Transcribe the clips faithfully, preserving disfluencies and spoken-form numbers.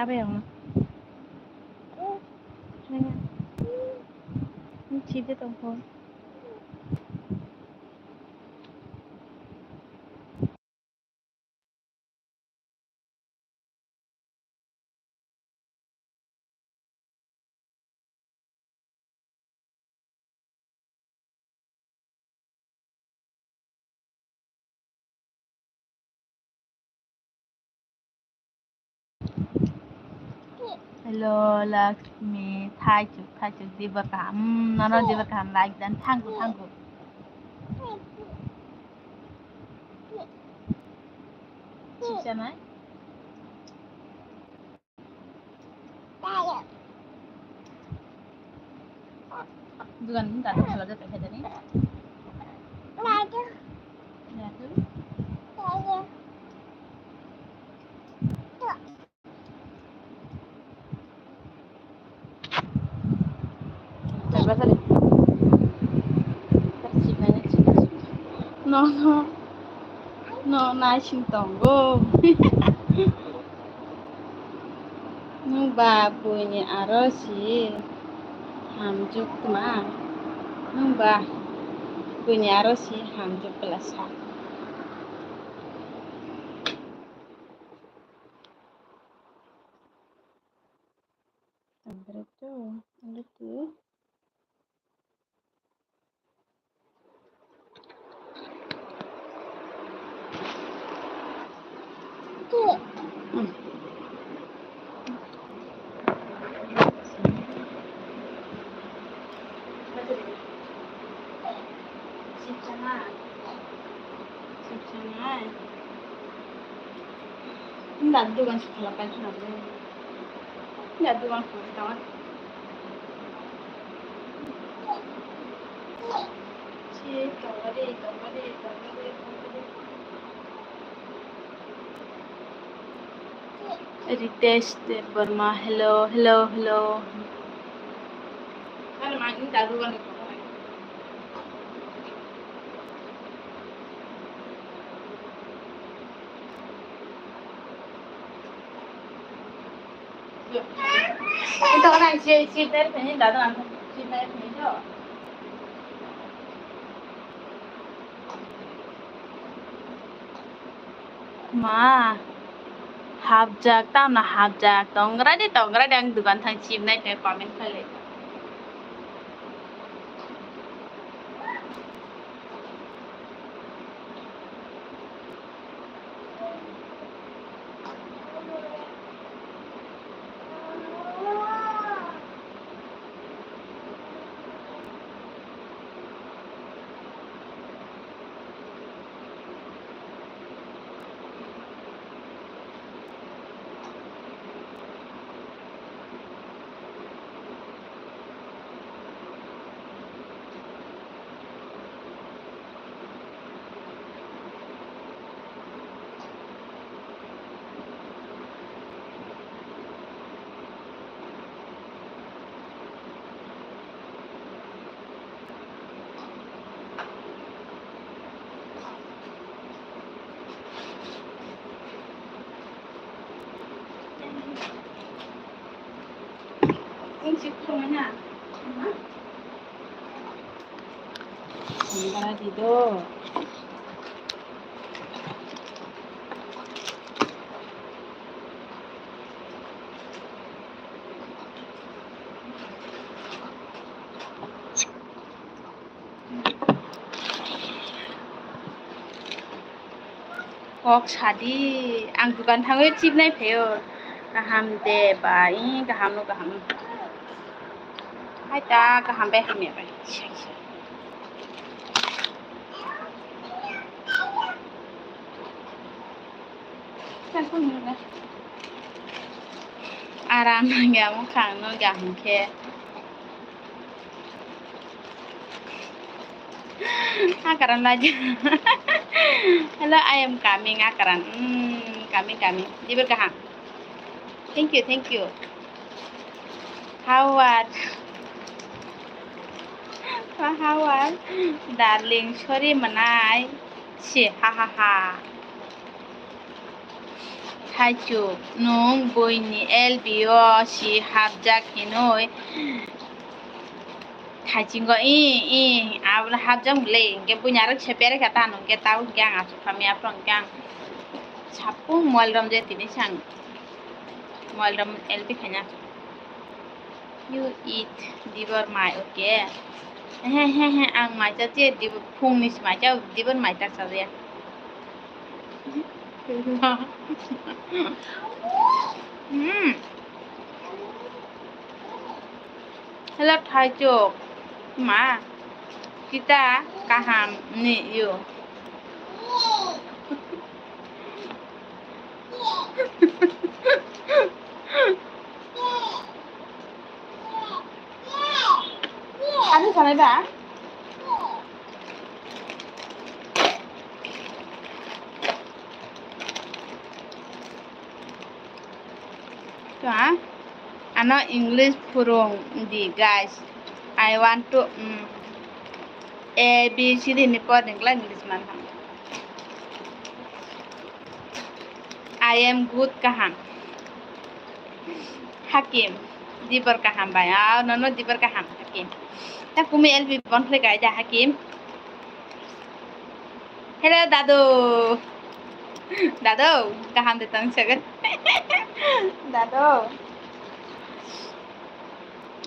Abe ang. Nanya. Chide tong phone. Hello, Lakshmi. Thaichuk, thaichuk, diba kaham. Hmm, nono diba kaham, like dan, thank you, thank you. Suksa nai? Dugan ni gado khala jata khe jani. No, no. No, naising tongo. Nwng ba buini aro si hamjwk tma? Nwng ba buini aro si hamjwk bwla sa. Nda dugan si khala pai khna bo. Nda dugan khna tawar. Si tawar de, tawar de, tawar de, tawar de. Ritesh Debbarma, hello, hello, hello. Ito ka na, si, si, si, si, si, si, si, si, si, Ma, hapjak, tamno hapjak, tongra di, tongra di, ang dugan thang chibnai khe comment khailai. Sambara di do. Kok sadi, ang dukan thangwi chibnai phaio. Kaham de bai, kaham no kaham. Hai ta kaham bai hamya bai. Sai sai. Aram nangya mukhang no kaham khe. Akaran lagi. Hello, I am coming, akaran. Hmm, coming, coming. Dibir kaham. Thank you, thank you. How are? How are? Darling, sorry manai. Si, ha, ha, ha. Thaichuk, nwng buini L B o si hapjak hinwi thaichingo, i, i, abono hapjak bwle, hinkhe buini aro se berekha tano, hinkhe tabuk hinkhe ang achuk kha, miya phuru hinkhe ang sapung mobile romjak tini sang mobile rom L B khaina. You eat dibor mai, okay? He, he, he, ang mai cha che, dibor, phungni se mai cha, dibor mai ta cha ya. Hmm. Hello, Thaichuk. Ma, kita kaham ni you. Ano sanai ba? To, ah? Ano English phurung di, guys. I want to, mm, A B C D ni por ni English man. I am good, kaham. Hakim, dibor kaham bai. Ah, nono dibor kaham, Hakim. Ta kumi L B bon khlai kai da, Hakim. Hello, dadu. Dadu, kaham de tong sagan. Dadu.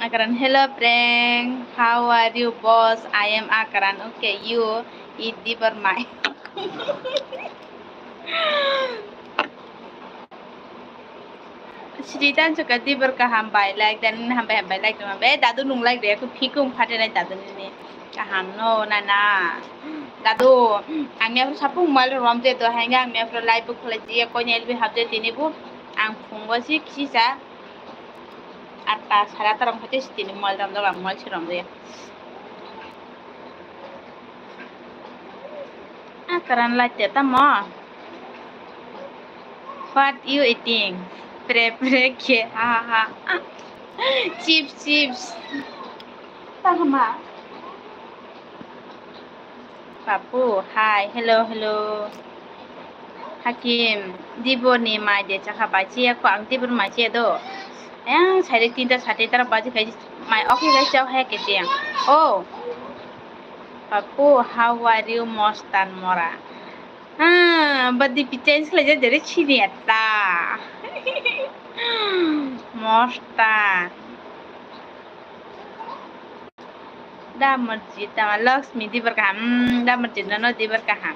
Akaran, hello, prank. How are you, boss? I am Akaran. Okay, you eat dibor mai. Sri tan suka dibor kaham bai like dan hambai hambai like dan hambai. Eh, dadu nung like de aku phikung phate nai dadu ni kaham no na na. Dadu, ang ya sapung mal rom je to hanga ang ya live buk khlai ji ko nyel bi hab je tini bu ang phung bo si kisa atta sara taram khate si tini mal rom do ang mal si rom de. Akaran lai te tamo. What you eating? Pre pre khe ha ha ha. Chips, chips. Tahama. Papu, hi, hello, hello. Hakim, dibor ni mai de chakha bai chiya ko ang dibor mai chiya do. Yang sari tinta sati tara baji khai mai oke gai chao hai ke chiya. Oh. Papu, how are you, Mostan Mora? Ah, but the change khlai jare chini atta. Mostan. Da Marjit, da Lakshmi, dibor kaham. Mm, da Marjit, no, no, dibor kaham.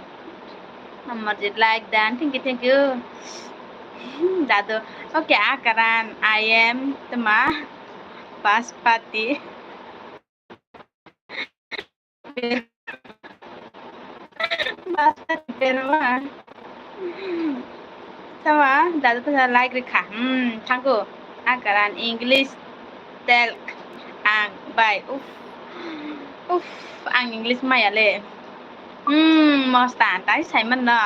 Da Marjit, like dan. Thank you, thank you. Dadu. Okay, Akaran, I am, tama, Paspati. Basta berma. Sama, dadu to like rikha. Hmm, thank you. Akaran English tel ang bai. Uff. Uff, ang English maya le. Hmm, Mostan tai Simon no.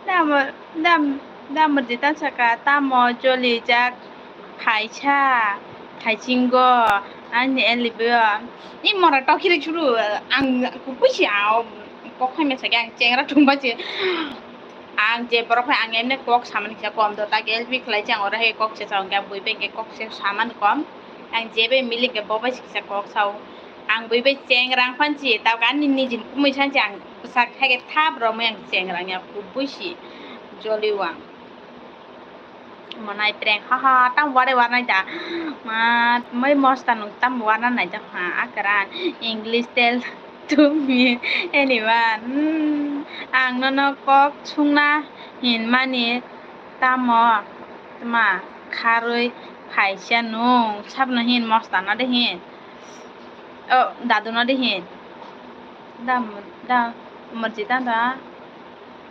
Damo, dam, damo ditan saka, tamo joli jak, phaisa, thaichingo, ani elibo. I mora tokiri churu, ang kukuisi ao, kok hai mesa ang chengra thumba che. Ang je borok hai ang emne kok samani kisa kom do, tak L B khlai chang ora hai kok se chang, ang bui bengke kok se saman kom. Ang jebe milik ke bobai kisa kok sao. Ang bui bai chengrang phanchi, tak ani nijin kumui sanchi ang. Bwsak hai khe thap romwi ang chengrang ya, kubui si joliwang. Monai prank, ha ha, tam ware warnai da. Ma, mai Mostan nung tam warna nai da ha, Akaran English tell to me anyone. Hmm, ang nono kok sungna hinmani tamo tma kharwi phaisa nung sabno hin Mostan no de hin. Oh, dadu no de hin. Da, da, Marjit da.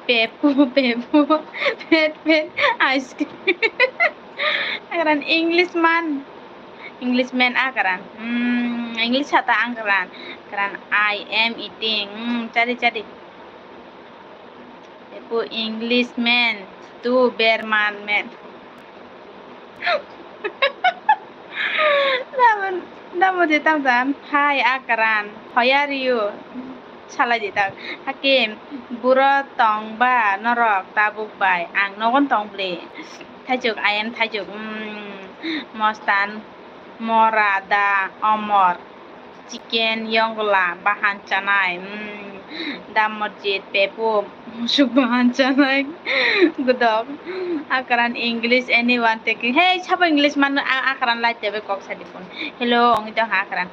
Pepu, pepu, pet, pet, ice cream. Akaran English man. English man akaran. Hmm, English hata akaran. Akaran I am eating. Hmm, chadi, chadi. Pepu English man. Tu berman man. Damo, damo je tam tam. Hi, Akaran. How are you? Salai di tak. Hakim, buro tong ba norok tabuk bai? Ang nogon tong bli. Thaichuk, I am Thaichuk. Mm, Mostan, Mora, Da, Omor, Chicken, Yongla, Bahan chanai. Mm, Da Morjit, Pepu, Musuk Bahan chanai. Gudok. Akran English, anyone taking? Hey, sabo English man, a-, akran light tebe kok sadi pun. Hello, ongidong akran.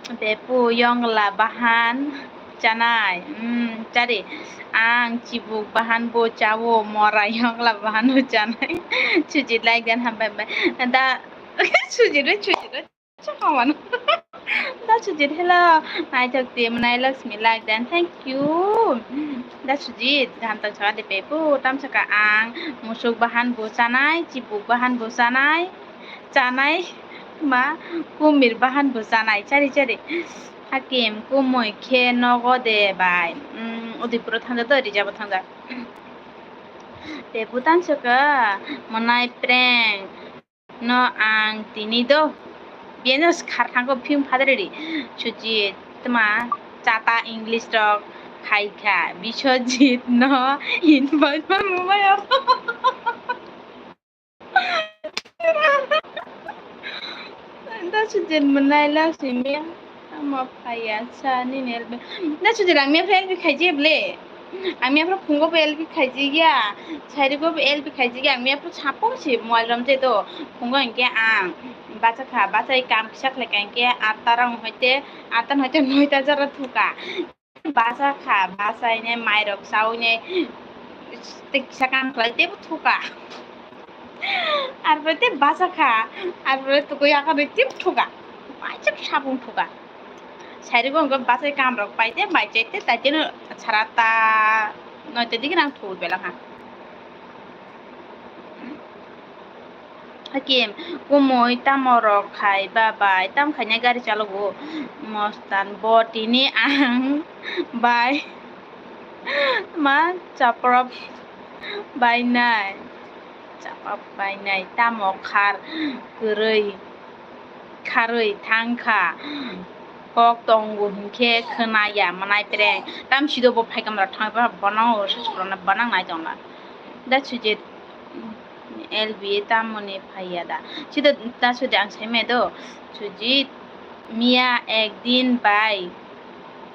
Pepu Yongla Bahan chanai. Mm, chari. Ang chibuk bahan bo chawo, Mora Yongla Bahan bo chanai. Sujit like dan hambai bai. Da Sujit bai Sujit bai. Chakhawan. Da Sujit hello. Naithok ti mwnai Lakshmi like dan. Thank you. Da Sujit gaham tang chakha de Pepu. Tam chakha ang Musuk Bahan bo chanai, chibuk bahan bo chanai. Chanai ma kumir bahan bo chanai chari chari. Hakim kumui khe nogo de bai. Mm, Udaipuro thangja do, Rijabo thangja. Pepu tang chakha mwnai prank no ang tini do. Biyano khar thangko phim phadre ri. Sujit tma chata English rok khai kha. Biswajit no invite man mumai abo. Da Sujit mwnai Lakshmi. Tamo phaiya sa nini L B. Da Sujit ang miya phai L B khaiji ble. Ang miya phai phungo bo L B khaiji ya. Sairigo bo L B khaiji ya. Ang miya phai sapung si mobile rom je do. Phungo hingke ang bacha kha, bacha i kam kisa khlai ka hingke atta rong hoite, atta hoite noita jora thuka. Bacha kha, bacha ine mairok chawi ne te kisa kam khlai tebo thuka. Arpore te bacha kha, arpore tukui yakarwi tebo thuka. Bacha sapung thuka. Sairigo hingke bachai kamrok paite, baichaite, taiteno sara ta noita digi nang thubui belakha. Hakim, kumui tamo rok khai ba bai, tam khaina gari chalogo? Mostan, bo tini ang bai ma chaprop bainai, chaprop bainai, tamo khar kwrwi. Kharwi thang kha. Kok tongo hinkhe khwna ya mwnai prank. Tam sido bo phaikam rok thang ba bono sasurokno banang nai tongla. Da Sujit L B tamoni phaiya da. Sido da Sujit ang sai maya do. Sujit miya ekdin bai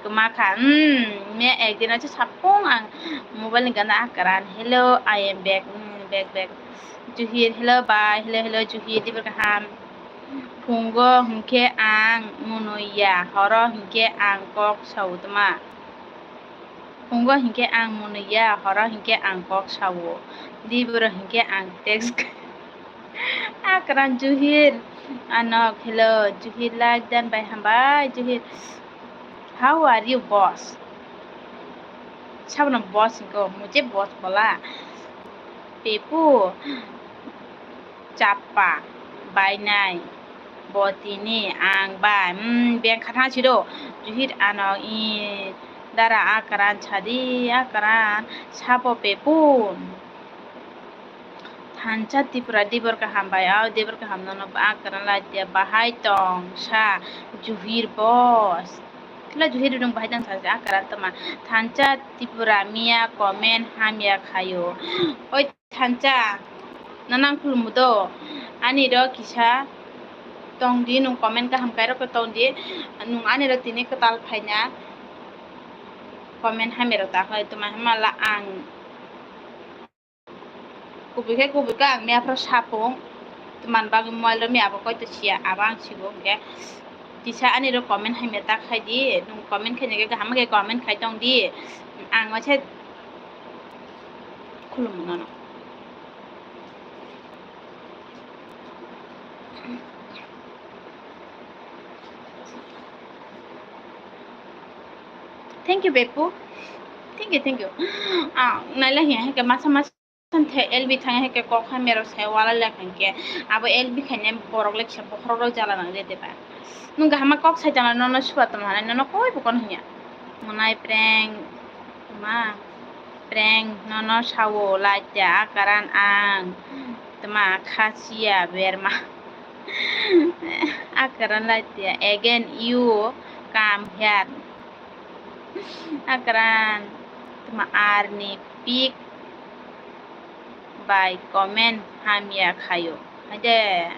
kwma kha. Hmm, miya ekdin acha sapung ang mobile ni gana akran. Hello, I am back. Hmm, back, back. Juhir, hello bai, hello, hello, Juhir, tibur kaham. Phungo hinkhe ang mwnwi ya, horo hinkhe ang kok sao tma. Phungo hinkhe ang mwnwi ya, horo hinkhe ang kok sao. Diburo hinkhe ang text. Akran Juhir, anok, hello, Juhir like dan bai hambai, Juhir. How are you, boss? Sabono boss hinko, mujhe boss bola. Pepu. Chappa bainai bo tini ang bai, mm, beng khathang siro. Juhir ano i dara akran sadi, akran sabo Pepu. Thansa Tripura dibor kaham bai, o dibor kaham nono akran lai dia bahai tong sa Juhir boss. Kila Juhir rung bahai tong sa akran toma. Thansa Tripura miya comment hamya khayo. Oi Thansa, nang khulumu do? Ani ro kisa tong di, nung comment kaham kai rok tong di. Nung ani ro tini kwtal phaina comment hamya rok ta khlai tuma himala ang kubui khe kubui khe ang miya phro sapung tuma bagwi mobile ro miya abo koi to siya abo ang sibo hwnkhe kisa ani ro comment hamya ta khai di. Nung comment khaina khe kaham khe comment khai tong di. Ang waisa khulumu nono. Thank you, Beppu. Thank you, thank you. Ah, naila hiya hake masa masa the L B thang hake kok hamya rok sai wala le hake. Abo L B khaine borok le kisa bokhorok rok jala nang de deba. Nung kahama kok sai tongla nono suwa tongla nono koi bo kono hiya. Monai prank ma. Prank nono sao latia akaran ang tma khasia berma. Akaran latia again you come here. Akran, tma arni pic bai comment hamya khayo. Haide.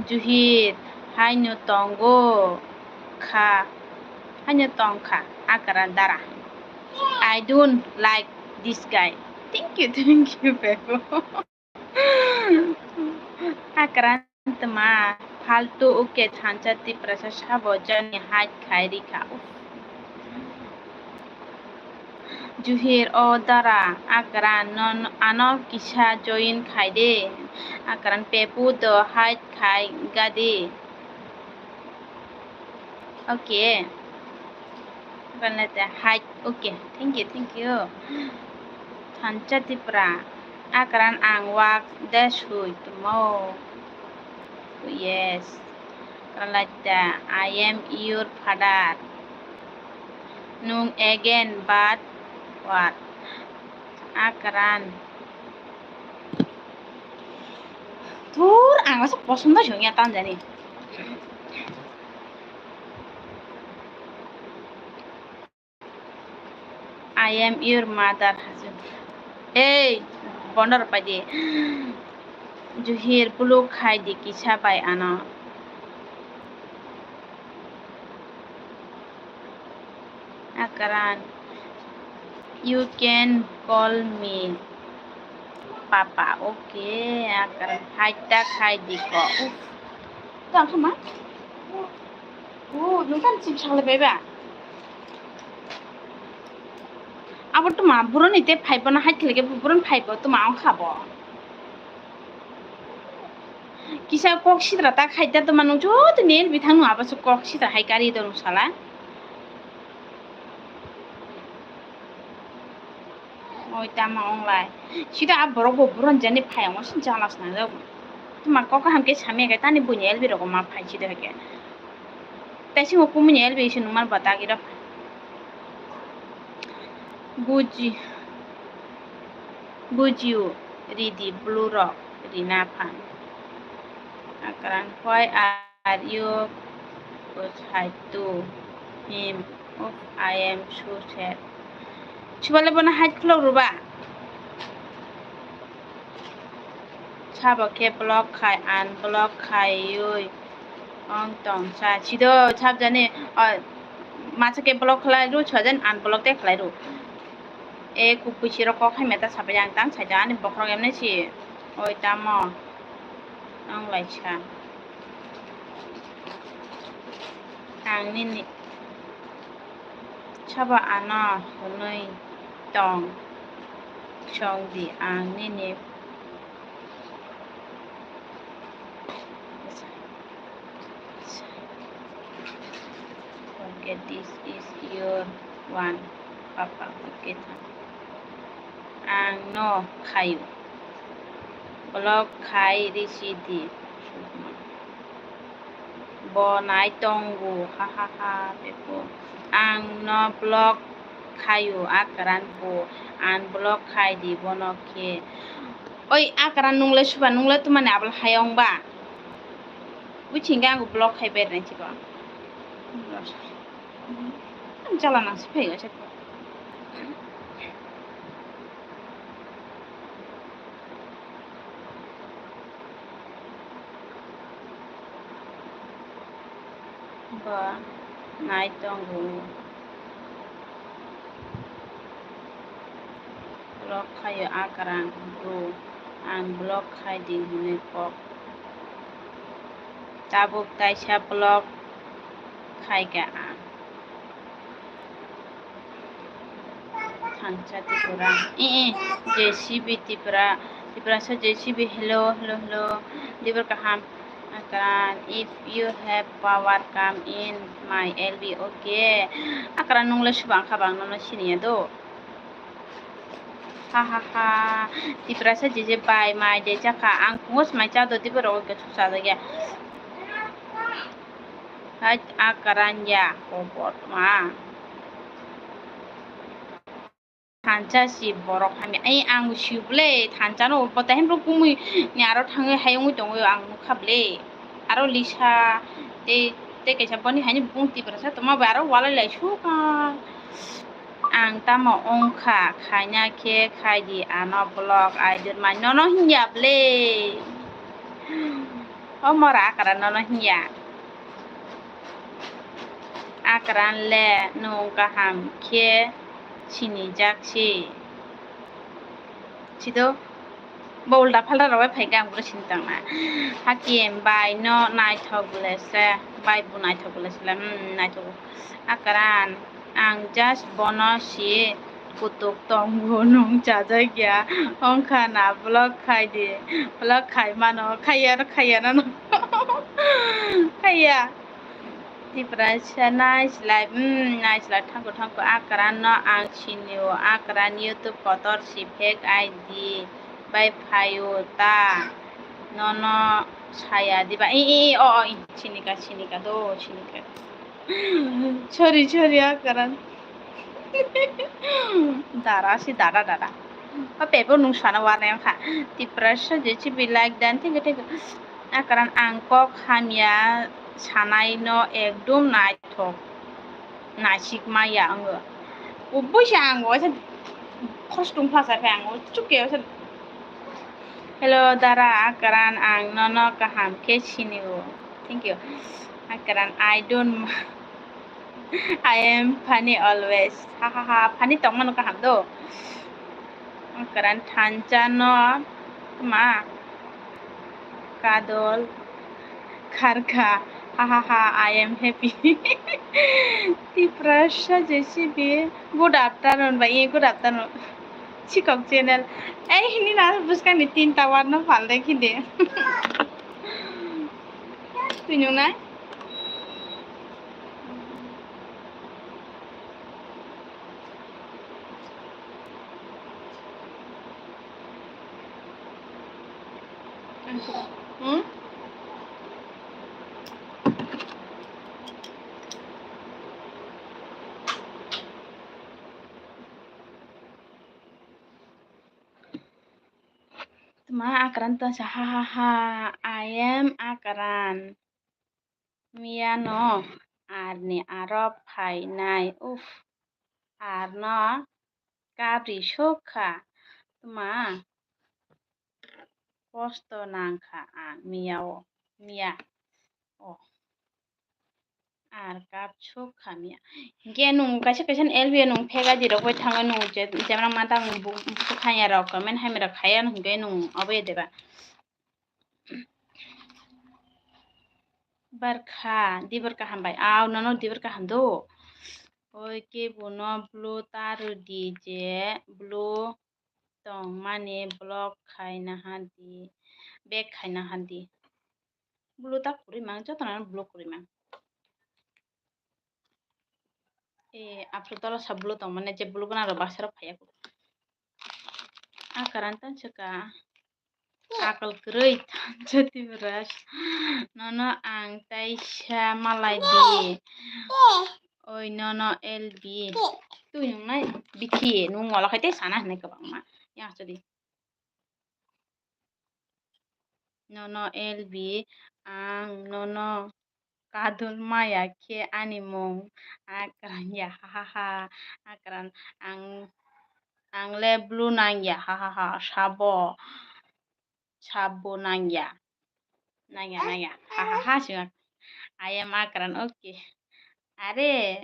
Juhir, haino tongo kha. Haino tong kha. Akran dara. I don't like this guy. Thank you, thank you, Bebo. Akran tma, faltu, okay, thansa Tiprasa sabo jani hide khai rikha. Uff. Juhir, o dara, Akran, non ano kisa join khai de. Akran, pepu do hide khai gadi. Okay. Akran lete hide. Okay, thank you, thank you. Thansa Tipra. Akran, ang wak de sui tmo. Yes. Akran lete, I am your father. Nung again, but what? Akran. Tur, ang masa posondo songya tanjani. I am your mother, hajung. Hey, bondor padi. Juhir, block khai di kisa bai ano. Akran, you can call me Papa, okay. Akran, haita khai di ko. Uff. Tang kama? Oh, nung kan chip sale beba. Abo tuma buroni te phaibo na hait khlege buroni phaibo tuma ang khabo. Kisa kok sitra ta khai ta tuma nung joto nel bithang nung abo kok sitra hai kari do nung sala. Oi tama onglai. Sida a borok bo buron jani phai amo sin jala sna jago. Tuma kok kaham ke samya ke tani buini elbi rok ma phai sida ke. Tei singo kumuni elbi isu nungmar bata gira. Buji. Bujiu ridi blue rok rina phan. Akran, why are you beside to him? Oh, I am so sad. Subale bono hide khulok ruba. Sabo khe block khai, unblock khaiwi ong tong sa. Sido sabjani, o, masa khe block khlai ru, sojan unblock de khlai ru. E kupui siro kok hai meta sapai ang tang saida ani bokhorok emne si. Oi tamo. Ang laisa. Ang nini. Sabo ano hwnwi tong. Song di ang nini. Okay, this is your one, Papa. Okay, thank you. Ang no khayo. Block khai risi di. Bo nai tongo, ha ha ha, beko. Ang no block khayo, Akran bo. Unblock khai di bono khe. Oi, Akran nungle suba, nungle tumani abla hayong ba. Buchingga ang block khai ber nai chiba. Ang jala nang si phai ga chak. Ba nai tongo. Block khaio Akran bro, ang block khai di hwnwi kok. Tabuk taisa block khai ka ang. Thansa Tripura. Eh, eh, J C B Tripura. Tripura sa J C B, hello, hello, hello. Dibor kaham. Akran, if you have power, come in my L B, okay. Akran, nung le subang kha bang, nono siniya do. Ha, ha, ha. Tripura sa je je bai, mai de chakha. Ang phungo smai cha do, dibor oke susa do ya. Hai, Akran ya, kobor ma. Thansa si borok hamya. Ai, ang si bwle, thansa no bo tahim rok kumui ni aro thangwi hayungwi tongwi ang nukha bwle. Aro Lisa tei Tei kaisa boni haino bung Tiprasa tongma bai aro walai lai sukha. Ang tamo wngkha khaina khe khaidi ano vlog idol mai nono hinya ble. O mora akara nono hinya. Akran le nwng kaham khe sinijak si. Sido bo ulda phalda rok bai phaikha ang bwrwi sini tangna. Hakim bai no naithok le se, bai bo naithok le se, hmm, naithok. Akran ang just bono si kutuk tongo nwng chajak ya wngkha na vlog khai di, vlog khai mano, khaiya khaiya no khaiya. Tiprasa naislai, hmm, naislai thangko thangko akran no ang sinio, akran YouTube kotor si fake I D bai phaio ta nono saya diba, i, i, i, o, o, i, sinika, sinika, do, sinika. Sorry, sorry, akran. Dara si dada, dada. O pepo nung sana warna kha. Tiprasa je chibi like dan, thank you, thank you. Akran ang kok hamya sanai no ekdom naithok. Naisik maya ango. Ubui se ang waisa khostung phasa khe ang chukya waisa. Hello, dara, akran ang nono kaham khe sinio. Thank you. Akran, I don't, I am funny always. Ha ha ha, funny tongmano kaham do. Akran thansa no ma kadol kharkha. Ha ha ha, I am happy. Tiprasa J C B, good afternoon bai, good afternoon. Chikok channel. Ei hini na buskang ni tin tower no pal de khinde. Twi nung nai? Hmm? Tma akran ta sa ha ha ha. I am akran. Miyano arni aro phainai, uff, arno kabri sokha, tma kosto nangkha ang miyao, miya o ar kap sokha miya. Hinkhe nwng kaisa kaisa L B o nwng phega di rok bai thango, nwng je, jemra mantang bu-, bukhanya rok comment hamya rok khaya hinkhe nwng obo ya deba. Barkha, dibar kaham bai. Aw, nono dibar kaham do. Oi, kebo no blue ta rwdi je blue tong mani block khai naha di, back khai naha di. Blue ta kwrwi mang, joto no blue kwrwi mang. E, after tola sa blue tong mani je blue gana rok baksa rok phaiya. A karan tan saka. Akal kwrwi thansa Tiprasa. Nono ang taisa malai di. Oi nono L B. Twi nung nai bithi nung wala khai tei sana hinwi kwbangma. Yang sadi. Nono L B, ang nono kadul maya khe ani mung Akran ya, ha ha ha. Akran, ang, ang le blue nang ya, ha ha ha. Sabo, sabo nang ya, nang ya, nang ya, ha ha ha. Sima, I am Akran, okay. Are,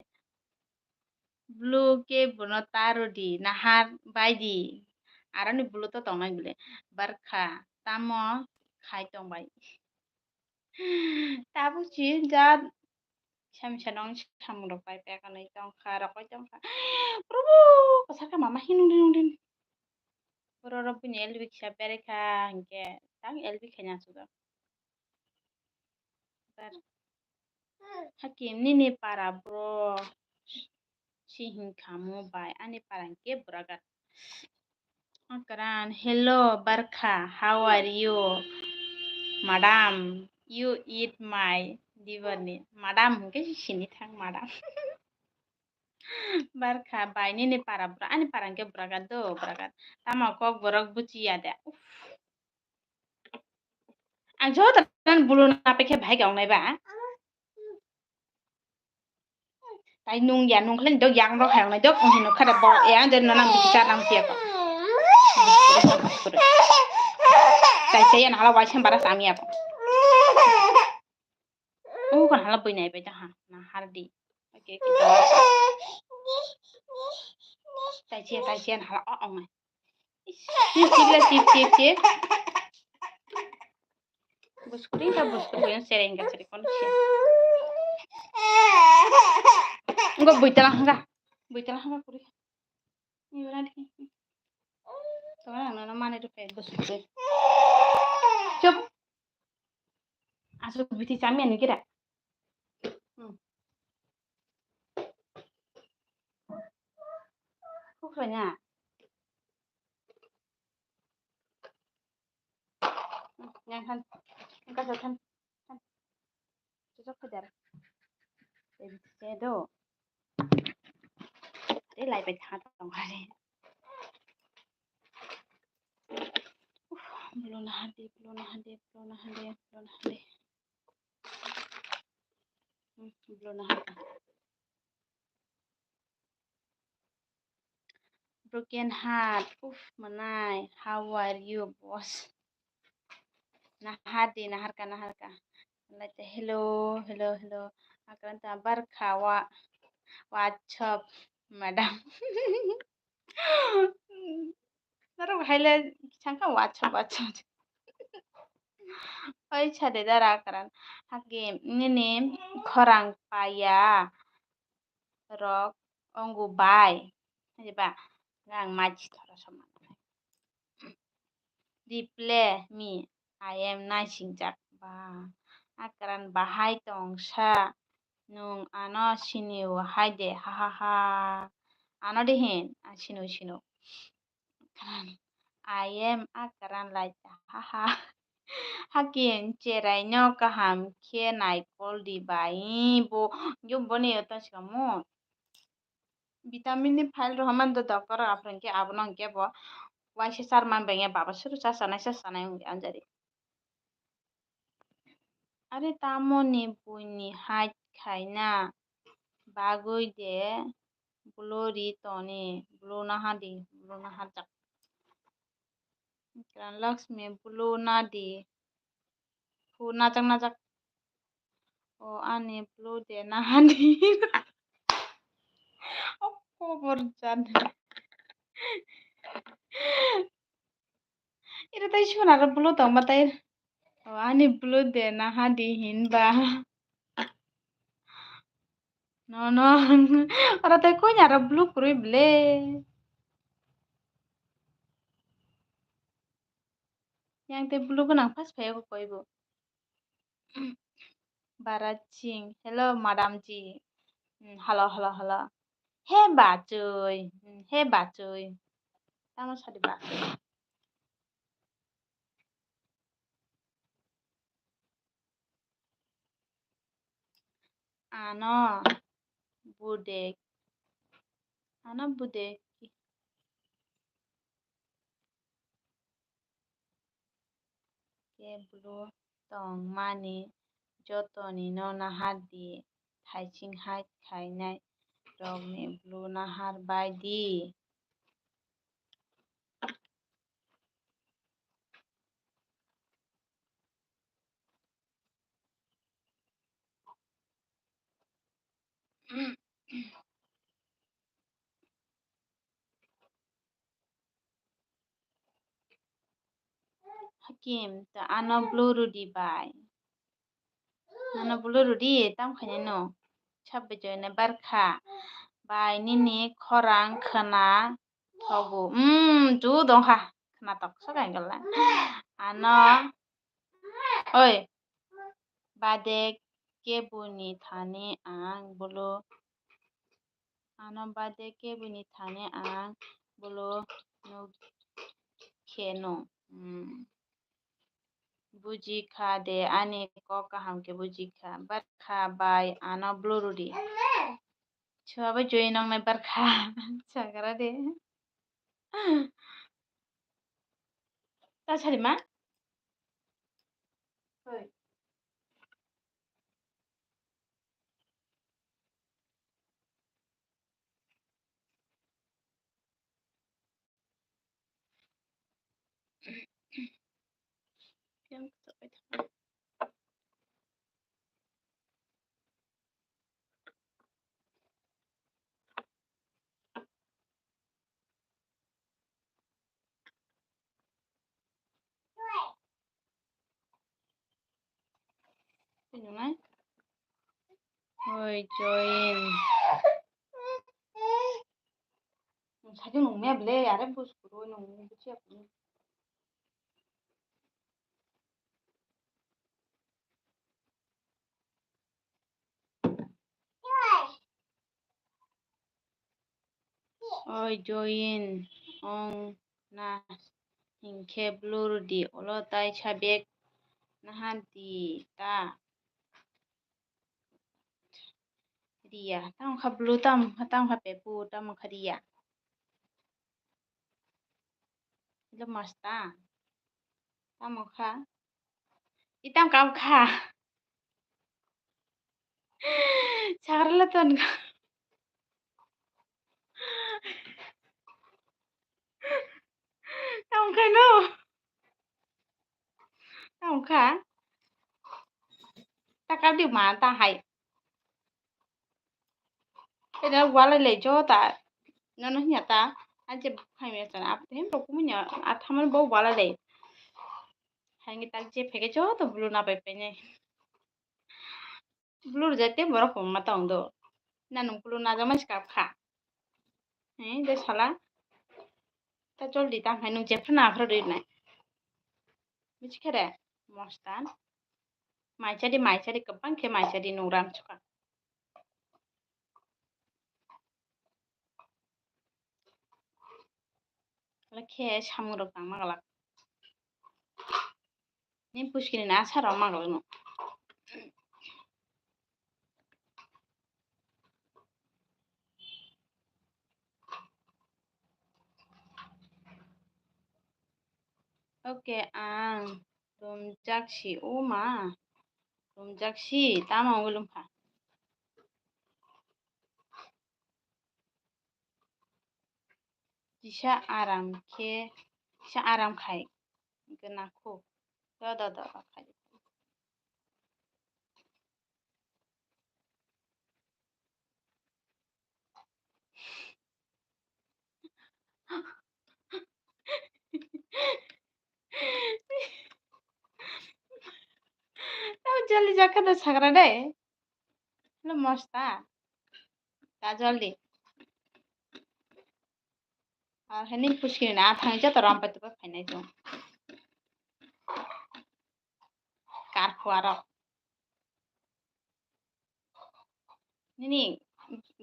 blue khe bono ta rwdi, nahar bai di. Aroni blue to tongnai bwle. Barkha, tamo khai tong bai? Tabuk si jat misa misa no samung rok pai pek anai tongkha, rokoi tongkha. Probo, kwchar kha mama hinung rinung rin. Borok rok bini L B kisa berai kha hinkhe tang L B khaina aswk. Hakim, nini para bro si hinkha mo bai, ani para hinkhe Buragat. Akran, hello Barkha, how are you? Madam, you eat my dibarni. Madam hinkhe sini thang madam. Barkha, bai nini para bro, ani para hinkhe Buragat do, Buragat. Tamo kok borok buchiya de. Uff. Ang joto nan bulu na pekhe bhai gong nai ba. Tai nung ya, nung khlai dok yang rok hayung nai dok, wng hino khada bo, ya, jadi nang bichar nang siya ko. Tai saya nang hala waisa bara sami ya ko. Wng kon hala bui nai bai ta ha, na har di. Oke, oke, ta. Tai saya, tai saya nang hala o, o ngai. Chip, chip, chip, chip. Buskuri ka buskuri yang sereng ka sereng kon siya. Enggak buitala hangga. Buitala hangga kuri. Ini berani. Tuh orang nana mana itu kayak buskuri. Cup. Asuk biti camian ni kira. Hmm. Kok banyak. Yang kan, yang kasar kan, kan. Cocok kejar. Jadi saya do. Tei lai bai tha tong kha de. Uf, belona hade, belona hade, belona hade, belona hade. Hmm, belona hade. Broken heart. Uf, manai. How are you, boss? Nahardi, naharka, naharka. Like, hello, hello, hello. Akranta barkha wa, what's up, madam? Norok haile sangka what's up, what's up. Oi sade dara Akran. Hake nini khorang paya rok ongo bai. Haiba, ang maji thora sama. Reply me, I am naisingjak. Ba, Akran bahai tongsa, nung ano siniu hai de, ha ha ha. Ano de hin, a sinu sinu. Akran, I am Akran laita, ha ha. Hakin cherai no kaham khe naikol di bai bo, yo boni yo ta sikamu. Vitamin ni file rohormani do doctor rok, aphuru hwnkhe abono hwnkhe bo waisa charman bengya baba suru cha chanai cha chanai wngya anjari. Are tamoni buini hait khaina bagwi de blue ri toni, blue naha di, blue naharjak. Lakshmi blue nadi. Hu najak najak. O ani blue de nahadi. O kobor jani. Ira tai suna ro blue tong batai. O ani blue de nahadi hinba. No, no. Oro tei koi ni aro blue kwrwi ble. Yang tei blue gwnang pas phai koi bo. Bharat Singh, hello, madam ji. Hmm, hello, hello, hello. He bachoi, hmm, he bachoi. Tamo sadi bachoi. Ano bude, ano bude keblo tongmani jotoni no nahar di, thaising hai khainai rokni blue nahar bai di. Hakim, ta ano blue rudi bai. Ano blue rudi, tam khainai no. Sabbe joine barkha. Bai nini khorang khna thogo. Hmm, chu dongkha. Khna tok sa kai gala. Ano, oi, bade keboni thani ang blue. Ano bade keboni thani ang blue nuk kheno. Hmm. Buji kha de, ani kok kaham khe buji kha. Barkha bai ano blue rudi. Chwaba joi nongnai barkha. Chagra de. Ta sari ma? Hoi. Oi, join. Sakhe nung mia ble, are bus kuro nung buchi apni. Oi, join ong na hinkhe blur di, ulo tai sa bag naha di ta. Riya, tamo kha blue, tamo kha, tamo kha pepu, tamo kha riya. Hello, masta. Tamo kha. Itam kam kha. Sagrala ton kha. Tamo kha no. Tamo kha. Taka di ma ta hai. Eda walai lai jo ta. Nono hiya ta. Aje khai me ta. Ap hem rok manya. Athaman bo walai lai. Hangi tak je phege jo to bulu na pai pai ne. Blur jate borok kwbangma tong do. Na nung blur na jama sikap kha. He, de sala. Ta joldi ta hai nung jephru na phru ri nai. Buji khe de, mostan. Mai chadi, mai chadi, kwbang khe mai chadi nung ram chukha. Khe samung rok tangma glak. Ni puskini na asa rok ma glak no. Okay, ang rumjak si, o ma. Rumjak si, tamo wngwi lwmpha. Kisa aram khe, kisa aram khai gwnakhu. Do, do, do, do, khai. Tamo joldi jakha da sagra de. Hello, mosta. Ta joldi. Ar hini puskini na thang joto ram pai tupai phainai chwng. Kar khuarok. Nini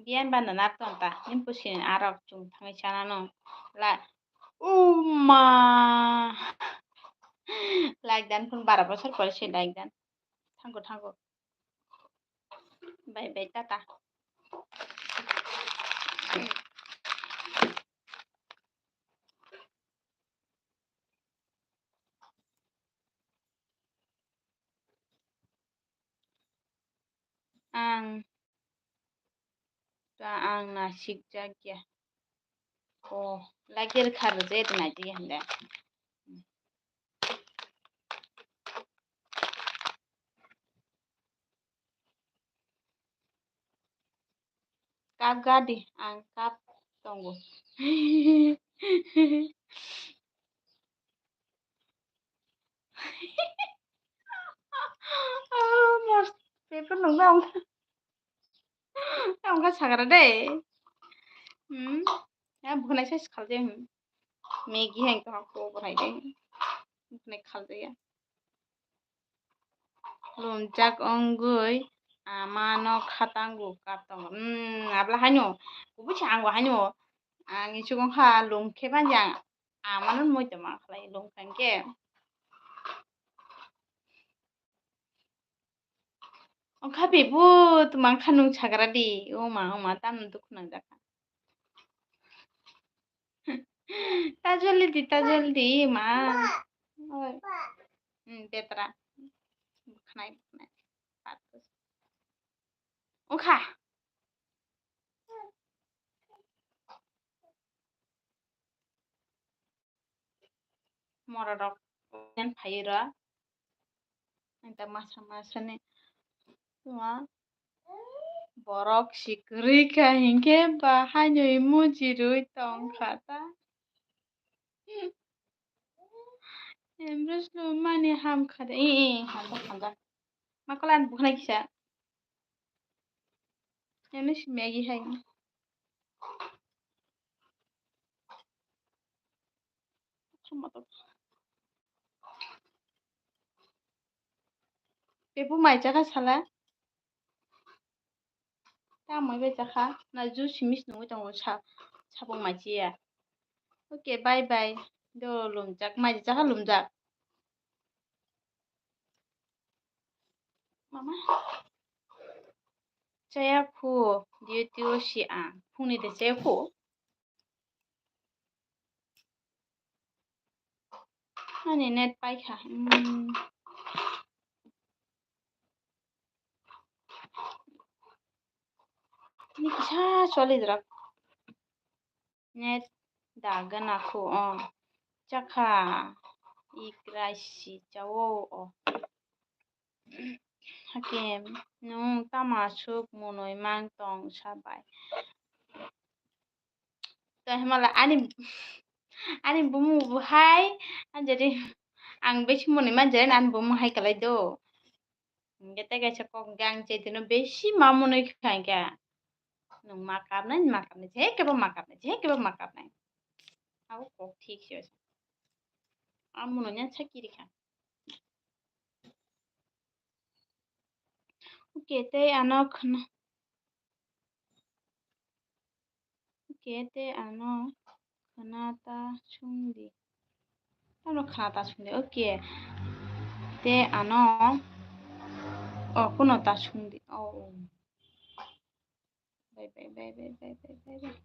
biyan banda nar ton ta. Nin puskini arok chwng thangwi chanano. La, uma. Like dan phun bara bosor pore se like dan. Thango, thango. Bye bye, tata. Ang, ta ang na sikjak ya. Oh, lagir khar je na ji hande. Kap gadi, ang kap tongo. Oh, mas, pepe nung dong. Tamo kha sagra de. Hmm. Ya, bukhwnai size khaljak, hmm. Maggie hai to hako bukhwnai de. Bukhwnai khaljak ya. Lumjak wngwi amano khatango kap tongo. Hmm, abla haino. Kubuchi ango haino. Ang isuk wngkha lum khe banjang. Amano moi tongma khlai lum khankhe. Ongkha bebut mangkha nung sagra di. O ma, o ma, tamno dukhu nangjakha. Ta joldi di, ta joldi, ma. Oi. Hmm, betra. Bukhnai, bukhnai. Ongkha. Mororok. Yan phairo. Ang ta masa masa ni. Tuma borok si kwrwi kha hinkhe ba haino emoji rwi tong kha ta. Embrace no mani ham kha de. Ee, ee, hamjak, hamjak. Ma kolan bukhna kisa. Embrace Maggie hai. Pepu mai chakha sala. Tamoi bai chakha. Na ju simis nungwi tongo sa, sapung mai chiya. Okay, bye bye. Do lumjak, mai chakha lumjak. Mama. Chaya khu, duty o si ang. Phungni de chaya khu. Ani net paikha. Hmm. Ni kisa choli drak. Net da gana khu o. Chakha. Ikraisi chao o. Hakim, nwng tamo aswk mwnwi mang tong sa bai? To himala ani, ani bumung bo hai, anjari ang besi mwnwi manjari ani bumung hai kalai do. Hingke tei kaisa kok hingke ang chaitino besi ma mwnwi kha hingke. Nwng ma kapnai, ma kapnai, je kebo ma kapnai, je kebo ma kapnai. Abo kok thik se. Ang mwnwi yan sakiri kha. Okay, tei ano khna. Okay, tei ano khna ta sung di. Ano khna ta sung di. Okay. Tei ano, oh, kuno ta sung di. Oh, oh. Bye, bye, bye, bye.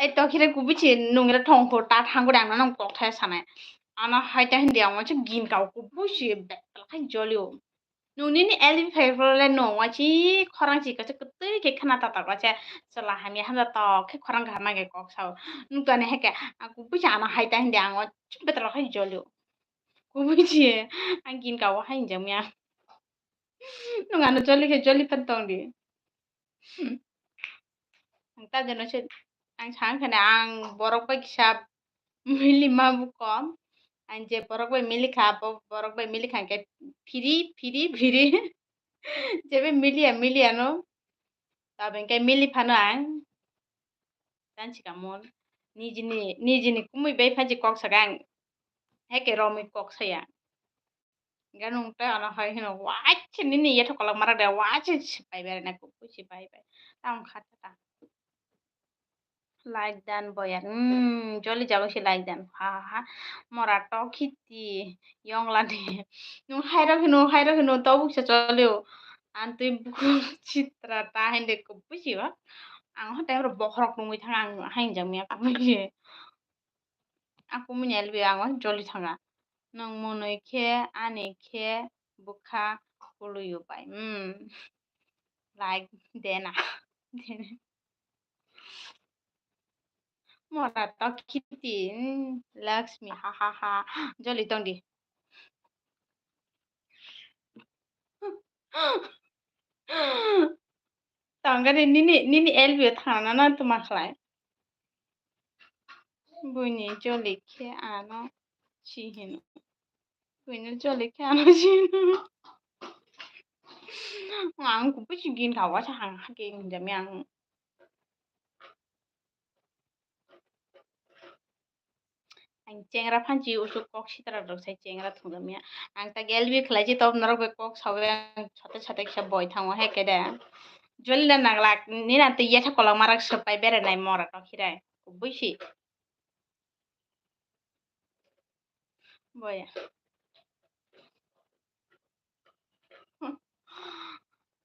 Ei, tokhire kubuchi nungra thongkho ta thango de, ang nono kok thaya sanai. Ano hai ta hindi ang wacha gin kau kubuchi betla khai jolio. Nung nini L B phai phro le nung wachi khorang chi kacha kwtwi khe khna ta ta wacha chwla hamya hamya tok khe khorang kaham ma khe kok sao. Nung tani hai khe ang kubuchi ano hai ta hindi ang wacha betla khai jolio. Kubuchi ang gin kau hai hinjamya. Nung ano joli khe joli phan tong di. Ang ta jeno se, ang sang khane ang borok bai kisa mili ma bu kom. Ang je borok bai mili kha, bo borok bai mili kha hingke phiri, phiri, phiri. Jebe miliya, miliya no. Tabeng ke mili phano ang. Tansi kamon. Nijini, nijini kumui bai phaji kok sagang. Heke romui kok saya. Ganung tei ano hai hino, wachi nini yatha kolok marak de, wachi sipai bere na kuku sipai bai. Tang kha ta. Like dan boya, hmm, joli jago si like dan, ha, ha, ha. Mora to khiti, yong lani. Nung hai rok hino, hai rok hino, to buksa cholio. Antui buku chitra ta hende kuku siwa. Ang hote ro bokhorok nungwi thang ang hai jamiya kuku si. Aku mini L B ang joli thanga. Nung mwnwi khe, ani khe, bwkha kuluyo bai. Hmm. Like dena. Mora to khiti, hmm, Lakshmi, ha, ha, ha. Joli tongdi. Tongani nini, nini L B o thangna na tuma khlai. Buini joli khe ano si hino. Buini joli khe ano si hino. Ang kubuchi gin kha wacha hang hake hinjami ang. Ang chengra phanchi usuk kok sitra rok sai chengra thungjamya. Ang ta L B khlai chi top norok bai kok sawi ang sate sate kisa boi thango he kede. Joli na naglak nina tei yatha kolok marak sepai bere nai mora tok hirai. Kubui si. Boya.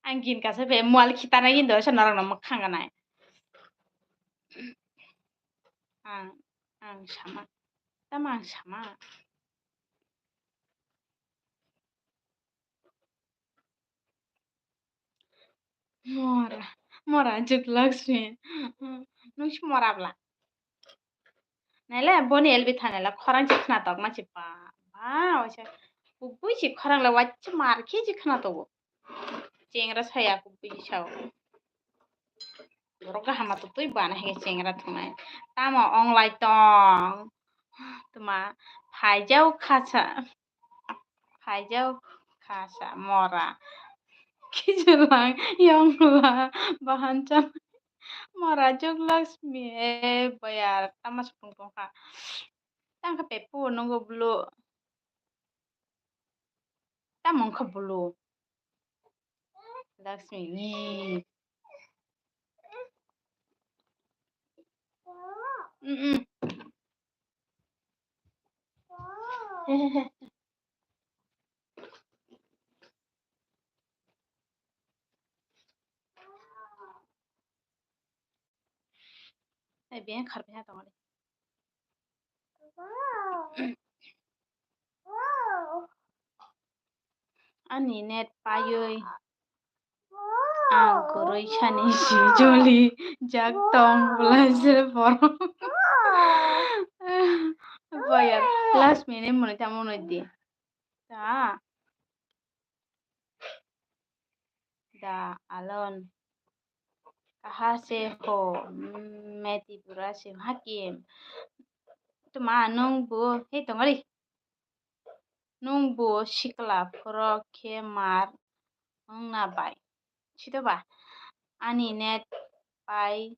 Ang gin kasa be mual khitana gin dosa norok no mwkhang ganai. Ang, ang sama. Tama ang sama. Mora, mora Jukloksmi. Nung si mora bla. Naile boni L B thanela khorang si khna tok ma si ba. Ba, waisa kubui si khorang le waisa mar khe si khna togo. Chengra saya kubui si sao. Borok kaham ma totwi bana hai khe chengra thungnai. Tamo ong lai tong. Tuma phaijao kha sa. Phaijao kha sa mora. Kichulang yongla bahan cha. Mora Jukloksmi e boyar tama sukung tong kha. Tang kha pepo nungo bulu. Tamo wngkha bulu. Laksmi. Mm-mm. Hai beng kharpi ha tongori. Ani net paiwi ang kwrwi sani si joli jak tong bwlai se borok. Boyar last minute mwnwi tamo mwnwi di. Ta. Da alon. Kaha se ho, mm, meti pura se hakim. Tuma nung bo, hei tongari. Nung bo sikla phoro khe mar wngna bai. Sito ba? Ani net pai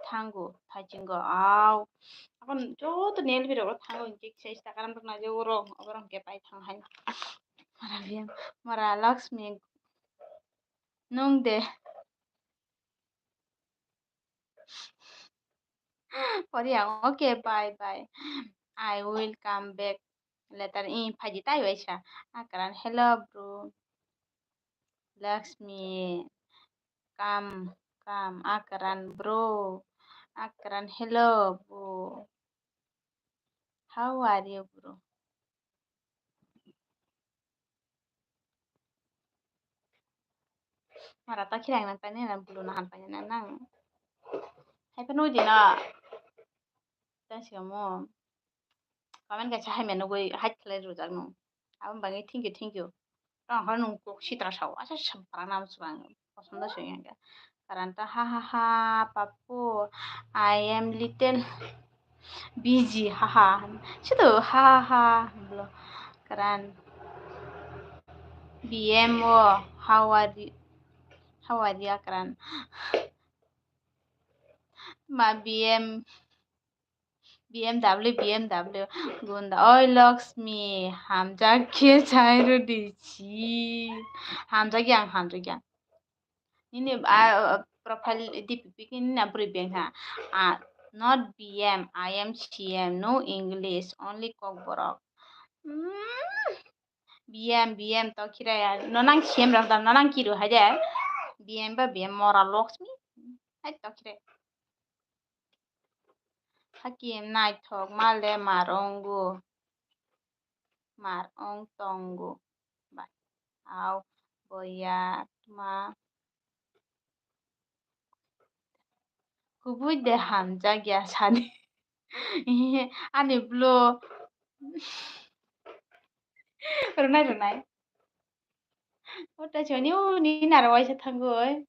thango, thaichungo. Au. Akon joto nail biro thango, hingke kisa ista karam rok naijak oro, oborok hingke pai thang hai. Mara biyang, mara Laksmi. Nung de. Pori ang, okay, bye, bye. I will come back later. Ih, phaidi tai waisa. Akran, hello, bro. Laksmi, come, come. Akran, bro. Akran, hello, bro. How are you, bro? Mara ta khirang nang tani na bulu na han pani na nang. Hai phano di na. Tang si mo. Comment kaisa hai mano goi hai khlai rujak no. Abang bangi thank you, thank you. Tang hor nung kok sitra sao. Asa sampara nam subang. Posondo se yang ka. Karanta ha ha ha, Papu, I am little busy, ha ha. Situ ha ha ha, blo. Karan B M o, how are you? How are you, Karan? Ma B M, B M W, B M W. Gunda, oi Laksmi, hamjak khe chai rwdi chi. Hamjak yang, hamjak yang. Nini, ah, profile D P pic nini na bwrwi beng ha. Ah, not B M, I am C M, no English, only Kokborok. Hmm. B M, B M to khirai, no nang C M rok da, no nang kiru hai de. B M ba B M mora Laksmi. Hai to khirai. Hakim naithok male mar ongo. Mar ong tongo. Bai. Au boya tma. Kubui de hamjak ya sadi. Ani blo. Rwnai, rwnai. Ota choni uni naro waisa thangoi.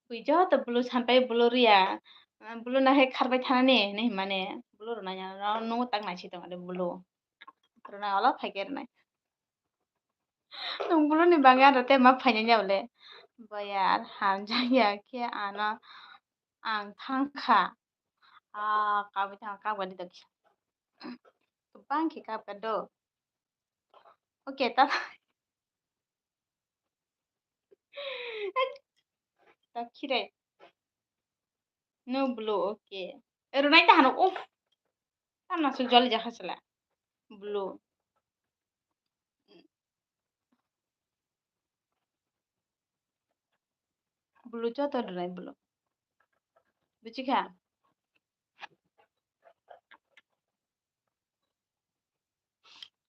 Bui joto bulu sanpai bulu riya. Ah, bulu na hai kharbai thanani hinwi himani. Bulu rwnai ya, no, no tak nai si tong ade bulu. Rwnai olo phaikhe rwnai. Nung bulu ni bagwi ano tema phainai ya bole. Boyar hamjak ya khe ano ang thangkha. Ah, kabui thang kabani dokhe. Kwbang khe kabka do. Okay, ta. Ta khirai. No blue, okay. Rwnai ta hano, uff. Tamna suk joli jakha sala. Blue. Blue joto rwnai blue. Buchikha?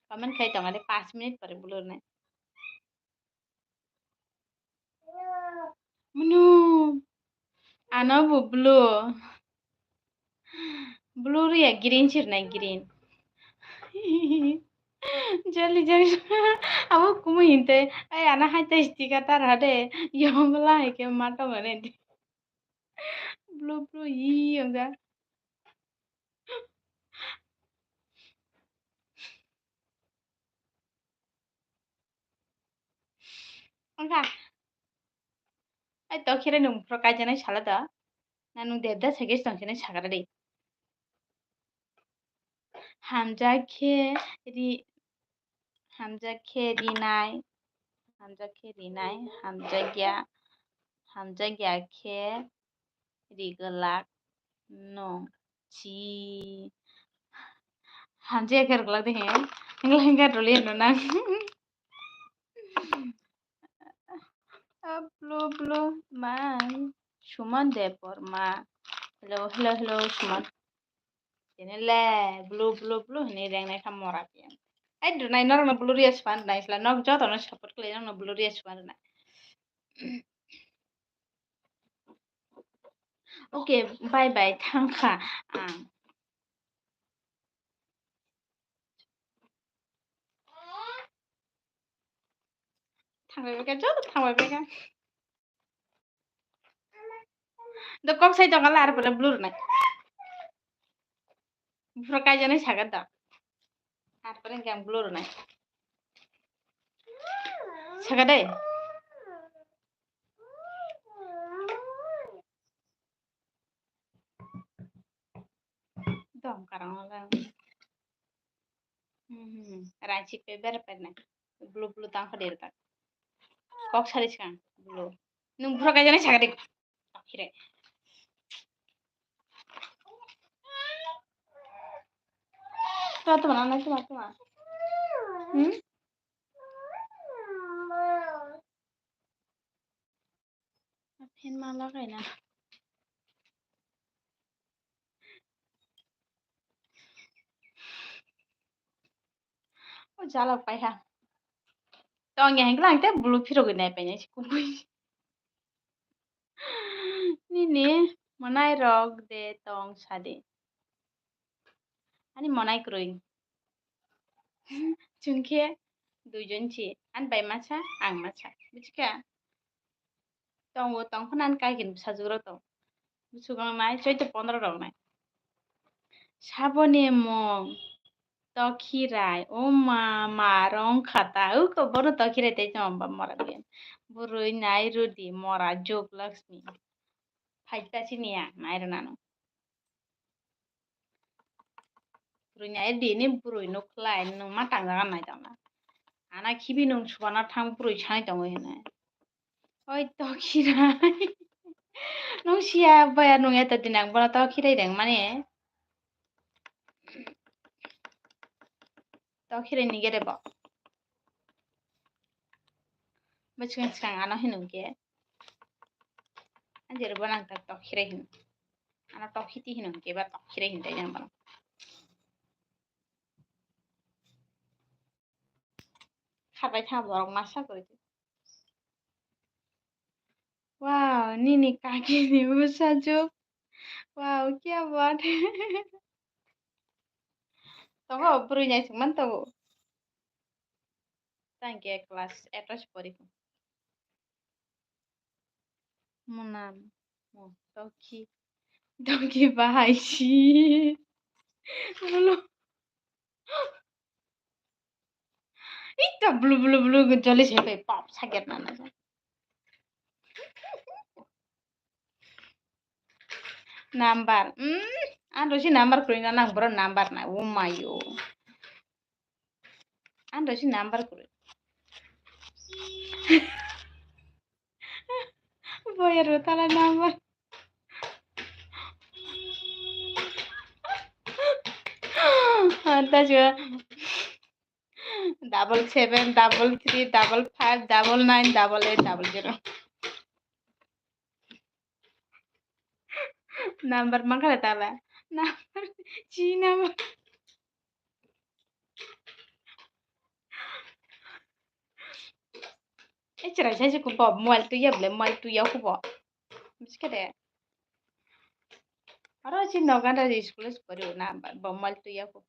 Comment khai tong ade, panch minute pore blue rwnai. Munu. Ano bo blue. Blue rwya green sirnai green. Jali jali. Abo kumu hinte. Ai ana hai tai sticker tar hade. Yong la hai ke mato mane. Blue blue yi yong ja. Wngkha. Ai, to khe nung phro kaijaknai sala da. Na nung debda se khe tong khe nai sakara de. Hamjak khe ri-, hamjak khe rinai, hamjak khe rinai, hamjakya, hamjakya khe rigwlak nung chi. Hamjakya khe rigwlak de he. Hingla hingka rwli no nang. Blu blu mai Suman Debbarma. Hello, hello, hello, Suman. Tini le blu blu blu hini rengnai kha mora piya. Ai dunai norok no blu riya swan dunai sla nok joto no support khlai norok no blu riya swan dunai. Okay, bye bye, thang kha ang. Thangbai bai kha, joto thangbai bai kha. Do kok sai tongo la, ar pore blue rwnai. Bufra kaijaknai saga da. Ar pore hwnkhe ang blue rwnai. Saga de. Dom karang ola. Hmm, hmm. Ranchi pe ber pe na. Blue blue tang kha der ta. Kok sari skang blue. Nung bufra kaijaknai saga de. Akhire. Tuma tuma nana tuma tuma. Hmm? Fan ma lagai na. O jala pai ha. Tong ya hengkla ang te bulu phirogwi nai pai nai si kubui. Nini mwnai rok de tong sadi. Ani mwnai kwrwi. Chwng khe duijon si. Ani bai masa, ang masa. Buchikha? Tongo, tong phano ani kaikini bwsajwk rok tong. Bwswk rok nai, chwdw pondro rok nai. Saboni mung. Tokhirai, o ma, ma rong khata, uko bono tokhirai tei tongma ba mora biyan. Burui nai rudi mora Jog Lakshmi. Phaita sini ya, nai rwnano. Burui nai dini burui nuk khlai, nung ma tangjaga nai tongna. Ana khibi nung subana thang burui sani tongo hinai. Oi, tokhirai. Nung siya baya nung eto dinang bono tokhirai reng mani. Tokhirai ni gere bo. Bwswng swkang ano hinung khe. Anjero bo nang ta tokhirai hin. Ano tokhiti hinung khe ba tokhirai hin dai nang bono. Kharbai tha borok masa kwrwi. Wow, nini kaki ni bwsajwk. Wow, kya baat hai. Tongo, bwrwi naisingman tongo. Tangke class eight o se pori. Mwnam, mo, tokhi, tokhi bahai si. Bulu. Ita bulu, bulu, bulu, joli sepe, pop, saget nana. Number, hmm, ang rosi number kuri na nang boro number na, umayo. Ang rosi number kuri. Boyar tala number. Anta juga. Double seven, double three, double five, double nine, double eight, double zero. Number mangkara tala. Number, chi number. Ai chwrai sai se kubo mobile twi ya ble, mobile twi ya kubo. Biskhe de. Aro si nogan da school school na ba, ba mobile twi ya kubo.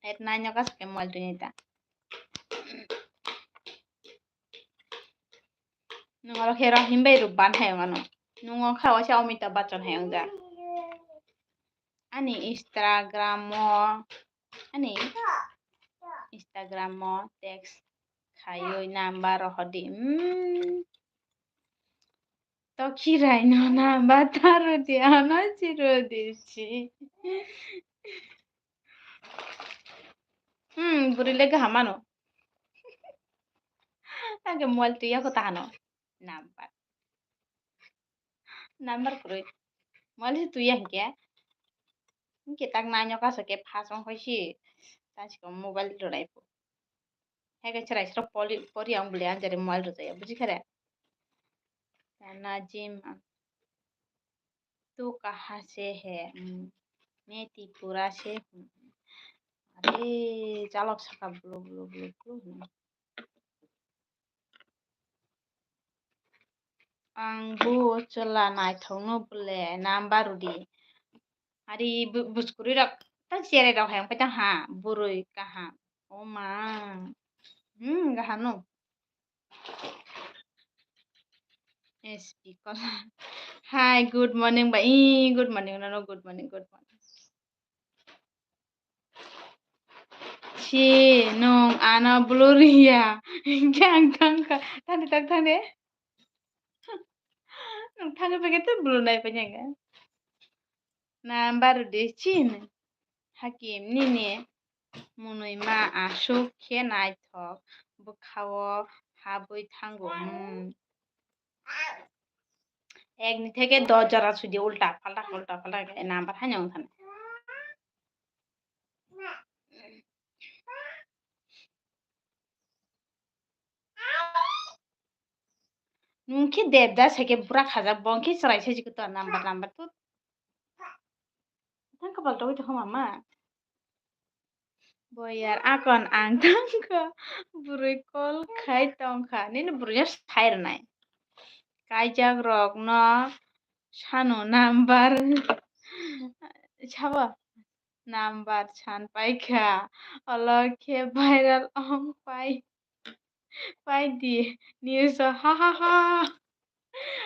Et nai no kas ke mobile twi ta. Nung oro khe Rahim bai ruk ban hai wngano. Nung o kha o se Amitabh Bachchan hai wngja. Ani Instagram o, ani Instagram o text khaiwi number rohordi. Hmm. To khirai no number ta rwdi, ano si rwdi si. Hmm, bwrwi le gaham ano. Tangke mobile twi yako ta hano. Number. Number kwrwi. Mobile se twi ya hinkhe. Hinkhe tak nai no kaso khe phas wng khe si. Ta si ko mobile rwnai pho. Heke chwrai srok pori, pori ang bwlai ang jari mobile rwjaya, buji khe de? Najim, tu kaha se he? Hmm. Main Tripura se. Hmm. Are, chalok saka blu, blu, blu, blu, hmm. Ang bo chwla naithokno bwle number rwdi. Ari bu-, bwskwrwi rok ta cherai rok hai wngpai tong ha, bwrwi kaham. O ma. Hmm, gaham no. S P Kola. Hi, good morning, ba. Ih, good morning, no, no, good morning, good morning. Si, nung ano blur ya. Hinkhe ang thangkha. Thangdi, thang, thangdi. Nung thangwi phai khe tei blur nai phai nang. Number rwdi chin. Hakim, nini mwnwi ma aswk khe naithok, bwkha-o habwi thango. Hmm. Ek ni theke dos jora sudi ulta palta, ulta palta khe number haino wng thani. Nung khe Devdas hai khe bura khajak, bo khe chwrai sai jikhe to number, number to. Thang kapal togwi tongkha mama. Boyar akon ang thangkha, bwrwi call khai tongkha, nini bwrwino sai rwnai. Kaijak rokno sano number sabo. Number san paikha, olo khe viral ong pai, pai di news o, ha, ha, ha.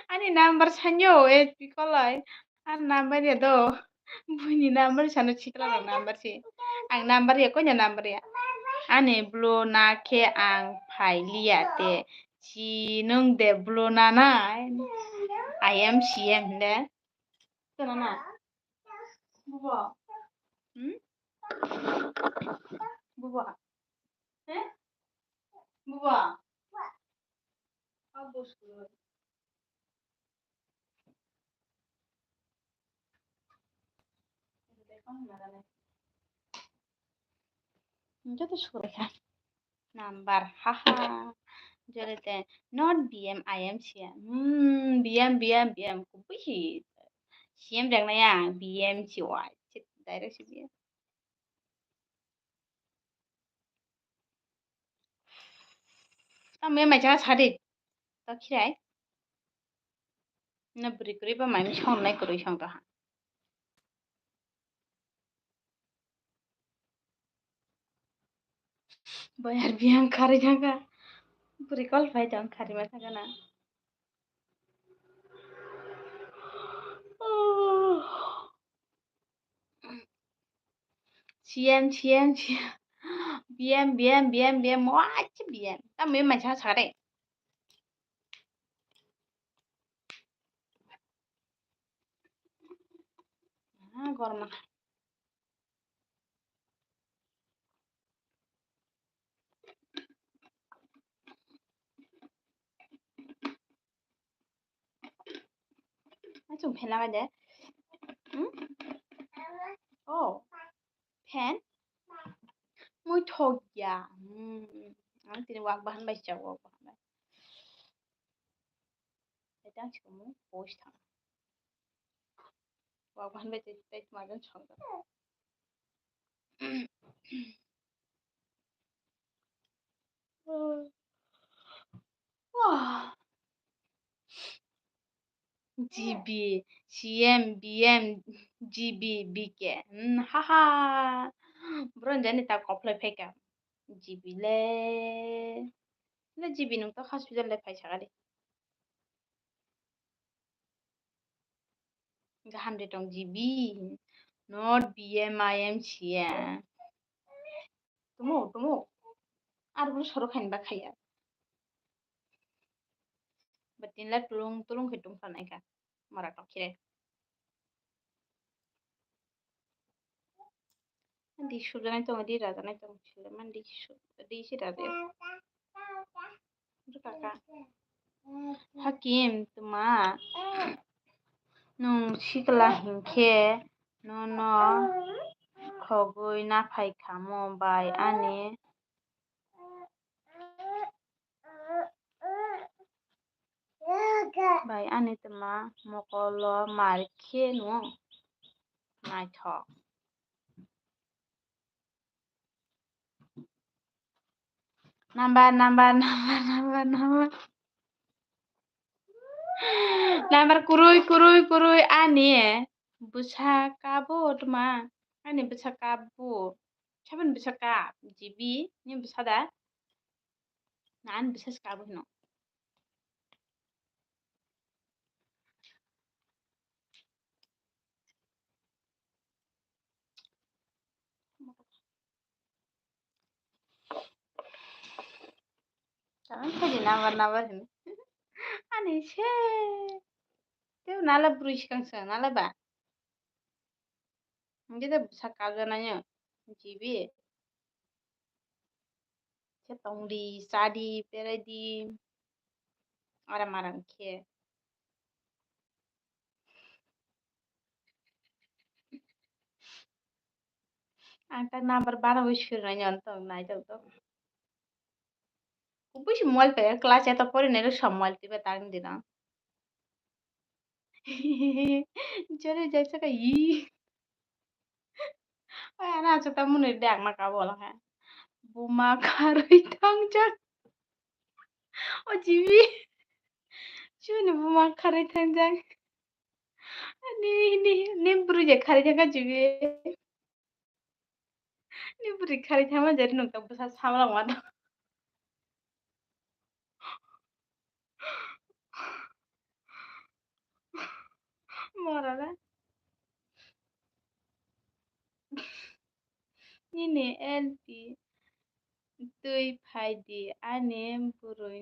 Ani number sanyo, S P Koloi. Ani number ya do. Buini number sano sikla rok number si. Ang number ya, koina number ya. Ani blue na khe ang phai liya te. Si nung de blue na na. I M C M de. Kana na? Bubo. Hmm? Bubo. Eh? Bubo. Abu sulu. Joto sulu kha. Number, haha. Jolete, not B M, I M C M. Hmm, B M, B M, B M. Kubui hi. C M rek na ya, B M C Y. Direct si B M. Tamo ya mai cha sadi. To khirai. Na bwrwi kwrwi ba mai mi song nai kwrwi song to ha. Boyar biyang khari thangkha. Bwrwi call phai tong khari ma thangkha na. C M, C M, C M. B M, B M, B M, B M. Wachi B M. Tamo ya mai cha sadi. Ah, gorma. Achung phela de. Hmm? Oh. Phen? Mui thok ya. Hmm. Ang tini wak bahan bai cha, wak bahan bai. Etang chikamu post thang. Wak bahan bai tei, tei tuma jan chong. Wah. G B, C M, B M, G B, B K. Hmm, haha. Bro, jani ta koplai phaika. G B le. Le G B nung to hospital le phai sakali. Gaham de tong G B. Not B M, I M, C M. Tumo, tumo. Ar bro soro khain ba khaya. Batin la tulung tulung khe tung sanai ka. Mara tok khire. Di sujanai tong, di rajanai tong, sila man di su, di si raja. Bro kaka. Hakim, tuma. Nung sikla hinkhe nono khogwi naphai khamo bai ani bai ani tuma mokolo mar khe nung naithok. Number, number, number, number, number. Number kwrwi, kwrwi, kwrwi ani bwsa kabo tuma. Ani bwsa kabo. Saboni bwsa kap, G B ni bwsa da? Na ani bwsa se kabo hino. Karon khaidi number number hini. Ani se. Tei nala bwrwi swkang se nala ba. Hingke de bwsa kajanayo G B. Khe tongdi, chadi, beraidi. Aram aram khe. Ang ta number bara wi sirnai nyon tong nai tong tong. Kubui si mobile pe class eto pori nai rw sa mobile tiba tang dina. Jore jai saka yi. Oi ana acha ta muni de ang maka bola kha. Buma kharwi thangjak. O G B. Chuni buma kharwi thangjak. Ni, ni, ni bwrwi je kharwi thangkha G B. Ni bwrwi kharwi thangma jari nung ta bwsa samlangma do. Mora na. Nini L P twi phaidi ani bwrwi.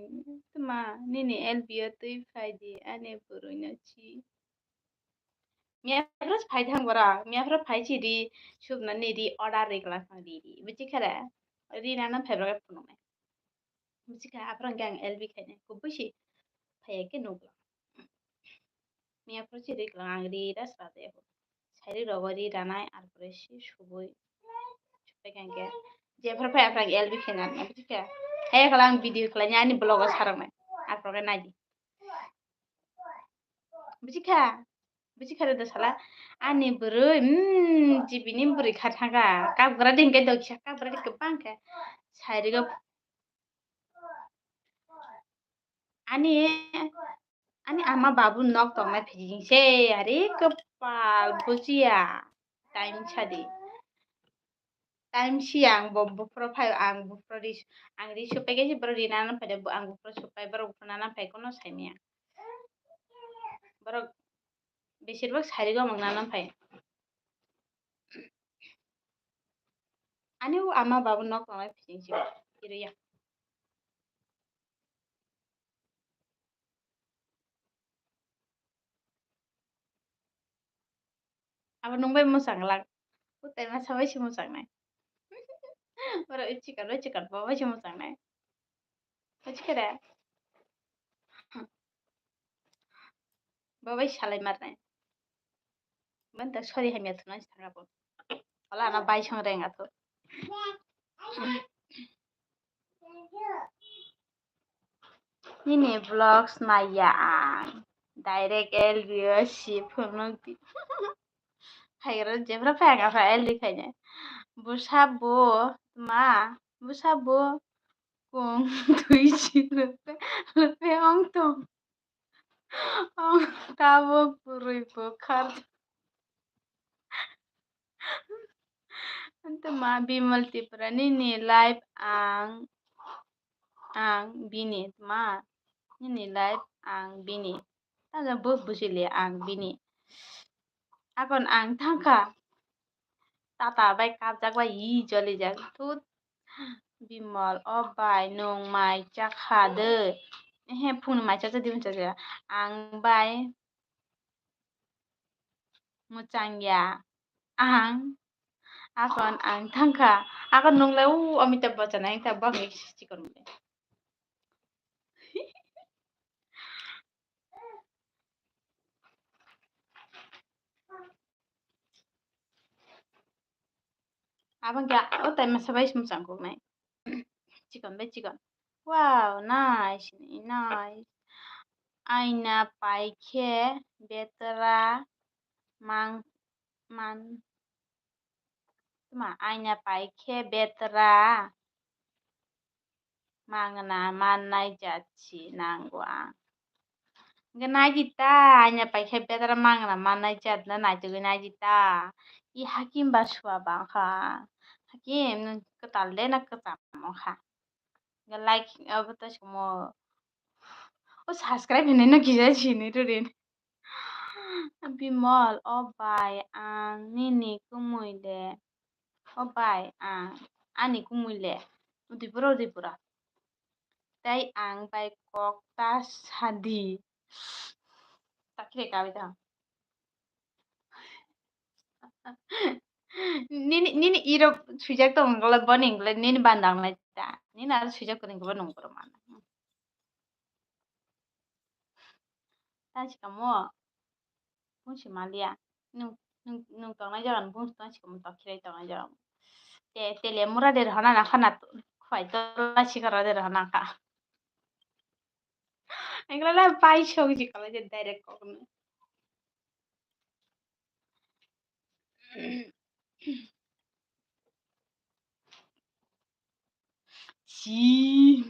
Tma, nini L P o twi phaidi ani bwrwino chi. Miyaphoro phai thang bora, miyaphoro phai si ri subnani ri order ri kla phang ri ri. Buji kha da? Ri nana phai bora phunuknai. Buji kha, aphoro hwnkhe ang L B khainai. Kubui si phai khe nukla. Miyaphoro si ri kla ang ri da sra de. Sairi rogo ri ranai, arpore si subui. Supai kha hwnkhe. Jephar phai aphang L B khaina, buji kha. Hai khala ang video khlainai ani vlog o saraknai. Arpore nai di. Buji kha? Buji kha da sala? Ani bwrwi, mm, G B ni bwrwi kha thangkha. Kap gra di hwnkhe dokisa, kap gra di kwbang khe. Sairigo ani, ani ama babu nok tongnai phijing se, are kwpal bujiya. Time sadi. Time si ang bo buphuru phai, ang buphuru ri, ang ri supai khe si borok ri nana phai de, ang buphuru supai, borok buphuru nana phai kono sai maya. Borok besir bak sari gomang nana phai. Ani o ama babu nok tongnai phijing si kiriya. Abo nung bai mwchang lang. Utai masa bai se mwchang nai. Oro i chikon bai chikon bo bai se mwchang nai. Bai chikon de. Bo bai salai mar nai. Banta sorry hamya thuna si thanga bo. Ola na bai song reng atho. Nini vlogs naiya ang. Direct L B o si phunuk di. Phaigra jephra phai ang apha L B khaina. Bwsa bo ma, bwsa bo kung twi si lupe lupe ong tong. Ong tabuk bwrwi bukhar. Tma Bimal Tripura nini life ang, ang bini tma nini life ang bini. Tamo bo bujili ang bini. Akon ang thangkha. Tata bai kapjak bai yi jolijak. Thut Bimal, o bai nwng mai chakha de. Ehe, phungni mai chakha de, ang bai mwchangya. Ang, akon ang thangkha. Akon nungle u Amitabh Bachchan ang thangkha, bo ang chikon mole. Abang kya, o tai masa bai sum chang kok nai. Chikon bai chikon. Wow, nice, nice. Aina pai khe betra mang, man, tma, aina pai khe betra mangna mannai jat si nango ang. Hwnkhe nai di ta, aina pai khe betra mangna mannai jat no naitugwi nai di ta. I hakim ba suwa ba wngkha. Hakim, nwng kwtal de na kwcham wngkha? Hwnkhe like abo to somo. O subscribe hinwi no kisa sini rwdi. Bimol, o bai ang nini kumui le. O bai ang ani kumui le. Udipura, Udipura. Tei ang bai kok ta sadi. Takhire kawi ta. Nini, nini iro swijak tong wngkha le, boni wngkha le nini bandang nai ta. Nini aro swijak kwrwngkhe bo nung borok mana. Tang sikamo. Bung si maliya. Nung, nung, nung tongnai jaga ni bung tong sikamo, tokhirai tongnai jaga. Te, tele mura de rohona na khana, khwai tola sikara de rohona kha. Engla la pai song sikala je direct kokno. Chi.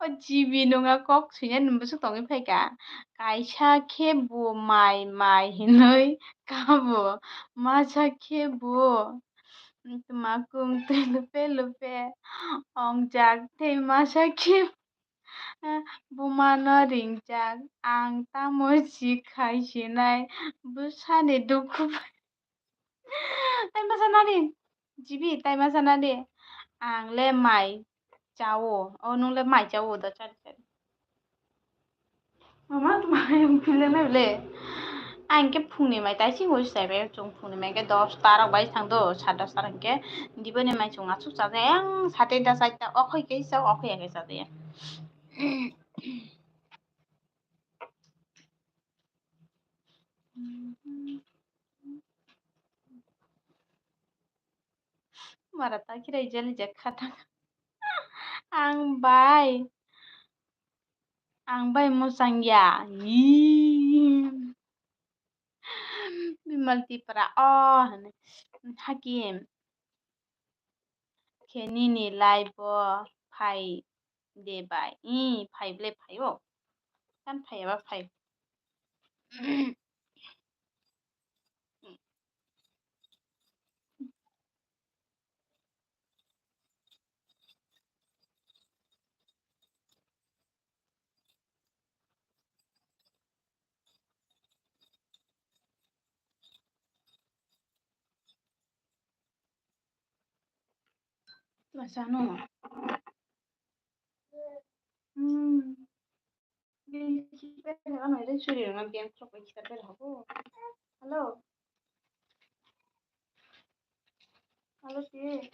O G B nung a kok swinai nung bwswk tongwi phaikha. Kaisa khe bo mai mai hinwi kabo. Masa khe bo tma kung twi lupe lupe ongjak tei masa khe buma no ringjak. Ang tamo si khai sinai bwsani dukhu bai. Tai masa nani, G B, tai masa nani. Ang le mai chao. O, nung le mai chao da chari chari. Mama, tuma yung pile na le. Ang ke phungni mai tai sing hoi sai bai chung phungni mai ke dos ta rok bai thang do, sa dos ta rok ke. Diboni mai chung asuk sa de, ang sate da sai ta, okhoi ke sa, okhoi ke sa de. Mara ta khirai jali jak khatang. Ang bai. Ang bai mwchang ya. Ii. Bimal Tripura o hwnwi. Hakim. Khe nini live o phai de bai. Ih, phai ble phai o. Kan phai aba phai. Masano. Hmm. Hello. Hello, si.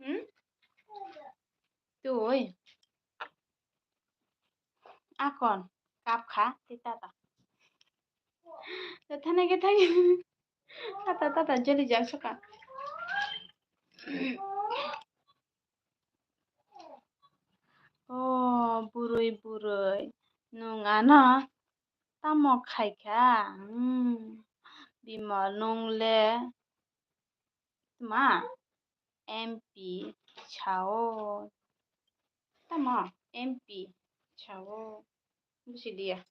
Hmm? Tui. Akon kap kha tei tata. Thani ke thani. Tata, tata, jeli jak saka. O bwrwi, bwrwi, nwng ano tamo khai kha? Hmm. Bimal, nwng le Tma? M P sao. Tamo? M P sao. Bujilia.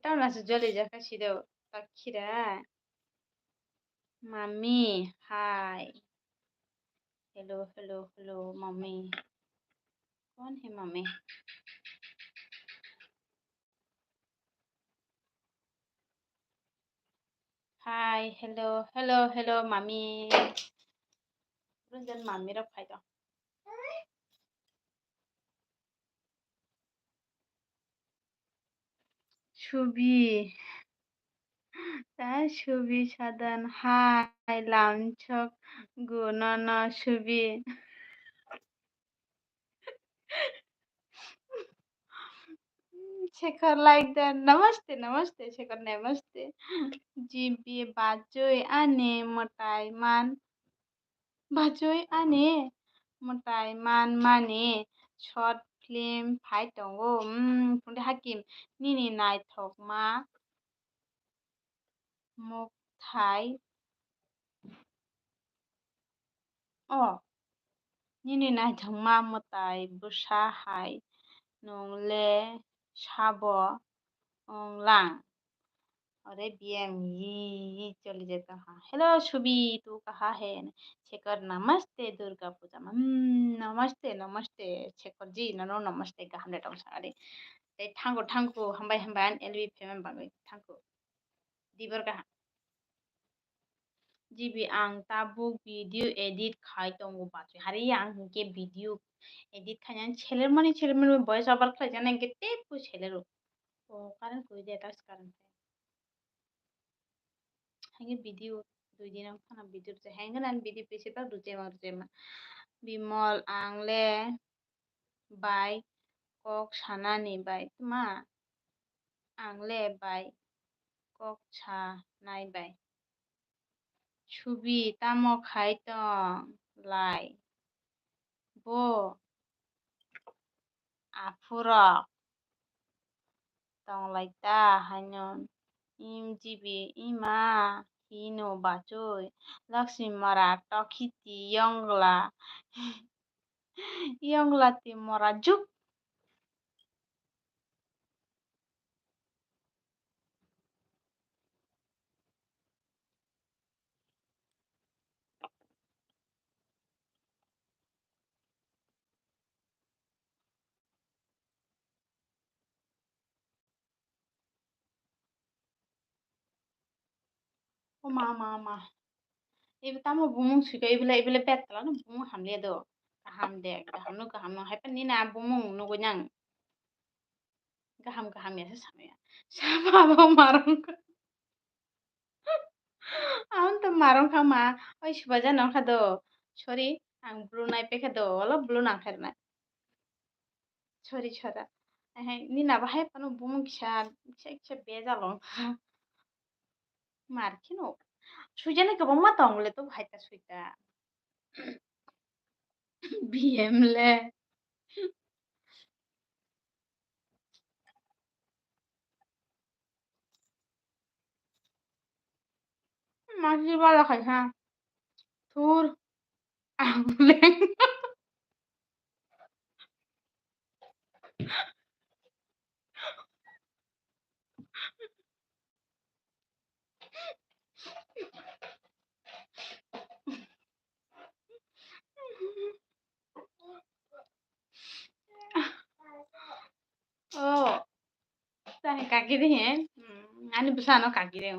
Tamo se joli jaka siro, takhira. Mami, hi. Hello, hello, hello, mami. कौन है mummy? Hi, hello, hello, hello, mami. Runjani mami rok phai tong. Subi. Ta Subi Sadan, hi, lamchok gunono Subi. Shekhar like that. Namaste, namaste, Shekhar, namaste. G B bachoi ani mwtai man. Bachoi ani mwtai man mani short film phai tongo. Hmm, Phundi Hakim, nini naithokma mukthai. O, nini naithokma mwtai bwsa hai nwng le sabo wng lang. Ore B M yi, yi choli jai tong ha. Hello, Subi, tu kaha hai? Shekhar, namaste, Durga Puja ma. Hmm, namaste, namaste, Shekhar ji, nono namaste, kaham de tong sa ari. Tei thango, thango, hambai, hambai, an L B payment bagwi, thango. Dibor kaham. G B ang tabuk video edit khai tongo bachoi. Hari ang hinkhe video edit khaina seler mani, seler mani voice over khlai jana hinkhe tei phu selero. O current koi de, tas current. Hinkhe video dui din ang phano video rwjai. Hinkhe ang video besi bak rwjai ma, rwjai ma. Bimol, ang le bai kok sanani bai tma? Ang le bai kok sanai bai. Subi tamo khai tong lai? Bo aphurok tong lai ta haino. Im G B ima hino bachoi. Lakshmi mora tokhiti yongla. Yongla ti mora juk. O ma, ma, ma. Ibo tamo bumung sika, ibole, ibole betla no bumung hamle do. Kaham de, kaham no, kaham no. Hai pa nini a bumung nugo nang. Kaham, kaham ya se samaya. Sama bo marong. Ang to marong kha ma. Oi subaja nong kha do. Sorry, ang blue nai pe kha do. Olo blue nang kha na. Sorry, sora. Ehe, nini abo hai phano bumung kisa, kisa, kisa bejal wng kha. Mar kheno. Suijani kwbangma tong le to hai ta sui ta. B M le. Masi bala khai ha. Thur. Ang leng. Oh, tani kaki de he. Hmm, ani bwsano kaki de.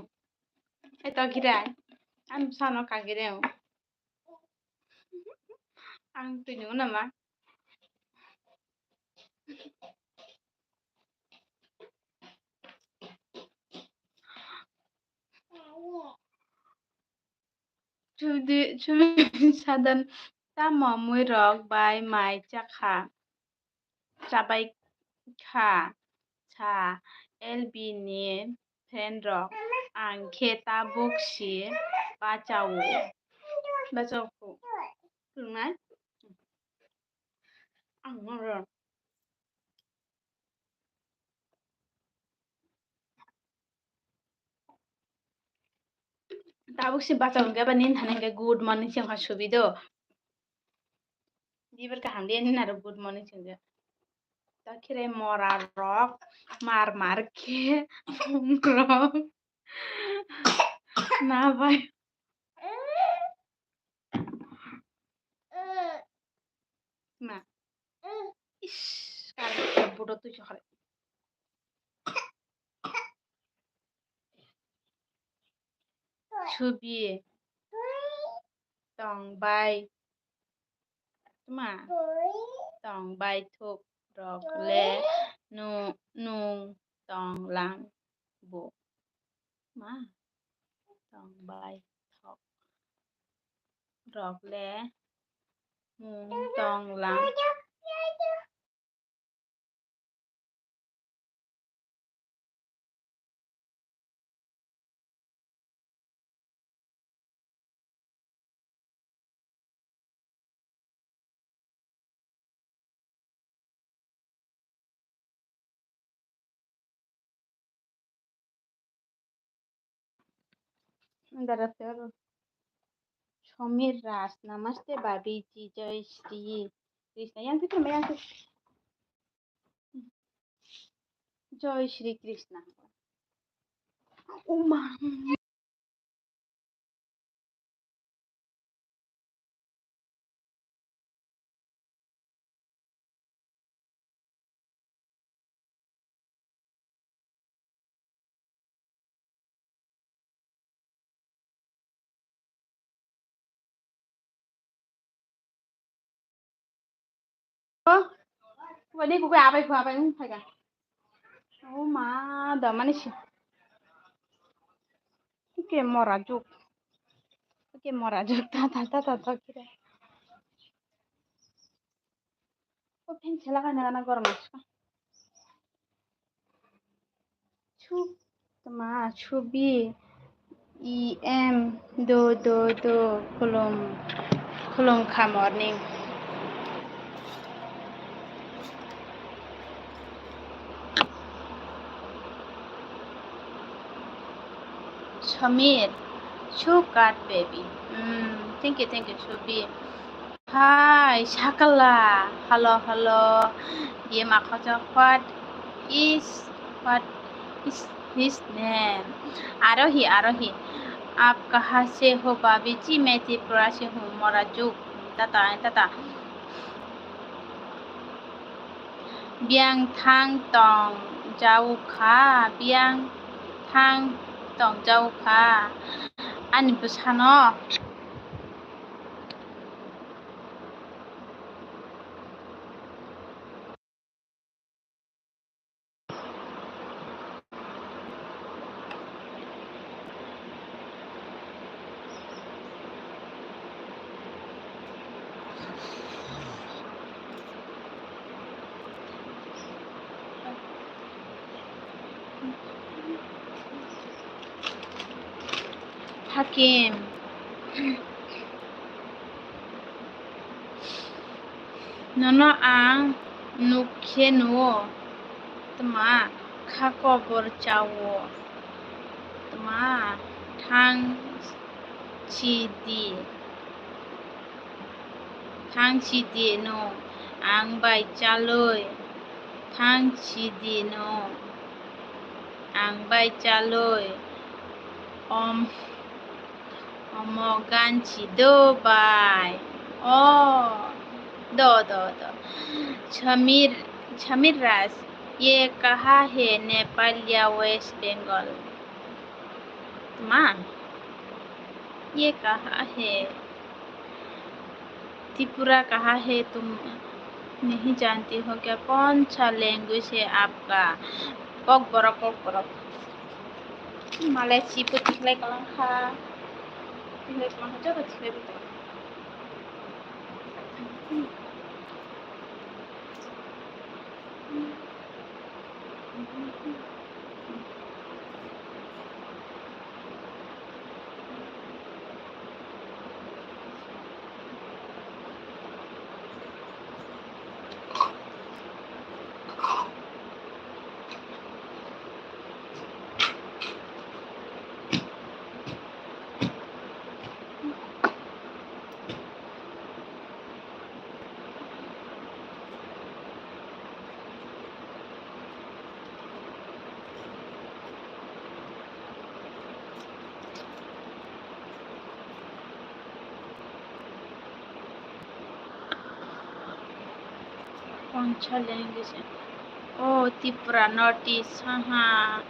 Eto girai. Ani bwsano kaki de. Ang twi nung nama. Chudi, chudi sadan tamo mui rok bai mai chakha, chabai kha, sa L B ni friend rok, ang khe tabuk si bachao, bachao khu, khulumnai? Ang no rw. Tabuk si bachao hwnkhe ba nini thani hwnkhe good morning se wngkha subi do. Dibar kaham de nini aro good morning se wngkha. Takhire mora rok mar mar khe phungrok na bai. Ma. Ish, kar budo tu chokre. Subi. Tong bai. Ma. Tong bai thuk rok le nu-, nung tong lang bo. Ma. Tong bai thok rok le nung tong lang. Dara tero. Somir Raj, namaste bhabiji, jai Shri Krishna. Yang kita yang kita. Jai Shri Krishna. Uma. Wani kuku abai ku abai wng phaiga. O ma da mani si. Ke mora juk. Ke mora juk ta ta ta ta ta kire. O phen chela ka na na gorom aska. Chu, tma, chubi, i, em, do, do, do, khulum, khulum kha morning. Samir, chu kat baby. Mm, thank you, thank you, chubi. Hi, Sakala. Hello, hello. Ye ma khocha, what is, what is his name? Arohi, Arohi. आप कहाँ से हो भाभी जी? मैं त्रिपुरा से हूँ। Mora juk. Tata, tata. Biyang thang tong jau kha, biyang thang tong jau kha. Ani bwsano. Hakim. Nono ang nukhe nuo, tma kha kobor chao, tma thang chidi, thang chidi no ang bai chaloi, thang chidi no ang bai chaloi, om. Omo ganchi do bai. Oh, do, do, do. Samir, Samir Raj, ye kaha hai Nepal ya West Bengal? Ma, ye kaha hai? Tripura kaha hai tum nahi janti ho kya? Kaun sa language hai aapka? Kokborok, Kokborok. Malai chibo tikhlai kalang kha. Tikhlai kalang kha, joto tikhlai bo tongo. Mungsa language. Oh, Tipra notice, haha.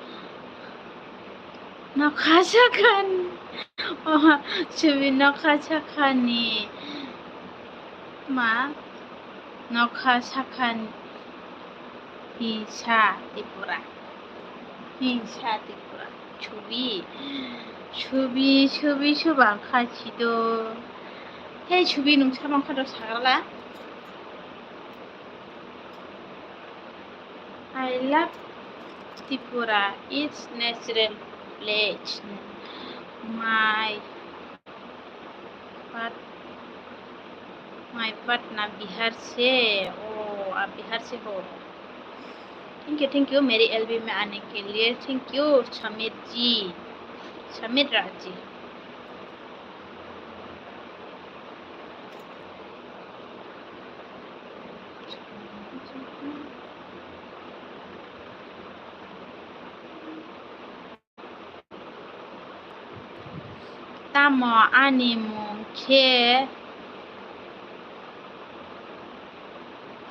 Nokha sakhan. Oh, Subi nokha sakhani. Ma, nokha sakhan. Hingsa Tripura. Hingsa Tripura. Subi. Subi, Subi, Subang kha chido. Hey, Subi, nung sabang kha do sagrala? I love Tripura, its natural place. My pat-, my patna Bihar se, oh, आप बिहार से हो। Thank you, thank you, मेरी एलबी में आने के लिए। Thank you, Sameer ji, समीर राज ji. Tamo ani mung khe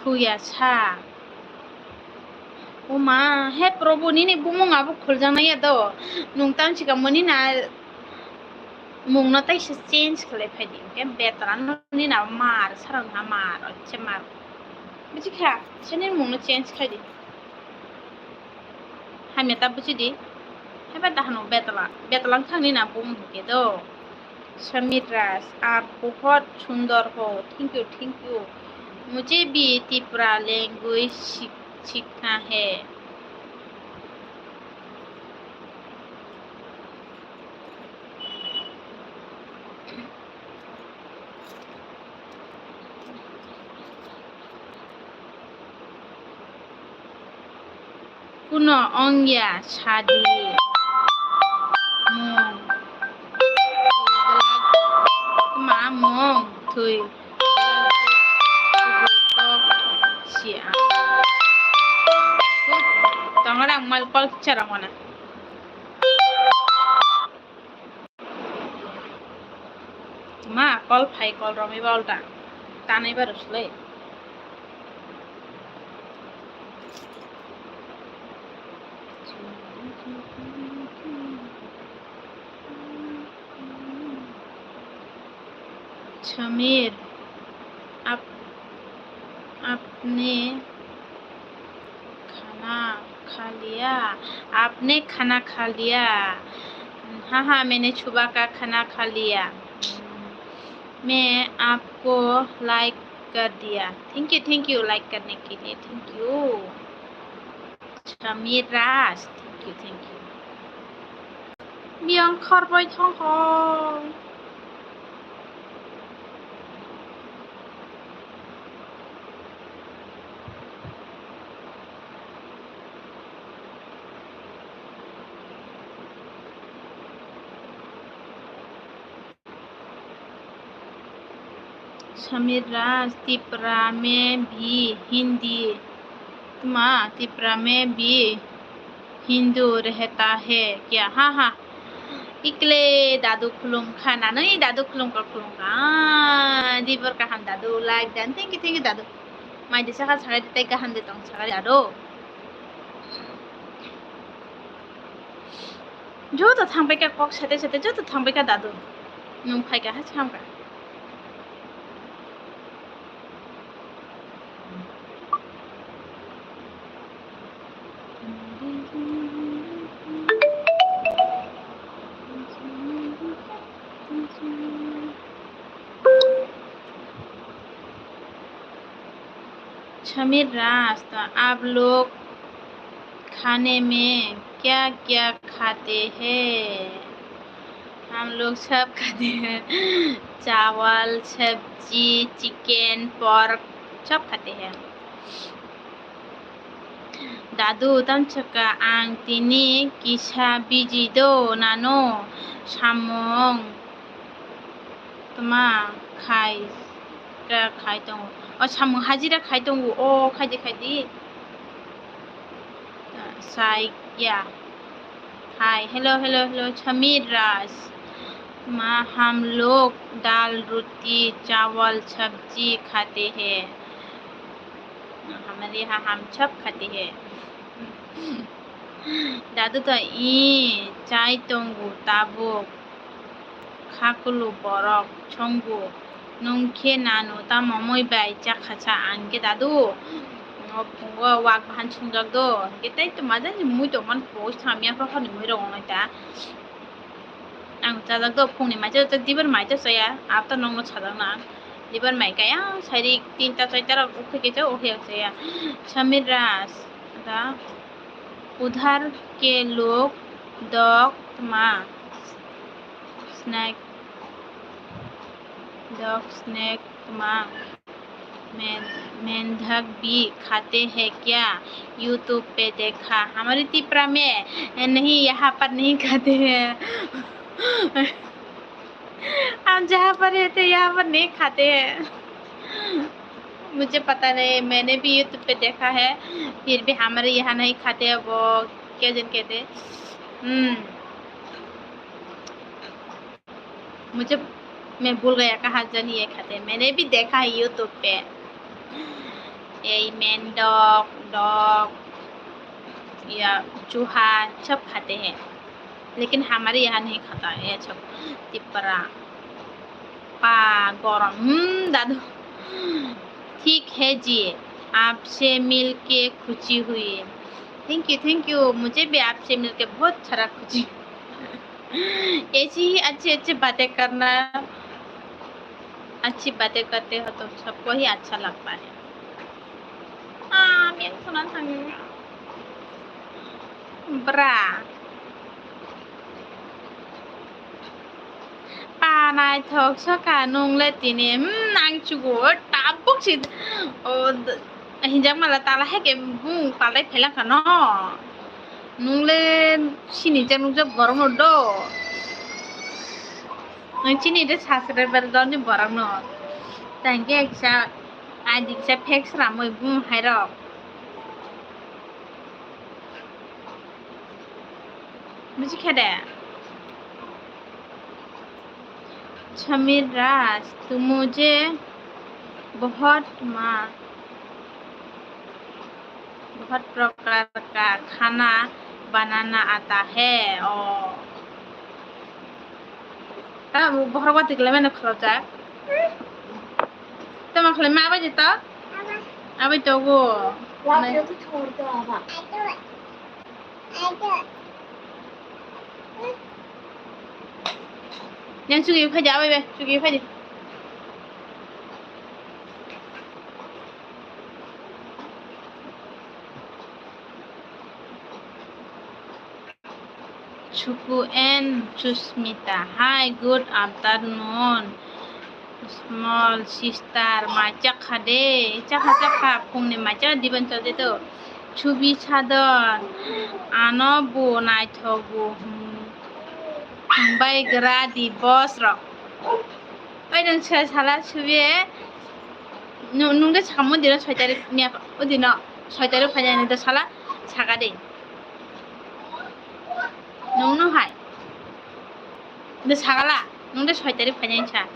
Khuyasa. Oma, he Probu, nini bumung abo khuljaknai ya do. Nung tamsika moni na mungno taisa change khlai phaidi. Hwnkhe betla no nini abo mar, sarang ha mar, oche mar. Buji kha, sini mungno change khaidi. Hamya ta buji di. Heba dahano betla, betla wng thangni na bumung hwnkhe do. Samir Raj, आप बहुत सुंदर हो। Thank you, thank you। मुझे भी त्रिपुरा language सीख-, सीखना है। Kuno ongya sadi. Mung. Ma mung thui. Sia. Tongo rang mal kol kicha rang wana. Ma, kol phai, kol romwi ba ulta. Tanwi ba rwslai. Samir, ap-, apne खाना खा लिया? आपने खाना खा लिया? हाँ, हाँ, मैंने सुबह का खाना खा लिया। मैं आपको like कर दिया। Thank you, thank you, like करने के लिए, thank you। Samir Raj, thank you, thank you। Biyang khorbai thong kho. Samir Raj, Tripura में भी हिंदी, त्रिपुरा में भी हिंदू रहता है क्या? हाँ, हाँ। Ikle dadu khulum kha, nanwi dadu khulum kha, khulum kha. Ah, dibor kaham dadu, like dan, thank you, thank you dadu. Mai di saka saka di tei kaham di tong saka dadu. Joto thangbai kha kok sete sete, joto thangbai kha dadu. Nung phai kha ha cham kha. Samir Raj, तो आप लोग खाने में क्या क्या खाते हैं? हम लोग सब खाते हैं, चावल, सब्जी, चिकन, पोर्क, सब खाते हैं। Dadu, tamsaka ang tini kisa busy do, nano samung tma khai ra khai tongo. O samung hajira khai tongo. O khai di, khai di. Sai ya. Hi, hello, hello, hello, Samir Raj। माँ, हम लोग दाल, रोटी, चावल, सब्जी खाते हैं। Hamari ha ham chap khati he. Dadu to i chai tongu tabuk. Khakulu borok chongu. Nung khe nanu tamo mui bai chakha cha ang khe dadu. O pungo wak bahan chungjak do. Hingke tei to maja ni mui tongman post hamya kho khani mui rok ongnai ta. Ang chajak do phungni mai chajak dibar mai cha chaya. Ap to nongno chajak na. Dibar mai kaya sairi tinta chaita rok ukhe khe cha ukhe chaya. Samir Ras da. Udhar ke log dok tma. Snack. Dok snack tma. मेंढक भी खाते हैं क्या? YouTube पे देखा। हमारी तिपरा में नहीं, यहाँ पर नहीं खाते हैं। हम जहाँ पर रहते हैं, यहाँ पर नहीं खाते हैं। मुझे पता नहीं, मैंने भी YouTube पे देखा है, फिर भी हमारे यहाँ नहीं खाते हैं वो, क्या जन कहते हैं। हम्म। मुझे, मैं भूल गया कहाँ जानी ये खाते हैं। मैंने भी देखा है YouTube पे। यही मेंढक, dog, या चूहा सब खाते हैं, लेकिन हमारे यहाँ नहीं खाता है ये सब। तिपरा पा गरम। हम्म, दादू। ठीक है जी, आपसे मिलके खुशी हुई। Thank you, thank you। मुझे भी आपसे मिलके बहुत सारा खुशी। ऐसी ही अच्छी अच्छी बातें करना, अच्छी बातें करते हो तो सबको ही अच्छा लगता है। Ah, miyang sunan sang bra. Pa naithok soka nung le tini, hmm, nang chugo tabuk si. O, hinjak mala tala heke bung palai phelak kha no. Nung le sini jak nukjak borok no do. Nung chini de subscriber doni borok no. Tangke kisa, adi kisa fake sramoi bung hai rok. Buji khe de? Sameer राज, तो मुझे बहुत मा-, बहुत प्रकार का खाना बनाना आता है। Oh. Ah, bohrok watwi kwlaimano khorokjak. Tamo khlai ma abai de to? Abai togo. Yang chugi phai de, abai be, chugi phai de. Chuku and Chusmita. Hi, good afternoon. Small sister, mai chakha de, chakha, chakha, phungni mai chakha diban chajai to. Chubi sadon, ano bo naithogo, hmm. Bai gra di boss rok. Oi, nung sala chubi, nung, nung de sakha mondiro soi tarik niya, odino soi tarik phainani de sala, saka de. Nung no hai. De sagala, nung de soi tarik phainai sa.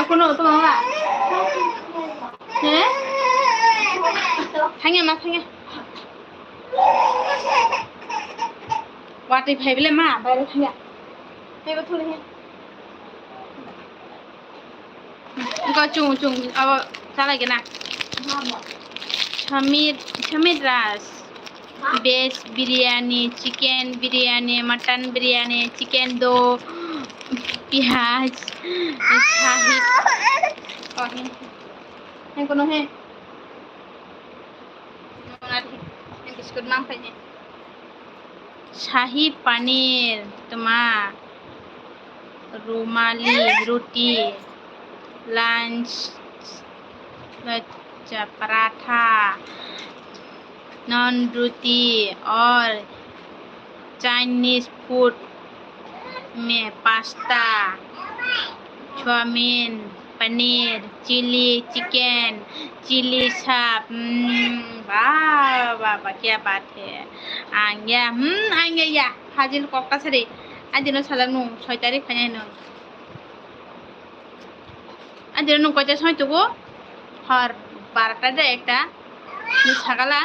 Aku no to mama. He? Thangya ma thangya. Watwi phai bile ma, baire thangya. Phai bo thule he. Engko chung, chung, abo chalai gana. Samir, Samir Ras. Veg biryani, chicken biryani, mutton biryani, chicken do, piyaj, shahi. Oh, he. He, kono he. Biscuit mang phai ni. Shahi paneer, tma, rumali roti, lunch, lachcha paratha, naan roti aur Chinese food mein pasta, chowmein, Paneer, chili chicken, chili sap, hmm, ba, ba, ba, kya baat hai. Ang ya, hmm, ang ya, ya, fazil kokta sari. Adino sajak nung, soi tarik phainai nung. Adino nung koita soi tugo? Hor barota de ekta. Ni sagala.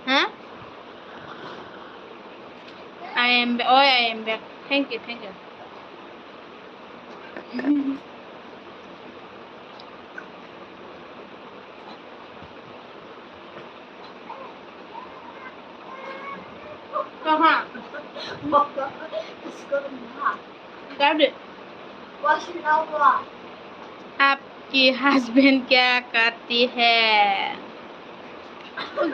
Huh? I am ba-, oh, I am back. Thank you, thank you. कहाँ? गाड़ी। आपके husband क्या करती है?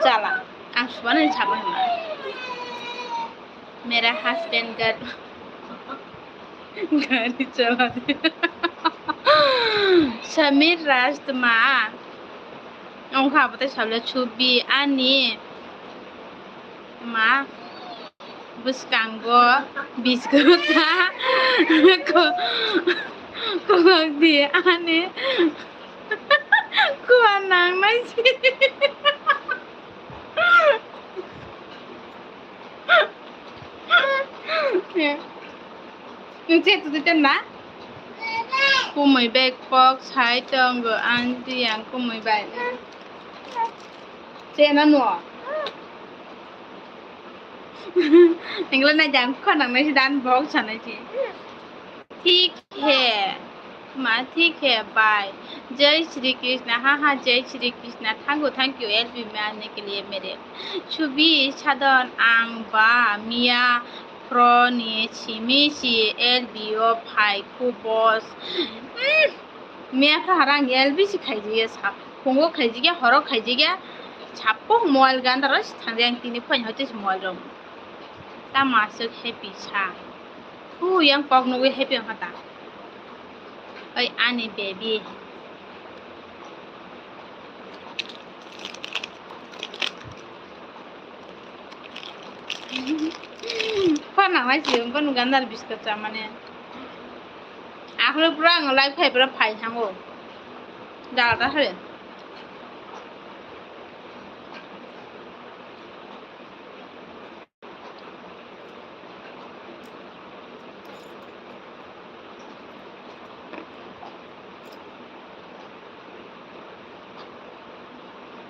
Jala, ang subana ni sabang ma. मेरा husband गाड़ी, गाड़ी चलाती है। समीर राज tma. Ang kha bwtwi sabla chubi ani ma. Bwskango biskuta ko-, kolok di ani kuwa nangnai si. Nung che tu ten na? Kumui bag pok sai tongo ang tiyang kumui bai. Che na no? Engla na jang khonang nai si dan bok sanai si. ठीक है, मा ठीक है, bye. जय श्री कृष्णा, हाँ, हाँ, जय श्री Krishna. Thank you, thank you, L B में आने के लिए मेरे। Chubi sadon ang ba miya pro ni simi si L B o phai khu boss. Hmm, miya kha harang L B si khaijigya sa, phungo khaijigya, horo khaijigya, chapo mobile ganda ro si thangdi ang tini phone hoite si mobile rom. Tamo aswk happy sa. Hu, yang kok nugwi happy wngkha ta. Oi ani baby. Khor nangnai si wngkha nw gandar biscuit chamani. Akhlo pura ang live khai pura phai thango. Jala ta hare.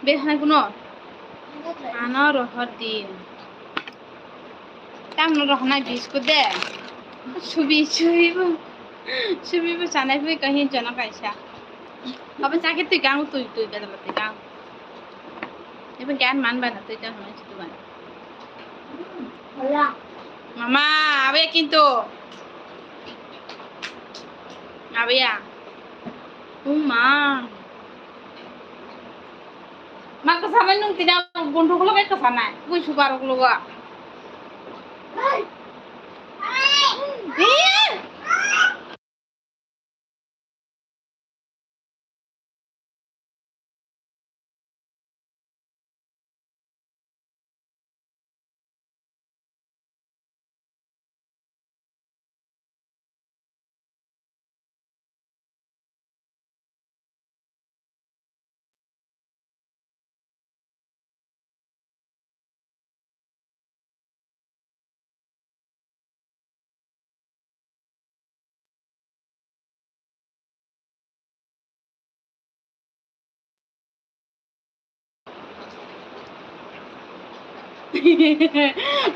Behai kuno? Ano rohor din. Tamo rohornai biscuit de. Subi, subi bo. Subi bo chanai pui kahin jono kaisa. Abo chakhe twi kang, twi, twi, bedala twi kang. Ibo gan man bana twi kang, man chitu bana. Mama, abe kintu. Abe ya. Uma. Ma kwsa mai nung tina gunthuk logo kwsa nai. Kui sugar logo. Eh!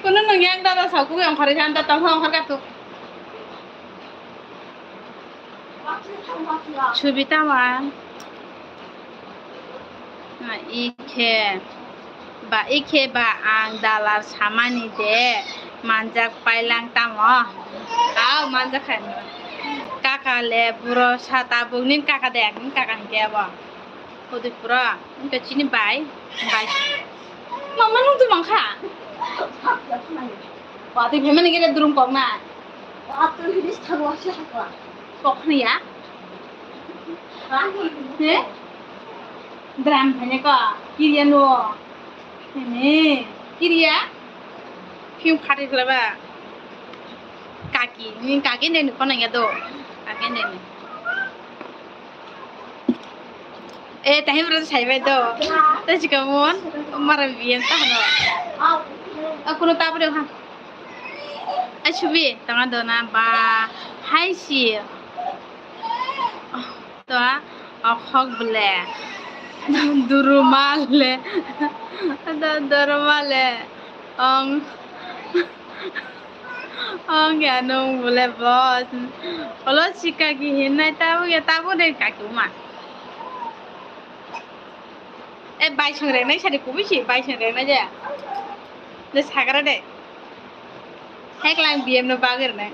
Kuno nung yang dada sa, kuwi ongkhorwi sa, anta tongkha ongkhor ka tu. Subita wa. Na, ikhe. Ba, ikhe ba ang dalar samani de manjak pailang tamo. Au, manjak khaino. Kaka le buro sa tabuk nin kaka de, nin kaka hingke abo. Hodi pura, wngkha chini bai, bai. Mama nung tu mangkha? Watwi phaimani gede durum kok na. Kok khna ya? He? Dram phaine ko, kiriya no. He, kiriya? Phim khati khlaiba. Kaki, ni kaki ne ni kono ya do. Kaki ne ni. Eh, tahi bro sai bai do. Ta chika mon, mara biyan ta no. Aku no tabro ha. Ai subi, tanga do na ba. Hai si. To a, okhok ble. Durumale. Do durumale. Ong. Ong ya nung bole boss. Olo si kaki hinai tabuk ya tabuk de kaki uma. Eh, bai song renai sari kubui si, bai song renai de. De sagra de. Hek lang B M no bagir nai.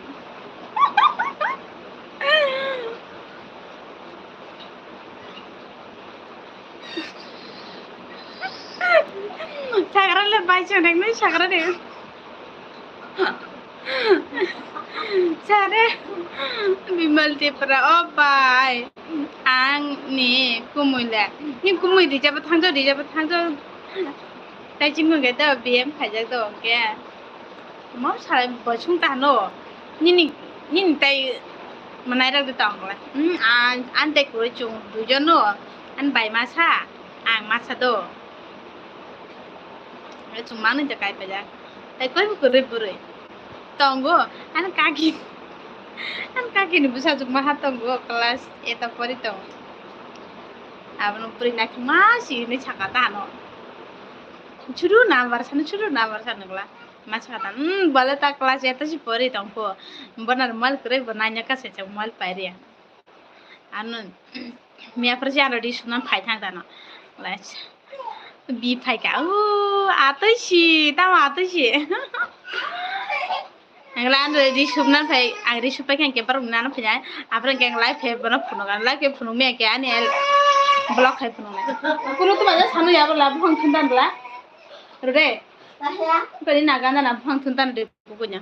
Sagra le bai chongrek nai sagra de. Sare Bimal Tripura, o bai. Ang ni kumui le. Ni kumui rijabo thangjo, rijabo thangjo. Tai chimung ge to B M khaijak do ke. Mo salai bosong ta hano. Nini, nini tai manai rok de tong kala. Hmm, an, an tai kurui chung duijon no. An bai masa, ang masa do. Chung mani je kai paja. Tai koi bu kurui burui. Tongo, an kaki. An kaki ni busa chung maha tongo, class eight o pori tongo. Abono burui na ma si ni saka ta hano. Churu number sanu, churu number sanu kala. Masa kata, hmm, bole ta class eight si pori tongkho. Bonar mal kre bo nanya ka se chak mal pairi. Anu, miya pore si aro di sunan phai thang tano. Class B phai ka. U, atoi si, tamo atoi si. Angla anu di subnan phai, ang di supai kan ke parung nana phai. Apre ke live phai bono phunuk, live ke phunuk miya ke ani block khai phunuk nai. Kuno tu baja sanu ya bola buhang thundan bla. Rode. Tadi naga na buhang thundan de bukunya.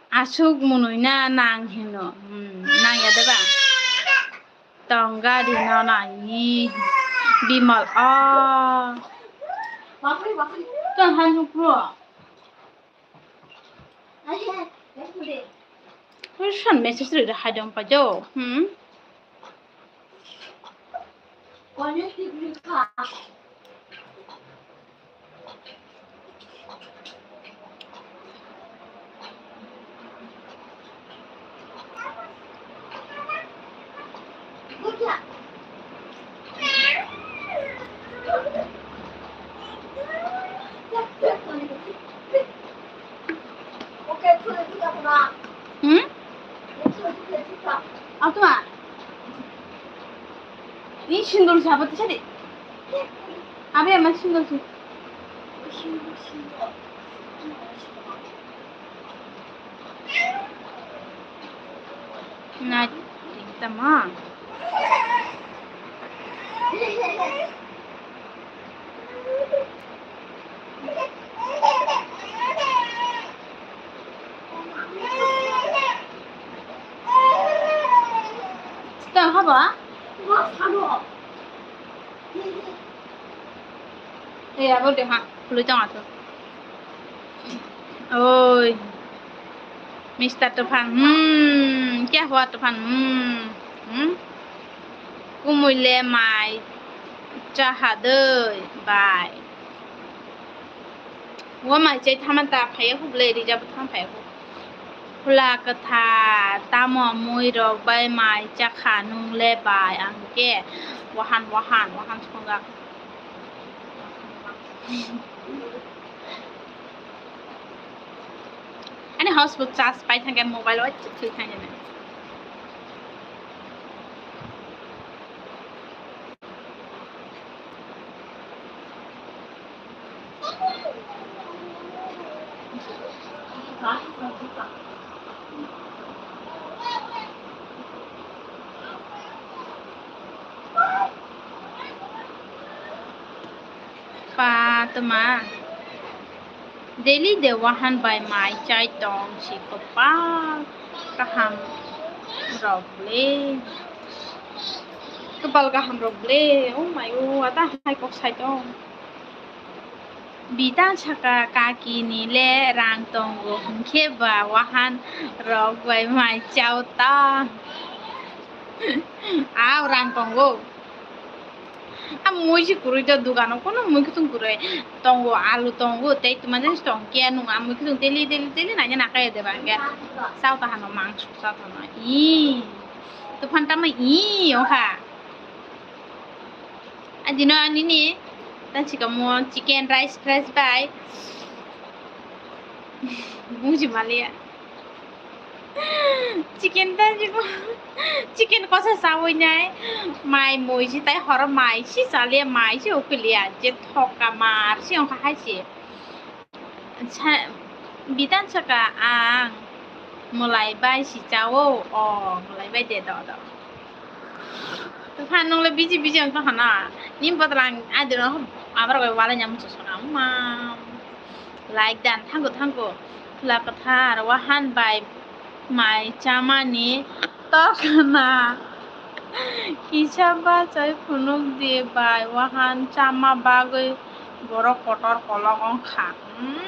Aswk mwnwi na nang hino. Hmm, nang ya de ba? Tong gari no nai. Bimal o. Tong han pro. Oi, san message rwdi hai dong pajo. Hmm? Hmm? Atuma. Ni sindul sabo tisadi. Abi ama sindul si. Na, tama. Tang haba? Ei, abo de ha, khului tong ato. Oi, Mister Tufan, hmm, kya hua Tufan, hmm, hmm? Kumui le mai chaha dei, bai. Wa mai chai thaman ta phaiya hu ble rija bu tham phaiya hu. Khula kwthar, tamo mui rok bai mai chakha nung le bai ang ke wahan, wahan, wahan songjak. Ani hotspot charge pai thangkhe mobile o thwi thangkhe. Pa tma. Daily de wahan bai mai chai tong si kwpal kaham rok le. Kwpal kaham rok le. Oh my, oh, ada hai kok sai tong. Bita saka, kaki ni le rang tongo, hinkhe ba wahan rok bai mai chao ta. Aw, rang tongo. A mui se kwrwi do dogano, kono mui kutung kwrwi tongo, alu tongo, tei tuma jinis tong khe nung a mui kutung daily, daily, daily naina nakai de ba hwnkhe chao ta hano mangso chao ta hano. Ih, tufan tamo ih ongkha. Adino anini ta chikamo chicken rice fresh bai. Buji maliya. Chicken ta chiko. Chicken kosa sawi nai. Mai mui si tai horo mai si chaliya mai si ukiliya. Je thoka mar si ongkha hai si. Sa-, bitan saka ang mulai bai si chao. O, mulai bai de do do. Tufan nung le biji biji ang tong hana. Nim botol ang adino abar bai wala nyam chusuk ang ma. Like dan thango thango. Khula kwthar wahan bai mai chamani tokna. Kisa bachai phunuk di bai wahan chama bagwi borok kotor kolok ongkha. Hmm.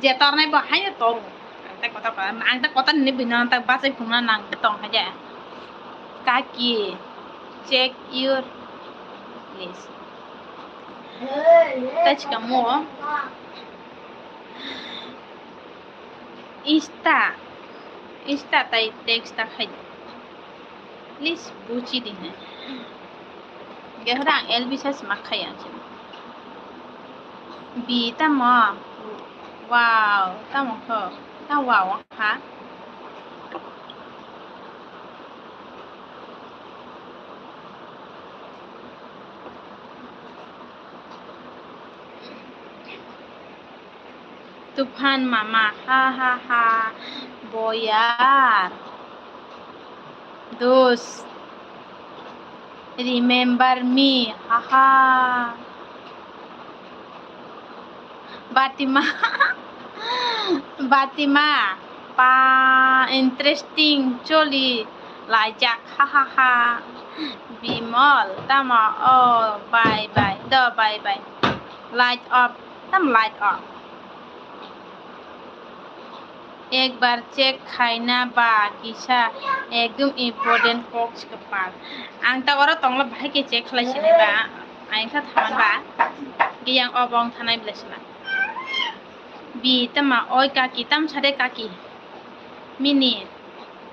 Je tornai bo haino tongo. Ang ta kota, ang ta kota ni bini ta bachai phunukna nang tong hai de. Kaki, check your list. Ta chikamo. Insta, Insta tai text ta khai. Please buchi di hai. Ge hora ang L B size ma khai ang sini. Bi tamo? Wow, tamo kho? Ta wow ha. Tufan mama, ha ha ha, boyar. Dos, remember me, ha ha. Batima, Batima, pa interesting choli laijak, ha ha ha. Bimol, tamo, oh, bye bye, do bye bye. Light off. Tam light o. Ekbar check khaina ba kisa ekdum important kok se kwpal. Ang ta oro tongla bahai khe check khlai sini ba. Ang kha thaman ba. Ge yang obo wng thanai belai sina. Bi tama oi kaki tam sade kaki. Mini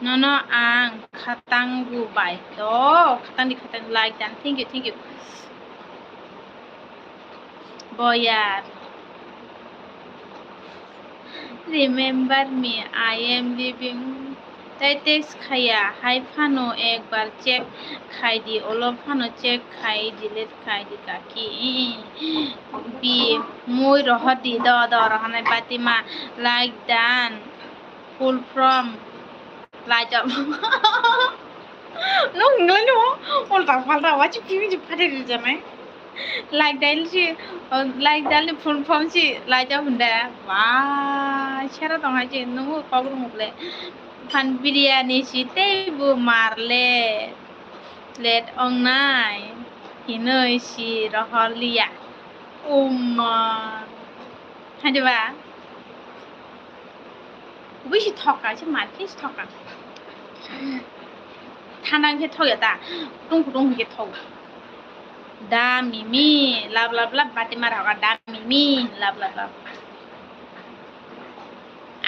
nono ang khatang bu bai. Do khatang di khatang like dan. Thank you, thank you. Boyar. Remember me, I am leaving. Tai text khaya, hai phano ekbar check khai di, olo phano check khai, delete khai di kaki. Bi mui rohor di, do, do, rohornai Batima, like dan, full from. Like up. Nung hinglai no ulta palta wachi pimi ji phade ri janai. Like dail ji, like dail ni full form si like up hunda. Ba, sera tong hai ji nung kok rung le. Phan biryani si tei bu marle. Let ong nai. Hinoi si rohor liya. Umma. Hai de ba. Kubui si thok ka, se mar khe si thok ka. Thana khe thok ya ta, kutung kutung khe thok. Da mimi, lab lab lab, bati mar hoga, da mimi, lab lab lab.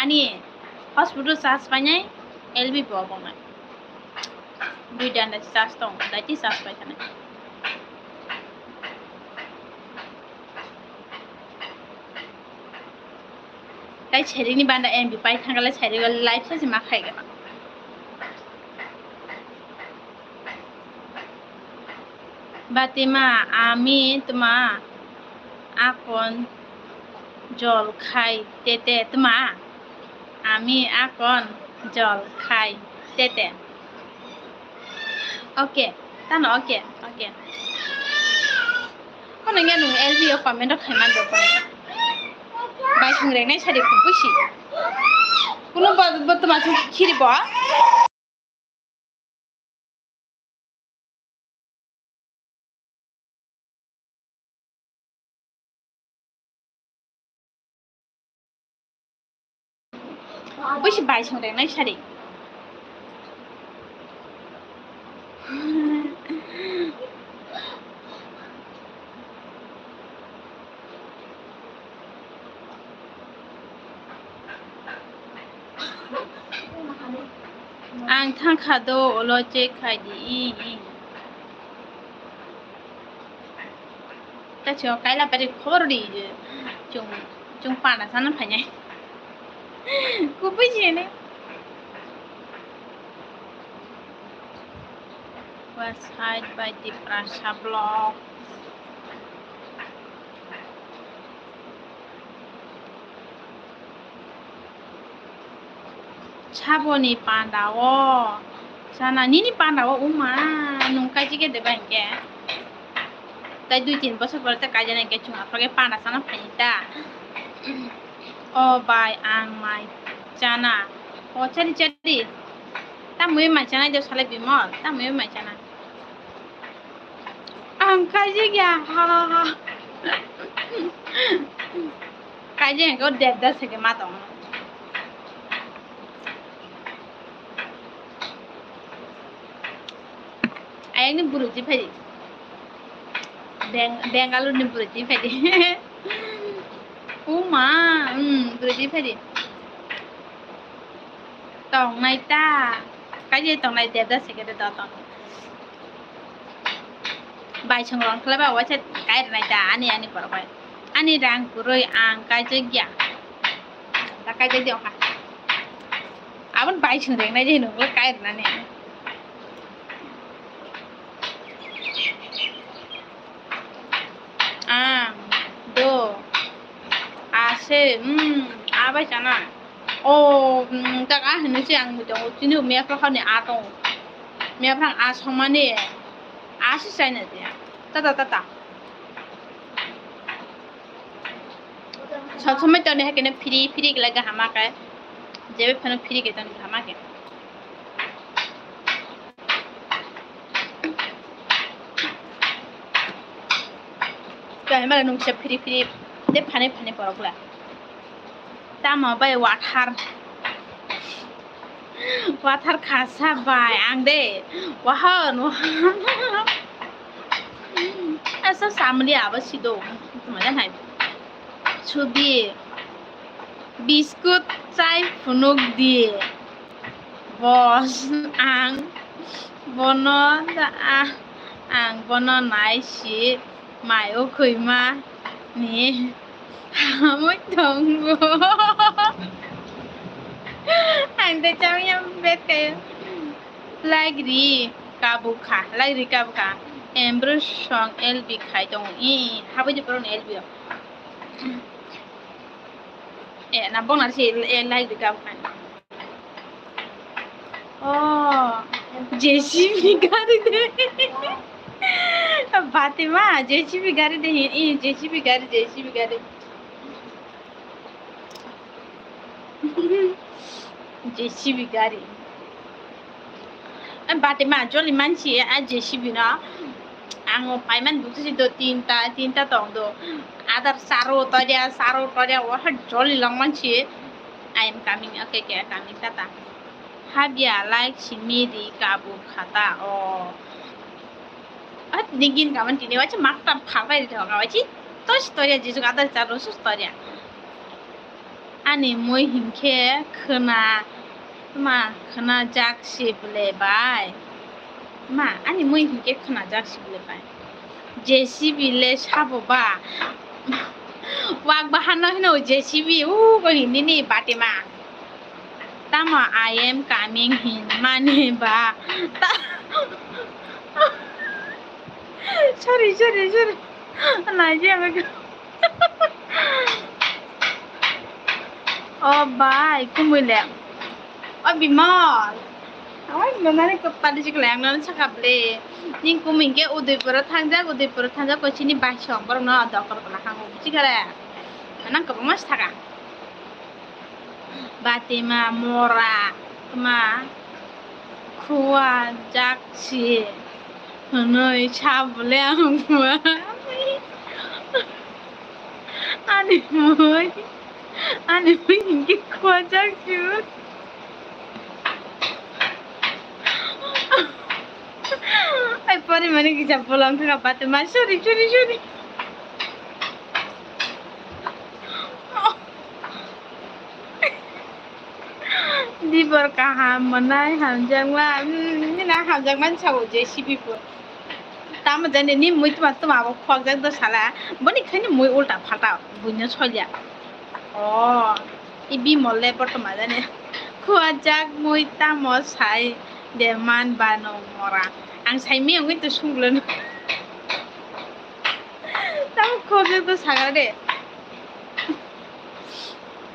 Ani hospital charge painai, L B bo bonai. Dui danda charge tong, dai ti charge pai thanai. Tai seri ni banda M B pai thangkha le seri o live se ma khai ga. Batima, ami tuma akon jol khai tete tuma. Ami akon jol khai tete. Okay, tano okay, okay. Kono nge nung L B o comment rok khai man do kono. Bai sung rek nai sari kubui si. Kuno bo, bo tuma chu khiri bo. Bwsi bai song rengnai sari. Ang thangkha do, ulo check khai di, i, i. Ta chwng kaila bari khobor di je. Chwng, chwng panda sana phainai. Kubui jene. Was side by Tiprasa vlog. Saboni panda o chana, nini panda o wngma nwng kaijikhe deba hinkhe. Tai dui tin bosor pore ta kaijana hinkhe chwng aphage panda chana phaini ta. O bai, ang mai chana. O chari chari. Tamwi mai chana de sale bimol. Tamwi mai chana. Ang kaijak ya. Ha, ha, ha. Kaijak ya, ko debda seke ma tong. Ayang ni buru ji phai di. Beng-, Bengaluru ni buru ji phai di. Uma, hmm, buru ji phai di. Tongnai ta. Kaijak tongnai debda seke de do tong. Bai song rong khlai ba waisa kai rwnai ta ani ani borok bai. Ani rang kwrwi ang kaijak ya. Ta kaijak di oha. Abon bai song rengnai je hinwi kai rwnani. Ang do ase, hmm, abai chana. O, mm, tak a hinwi se ang muitongo, chini mepra hani a tongo. Mepra a songmani a se chaina dia. Tata, tata. Sob somoi toni hai kene free, free khlai kaham khe. Jebe phano free khe toni kaham khe. Kahimala nungsa phiri phiri de phane phane borok la. Tamo bai wathar. Wathar khasa bai ang de. Wahan, wahan. Asa samli abo sido. Majan hai. Subi. Biskut chai phunuk di. Boss, ang bono da, a, ang bono nai si mai o khoi ma ni hamui tongo. Ang de chang ya bet kayo. Like ri kabu kha, like ri kabu kha. Embro song L B khai tongo. I, habui de poro L B o. Eh, na bong na si, eh, like di kam kan. Oh, J C B gari de. Fatima, J C B gari de hin, eh, J C B gari, J C B gari. J C B gari. Eh, bati ma joli mansi, eh, J C B no. Ang o paiman butusi do tinta, tinta tong do. Adar saro toria, saro toria, waha joli long mansi. I am coming, okay, okay, coming, tata. Habia like simi di kabu khata, oh. At nigin kaman tini wacha makta phapai di thoka wachi. Tos toria, jisu adar saro sus toria. Ani mui hinkhe khwna, ma khwnajak se bwle bai. Ma, ani mui hinkhe khwnajak se bwle bai. J C B le sabo ba. Wak bahano hino J C B, u bo hinini batima. Tamo I am coming hinmani ba. Ta-, sorry, sorry, sorry. Naijak. O bai, kumui le. O Bimal. Oi, Bimal ni kwpal si kwlai ang nono saka bwle. Ning kumui hinkhe Udaipur o thangjak, Udaipur o thangjak, koi chini bai song borok no dokol kwlai hango, buji kha le. Nang kwbangma si thaka. Batima mora, tma. Khua jak si hwnwi sa bwle ang bua. Ani mui Ani mui hinkhe khojak sut. Ai pori mani kisa bolong thaka bate ma, sorry, sorry, sorry. Dibor kaham, mwnai hamjakma, mm, nini hamjakmani sao J C B po. Tamo jani ni mui tuma tuma abo khokjak do sala. Boni khaini mui ulta phalta buino solya. O, i bimol le bo tuma jani. Khwajak mui tamo sai de man ba no mora. Ang sai mi wngwi to sunglo no. Tamo khokjak do sagra de.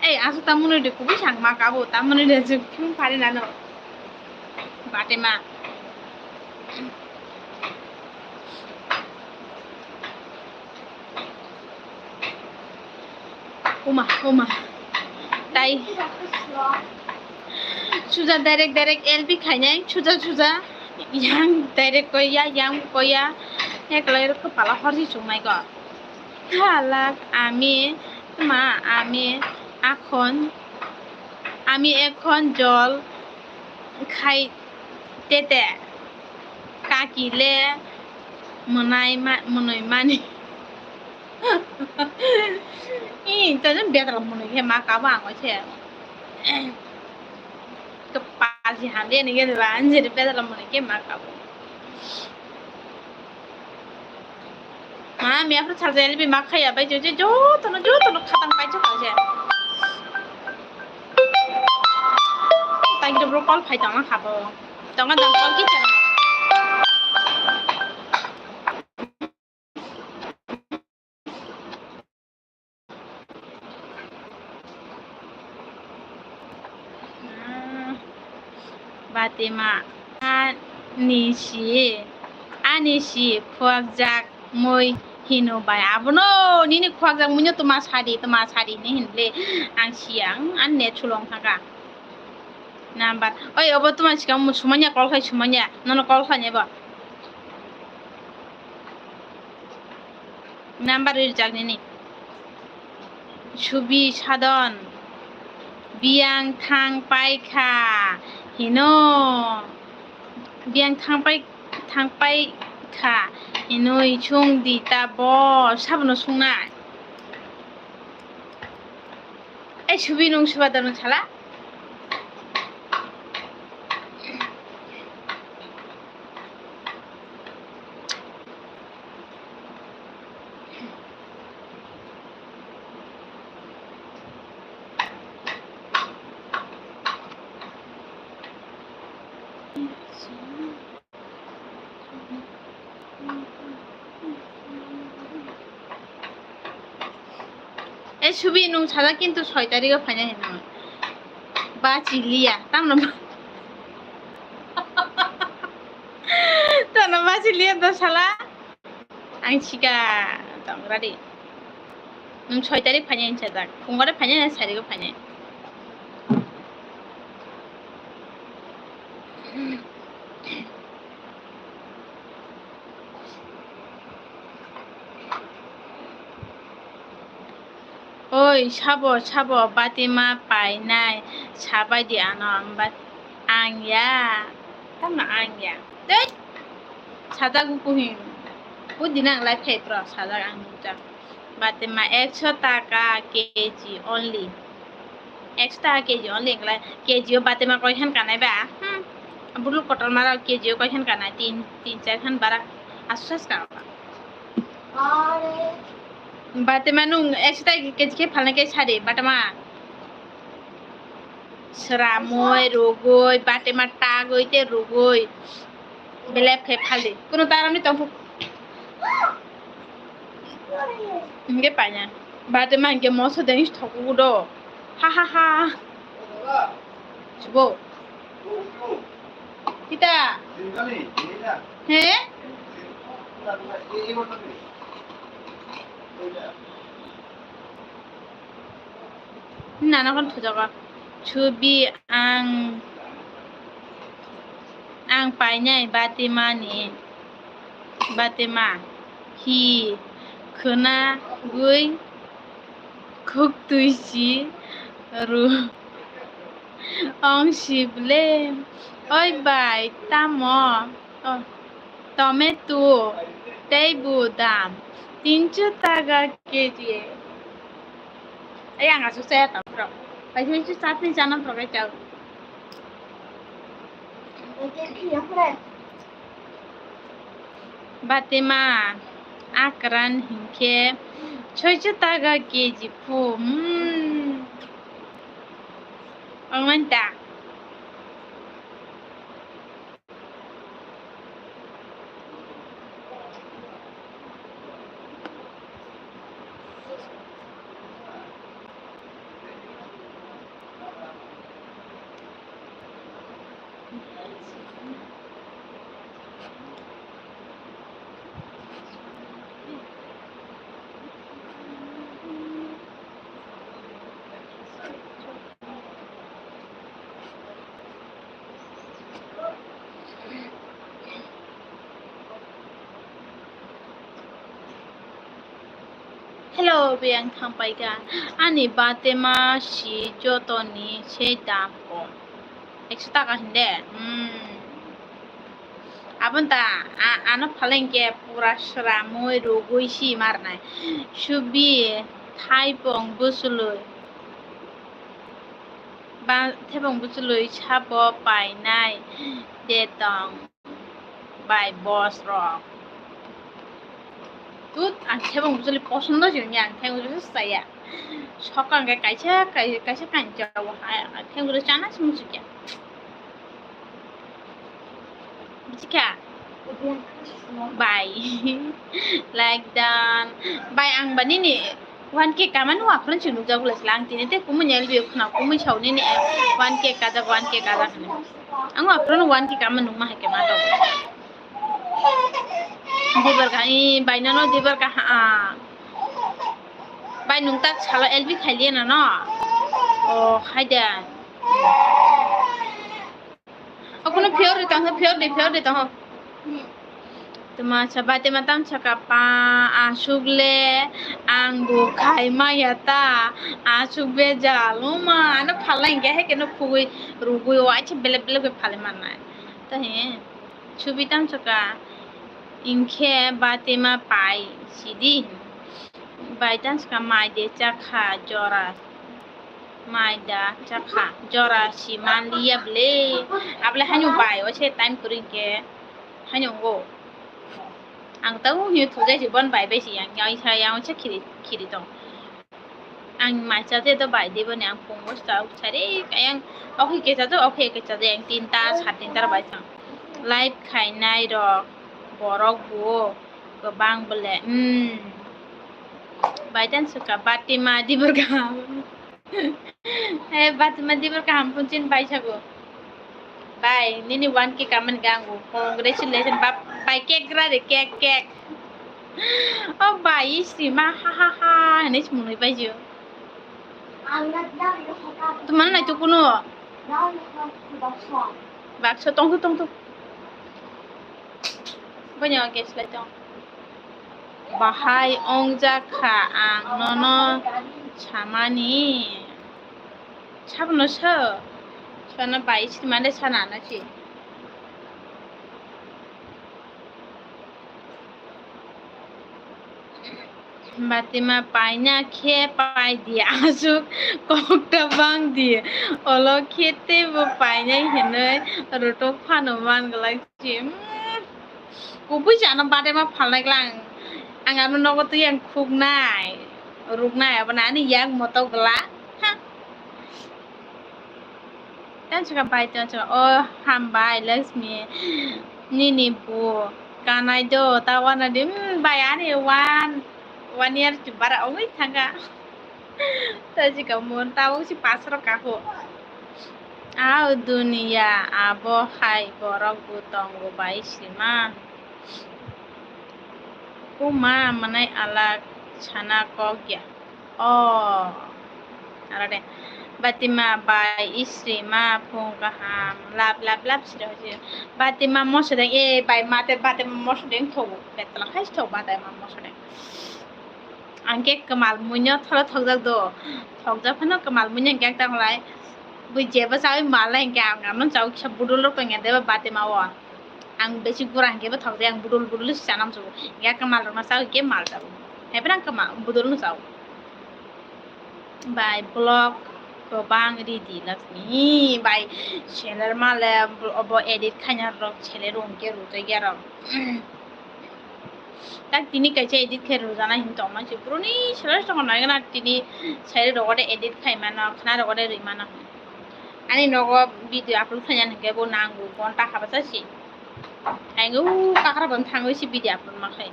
Ei, aso tamoni de kubui sangma kabo, tamoni de jwk phung phari nano. Bate ma. Uma, uma. Tai. Suja direct, direct L B khainai, suja, suja. Yang direct koya, yang koya. Eklai rok kepala horsi chungnai ko. Halak, ami, ma, ami, akhon, ami ekhon jol khai tete, kaki le mwnai ma-, mwnwi mani. Ih, to jeng betra mwnwi khe ma kabo ang se. Kepal si hamle ni ge ba, anjir betra mwnwi khe ma kabo. Ma, mi aphuru salsa L B ma khaya bai, jo, jo, jotono, jotono khatang pai chok se. Tang khe bro call phai tong kha bo. Tong jang call ki chara. Batima, ani si, ani si khwakjak mui hino bai. Abono nini khwakjak mui no tuma sadi, tuma sadi hinwi hinle ang siya, ang, ang net sulong thangkha. Number, oi, obo tuma sikang sumanya call khai sumanya, nono call khai nebo. Number rijak nini. Subi sadon. Biyang thang paikha. Hino. Biyang thang pai, thang paikha. Hinoi sung di ta bo. Sabono sungnai. Ei subi nung suba dano sala. E subi nung sajak kintu soi tarikh o phaina hinwi. Ba chiliya, tamno ba-, tamno ba chiliya do sala. Ang sika tong ready. Nung soi tarikh phaina hinwi sajak. Phungore phaina, sari o phaina. Oi, sabo, sabo, batima painai, sabaidi ano ang ba-, ang ya, tamo ang ya. Tei, sajak bukuhin, budi nang lai phai pro, sajak ang nukjak. Batima ekso taka K G only. Ekso taka K G only, engla K G o batima koi khan kanai ba? Hmm. Bulu kotor mara K G o koi khan kanai, tin, tin char khan bara asus ka. Batima nung ekso taka K G khe phalna khe sadi, batima. Sramoi, rugoi, batima tagoi te rugoi. Belep khe phaldi. Kuno taramni tongthok. Hingke paina. Bate ma hingke moso dengis thokugo do. Ha, ha, ha. Subo. Kita. He? Nana kon thujago. Chubi ang, ang painai batima ni, batima hi khwnagwi khuk twi si Ru. Ong si ble. Oi bai, tamo? Oh, tomato tei bo dam tinso taka keji. Ai, ang aswk chaya tong phro. Bai, tinso chatni chana phro kai chao. Batima, akran hinkhe soiso taka keji phu. Hmm. Ongmanta. Hello, biyang thangpaikha. Ani batema si jotoni se dam kom. Ekso taka hinde. Hmm. Aboni ta, a-, ano phalengke pura sramwi rugwi si marnai. Subi thaipong busulwi. Ba, thebong buchului sabo painai de tong bai boss rok. Tut, ang thebong buchului posondo se wngya, ang thebong buchului saya. Sokang ke kaisa, kai-, kaisa kain jawo, ha, thebong buchului chana se muchukya. Bichika. Bai. Like dan. Bai, ang ba nini one K kamani uaphran chwng nukjago lai sila. Ang tini tei kumui ni L B khna kumui sao nini one K kajak, one K kajak hinwi. Ang uaphran one K kama nukma hai khe ma tong. Dibar ka, i, bai nono dibar ka ha. Bai nung tak salo L B khailiya na no. O, hai de. Okono phiyor di tongho, phiyor di, phiyor di tongho. Tuma sa bai tuma tam saka pa, aswk le ang bo khai maya ta, aswk bejal, uma, ano phalai hinkhe hai khe no khugui rugui o, aisa belep belep khe phalai mannai. Ta he, subi tam saka, hinkhe bai tuma pai sidi, bai tam saka mai de chakha jora. Mai da chakha jora si manliya ble. Able haino bai o se time kwrwi khe haino go. Ang tau hino thujai si bon bai bai si yang yang sa yang se khiri khiri tong. Ang mai cha je do bai de boni ang phungo sa sari kayang okhe ke cha do okhe ke cha de ang tinta sa tinta bai sang. Live khainai rok borok bo kwbang bole. Hmm. Bai tan suka batima dibur kaham. He, batima dibur kaham punchin bai sago. Bai, nini one K kaman gangu. Congratulations, bap, bai cake ra de, cake, cake. Oh, bai, isi ma, ha, ha, ha, hinwi sumui bai jo. Tumana nai tu kuno. Baksa tong tu, tong tu. Banya gas lai tong. Bahai ongjakha ang nono samani. Sabono so. Sana bai sri mande sana na si. Batima paina khe pai di aswk kokta bang di. Olo khe teibo painai hinwi rutuk phano man glak. Chim. Kubui jano bade ma phalnai glang. Ang ano nogo twi ang khuknai, ruknai, abo nani yak moto gla. Ha. Tan chika bai tan chika. Oh, hambai, Lakshmi. Nini bu. Kanai do, ta wana di. Hmm, bai ani one, one year chubara ongwi thanga. Tajika mon tabuk si pasro kaho. Au duniya abo hai borok bo tongo bai sima. Kuma manai alak sana kok ya. Oh. Ara de. Batima bai isri ma phung kaham. Lap lap lap sira hoji. Batima mosodeng e bai mate batima mosodeng thogo. Betla khai thogo batima mosodeng. Ang khe kwmal muino thoro thokjak do. Thokjak phano kwmal muino hwnkhe ang tamo lai. Bui jeba chawi mal lai hwnkhe ang ano chawi kisa budul rok tongya deba batima o. Ang besi gura hwnkhe bo thokjak, ang budul budul se chana muchungo. Hwnkhe kwmal rokno chawi hwnkhe mal chawi. Haiphano ang kwmal budul no chawi. Bai block kwbang ridi Lakshmi. Bai seller male obo edit khaina rok seller hwnkhe rwjak ya rok. Tak tini kaisa edit khe rwjana hin tongma se bruni sero sero nai gana tini sari rogo de edit khai mano, khna rogo de rwi mano. Ani nogo video upload khaina hwnkhe bo nango gonta haba chasi. Ang u kakra bon thangwi se video upload ma khai.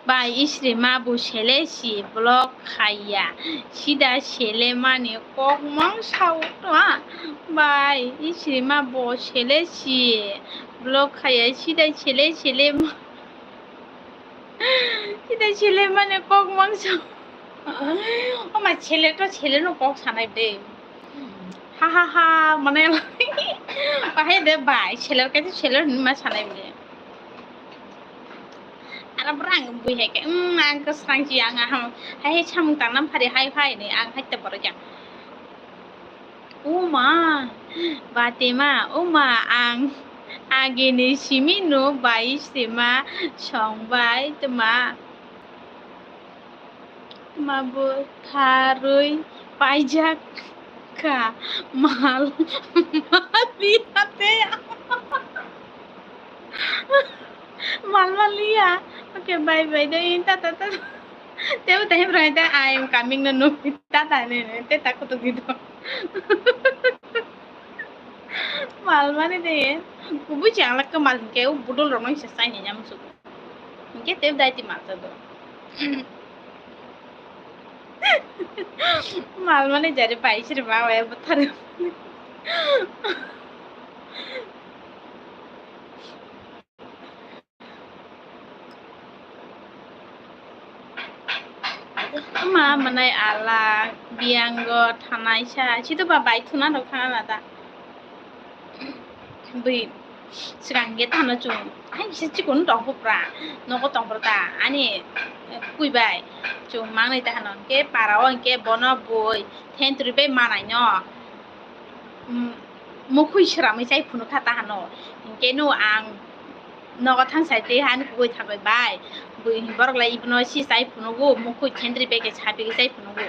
Bai isri ma bo sele si block khaiya. Sida sele mani kok mang sao to ha. Bai isri ma bo sele si block khaiya. Sida sele sele ma. Sida sele mani kok mang sao. O ma sele to sele no kok sanai de. Ha ha ha mane. Bahai de bai sele ke sele ma sanai de. Ara bwrang bui hai khe, "Umm, ang kwsrang si, ang aham, hai hai samung tangnam phari hai phai ni, ang hai te borok ya." Uma, Batima, uma, ang agini simi no bai sima song bai tma, tma bo tharwi paijak kha mal, mal ya te. Mal mal ya. Okay, bye bye. Dai, tata, tata. Tebo tani bro, I am coming no, no. Tata ne, ne. Te ta kutuk di do. Mal mani de. Kubu chang lak mal ke, u budol rong se sai ni nyam su. Ke te dai ti mal ta do. Mal mani jare pai sir ba, wa buthar. Ama manai ala biyango thanai sa situ ba bai thuna rok thana na ta. Bui swkang ge thano chung ai se chikon tong phupra nogo tong phra ta ani kui bai chung mangnai ta hano ke para o ke bono bui thentri bai manai no. Mukhwi sramwi chai phunukha ta hano. Hinkhe no ang nogo thang sai tei hani kubui thabai bai. Bui borok lai ibono si chai phunugo, mukhwi thendri beke sabi chai phunugo.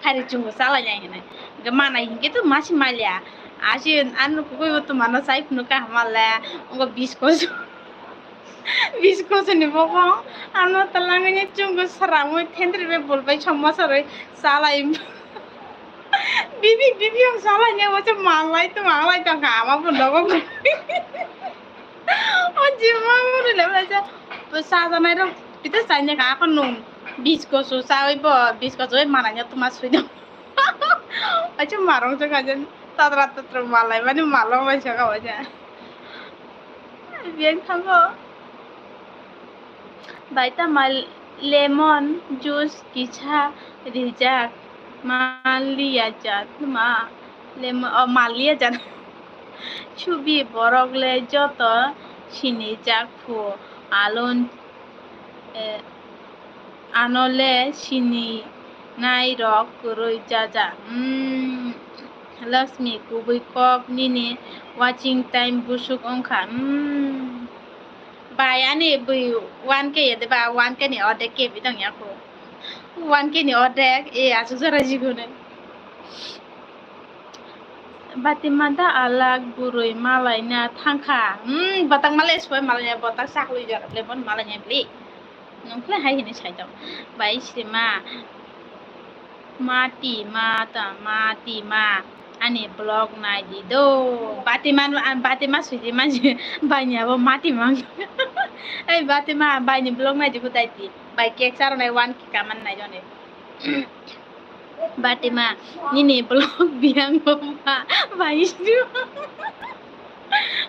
Khari chungo chalai nai hinai. Hinkhe manai hinkhe to masi malia. Asi ano kubui bo to mano chai phunukha hamale. Ongo bisko. Bisko sini bokong. Ano talangani chungo sramwi thendri be bolbai somma sarwi chalai. Bibi, bibi, ang salai ne, wacha malai to, malai to, kama pun dogo. O jima mo le, wacha, to sa sa nai ro, pita sa ne ka kon nung, bisko su sa oi bo, bisko su oi mana nya to ma sui do. Wacha marong to ka jen, tatra tatra malai, mani malong wacha ka wacha. Bien thango. Bai tama lemon juice kisa rijak, maliya jat ma, lemon, o, maliya jat. Chubi borok le joto sinijak phu, alon, eh, ano le sini nai rok kwrwi jaja. Mm, Lakshmi kubui kok nini watching time busuk wngkha. Mm. Bai ani bui one K ya de ba, one K ni ordek K bi tong ya ko. One K ni ordek, e, asuk jora jigone. Bati mada alak burui malai na thangkha. Hmm, batak malai soi malai na, batak sakli jora le bon malai na bli. Nungkle hai hini sai tong. Bai sima. Mati ma ta, mati ma. Ani vlog nai di do. Bati ma, bati ma sui di ma ji. Bai ni abo mati ma. Ei bati ma, bai ni vlog nai di budai di. Bai cake charo nai one K kaman nai jone. Bati ma, nini vlog biang ma. Bai sui.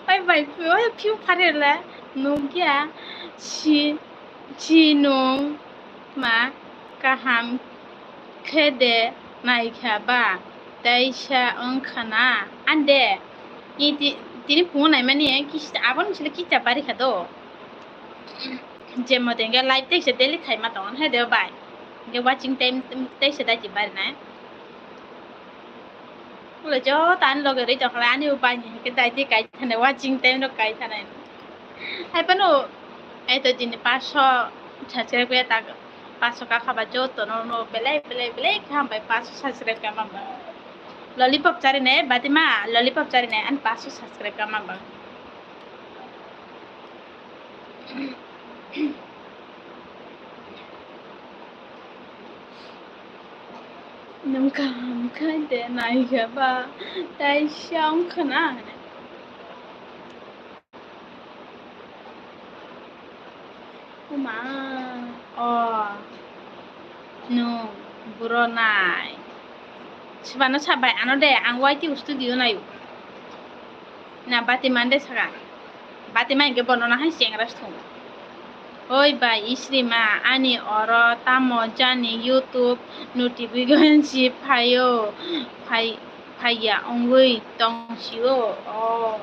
Bai bai, bai piu phare le. Nungya. Si. Chinung ma kaham khe de naikha ba, teisa wngkha na? Ande, tini phungo naimani kisa, aboni sile kisa barikha do. Jemon hwnkhe live teisa daily khaima tongo hai de bai. Hwnkhe watching time teisa dai ti bari nai. Ulo joto ani loge rwi tongkha ani bai ni hwnkhe dai di kai thani watching time rok kai thani. Hai phano eto dini paso subscribe ya tak paso ka khaba joto no no belai belai belai kha bai paso subscribe ka mamba. Lollipop chari nai Batima lollipop chari nai ani paso subscribe ka mamba. Nwng kaham khai de naikha ba tai song khna hwnwi. Uma, o, nwng, buro nai. Swbano sabai ano de, ang Y T studio naio. Na Batima de saka. Batima hwnkhe bono nahai chengra song. Oi bai Isrima, ani oro tamo jani YouTube notification si phaio, phai, phaiya wngwi tong sio. O.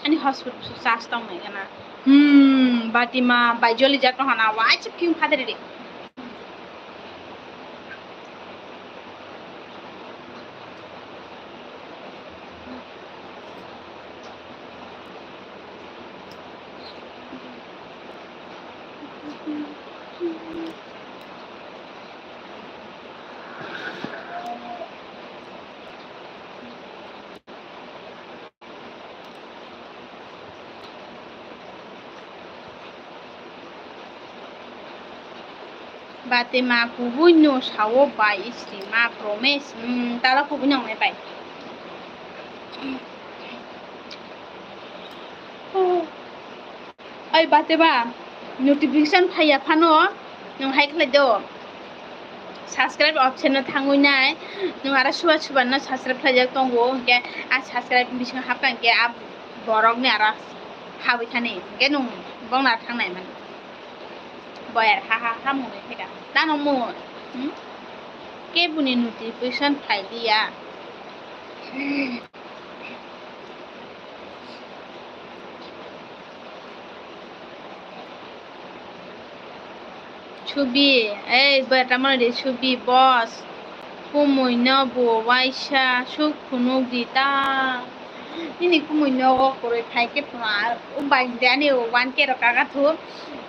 Ani hotspot charge tong nai gana. Hmm, Batima bai joli jak tong hana, wai chip king phatri de. Batima kubui no sao bai Isrima promise, hmm, tala kubui nang nai bai. Oi Batima, notification phaiya phano nwng hai khlai do. Subscribe option no thangwi nai, nwng aro suba suba no subscribe khlaijak tongo, hwnkhe a subscribe bisingo hapkha hwnkhe a borok ni aro habwi thani, hwnkhe nwng bongna thangnai mani. Boyar ha ha ha mwnwi theka. Tano mwnwi. Hmm? Kebuni notification phai liya. Subi, ei, boyar tamo de subi, boss. Kumui no bo waisa suk phunuk di ta. Nini kumui nogo kwrwi phai khe phunuk, o bai de ani one K rok kaga thu.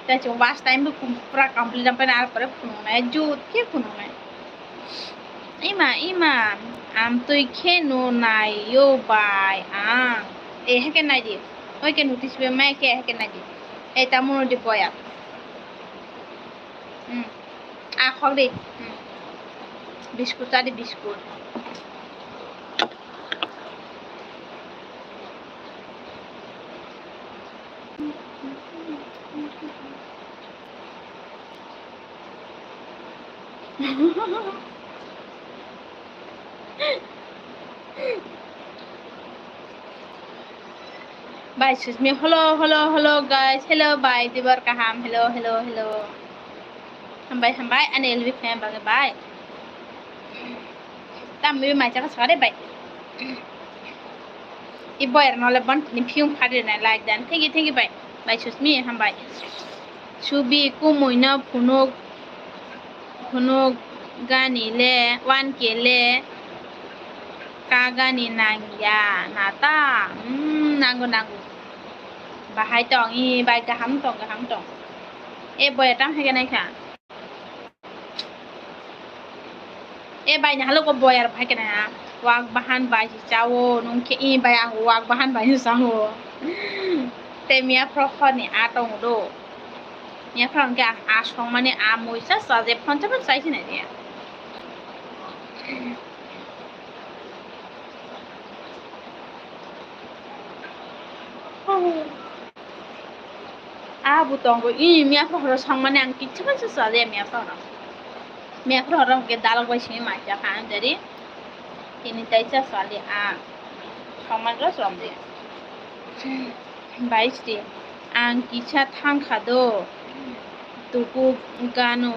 Tai chwng watch time bo kum-, pura complete lampai na, ar pore phunuk nai, jut khe phunuk nai. Ima, ima, amtwi khe no nai yo bai ang. E, heke nai di. Hoi khe notice bai mai khe, heke nai di. E, tamo no di boya. Hmm. A khok di. Hmm. Biscuit cha di, biscuit. Bai Susmi, hello, hello, hello, guys, hello, bai, Dibor Kaham, hello, hello, hello. Hambai, hambai, ani L B fan bagwi bai. Tamni mai chaka sare bai. I boyar no le bon ni phiung phari na like dan. Thank you, thank you bai. Bai Susmi, hambai. Subi kumui no phunuk, phunuk gani le, one K le, ka gani nangya, nata, hmm, nango, nango. Bahai tong, i bai gaham tong, gaham tong. E boya tam hege nai kha. E bai na halo ko boyar phai kena ha. Wak bahan bai si chawo, nung khe i bai ang wak bahan bai si chawo. Te miya phro khor ni a tong do. Miya phro ang khe a song mani a mui sa sa je phon cha phon sai si na ya. A bo tongo, i miya phoro songmani ang kichima se sali miya phoro. Miya phoro hwnkhe dalok bai simi mai cha kha ang jari. Tini tai cha sali a songmani ro somdi. Bai sri ang kisa thang kha do. Tuku gano.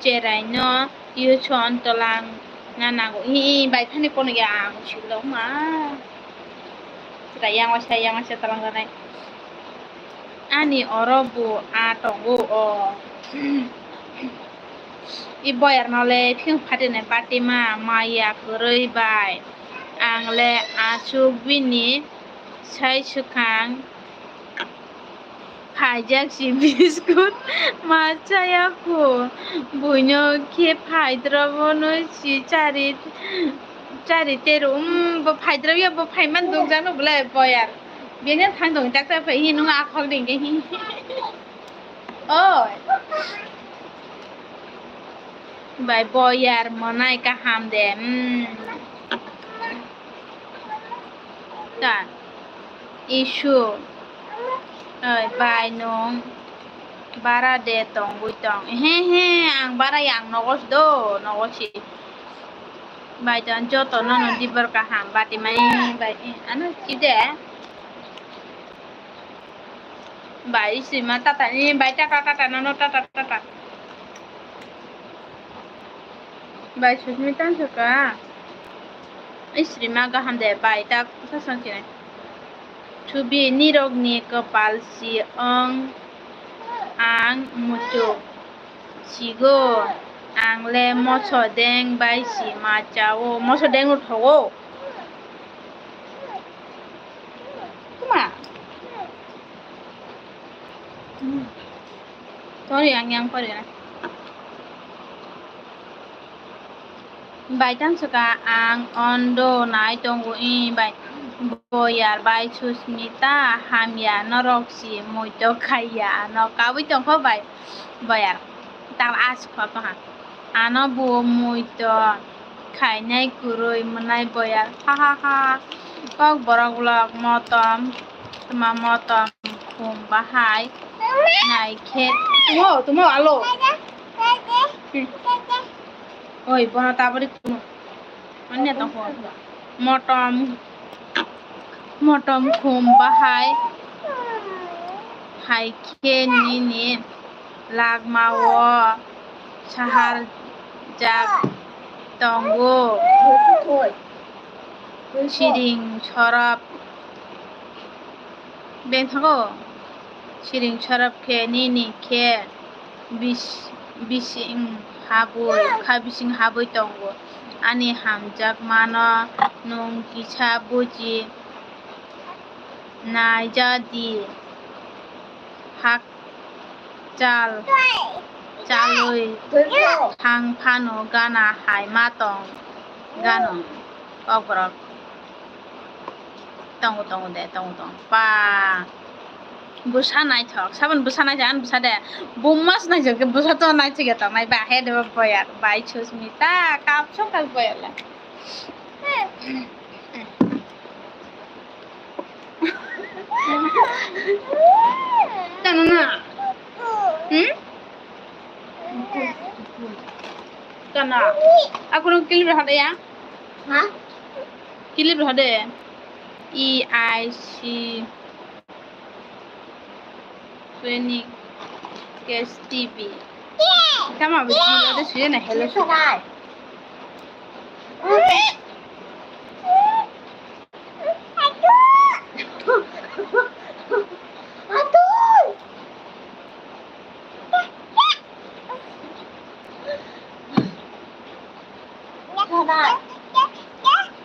cherai no yuchon tolang na nango. Ih, ih, bai thani kono ya ang silo ma. Cherai yang waisa, yang waisa tolang janai. Ani oro bo a tongo o. I boyar no le phiyong phatinai batima maya kwrwi bai. Ang le aswk bini sai swkang phaijak si biskut ma chaya kho. Buino khe phaidrobo no si chari, chari teru. Um, bo phaidrob ya, bo phaiman dukjak no bwlai boyar. Bini thang tong tak tak phai hi nung akhol ding hi. Oi. Bai boyar monai kaham de. Hmm. Ta. Isu. Oi, bai nung bara de tongwi tong. He, he, ang bara yang nogo si do, nogo si. Bai tong joto nono dibor kaham bati mai bai. Ano si de. Bai, isima tata ni, bai, tata, tata, no, no, tata, tata. Bai, Susmita, saka. Isrima gaham de, bai, tak, sasang kine. Thubi nirok ni kapal si ong ang muchuk sigo ang le moso deng bai si ma chao, moso deng no thogo. Kuma. Sorry, ang yang pore na. Bai tang saka ang ondo nai tongo i bai boyar bai Susmita hamya norok si muito khaiya no kabui tongkho bai boyar tal as kho to ha. Ano bo muito khainai kwrwi mwnai boyar. Ha ha ha. Kok borok lok motom, tma motom khum bahai nai khe. Tumo, tumo alo. Oi, bono tabari kuno. Manya tongkho. Motom, motom khum bahai hai khe nini lagmao sahar jak tongo. Siring sorop beng thago. Siring sorop khe nini khe bis-, bising habwi, kha bising habwi tongo. Ani hamjakmano nwng kisa buji naijadi. Hakchal chalwi thang phano gana hai ma tong gano. Kokborok. Tongo, tongo de, tongo, tongo. Pa. Bwsa naithok. Sabon bwsa naithok, ani bwsa de. Bummas naithok, bwsa to naithok ya tongnai. Ba, he de ba boyar. Bai Susmita, kapsok kal boyar le. Tano na. Hmm? Tano. Aku nung kilip rah de ya? Ha? Kilip rah de. E I C. Phoenix Cast T V. Tama bisi ada sudah na hello sudah.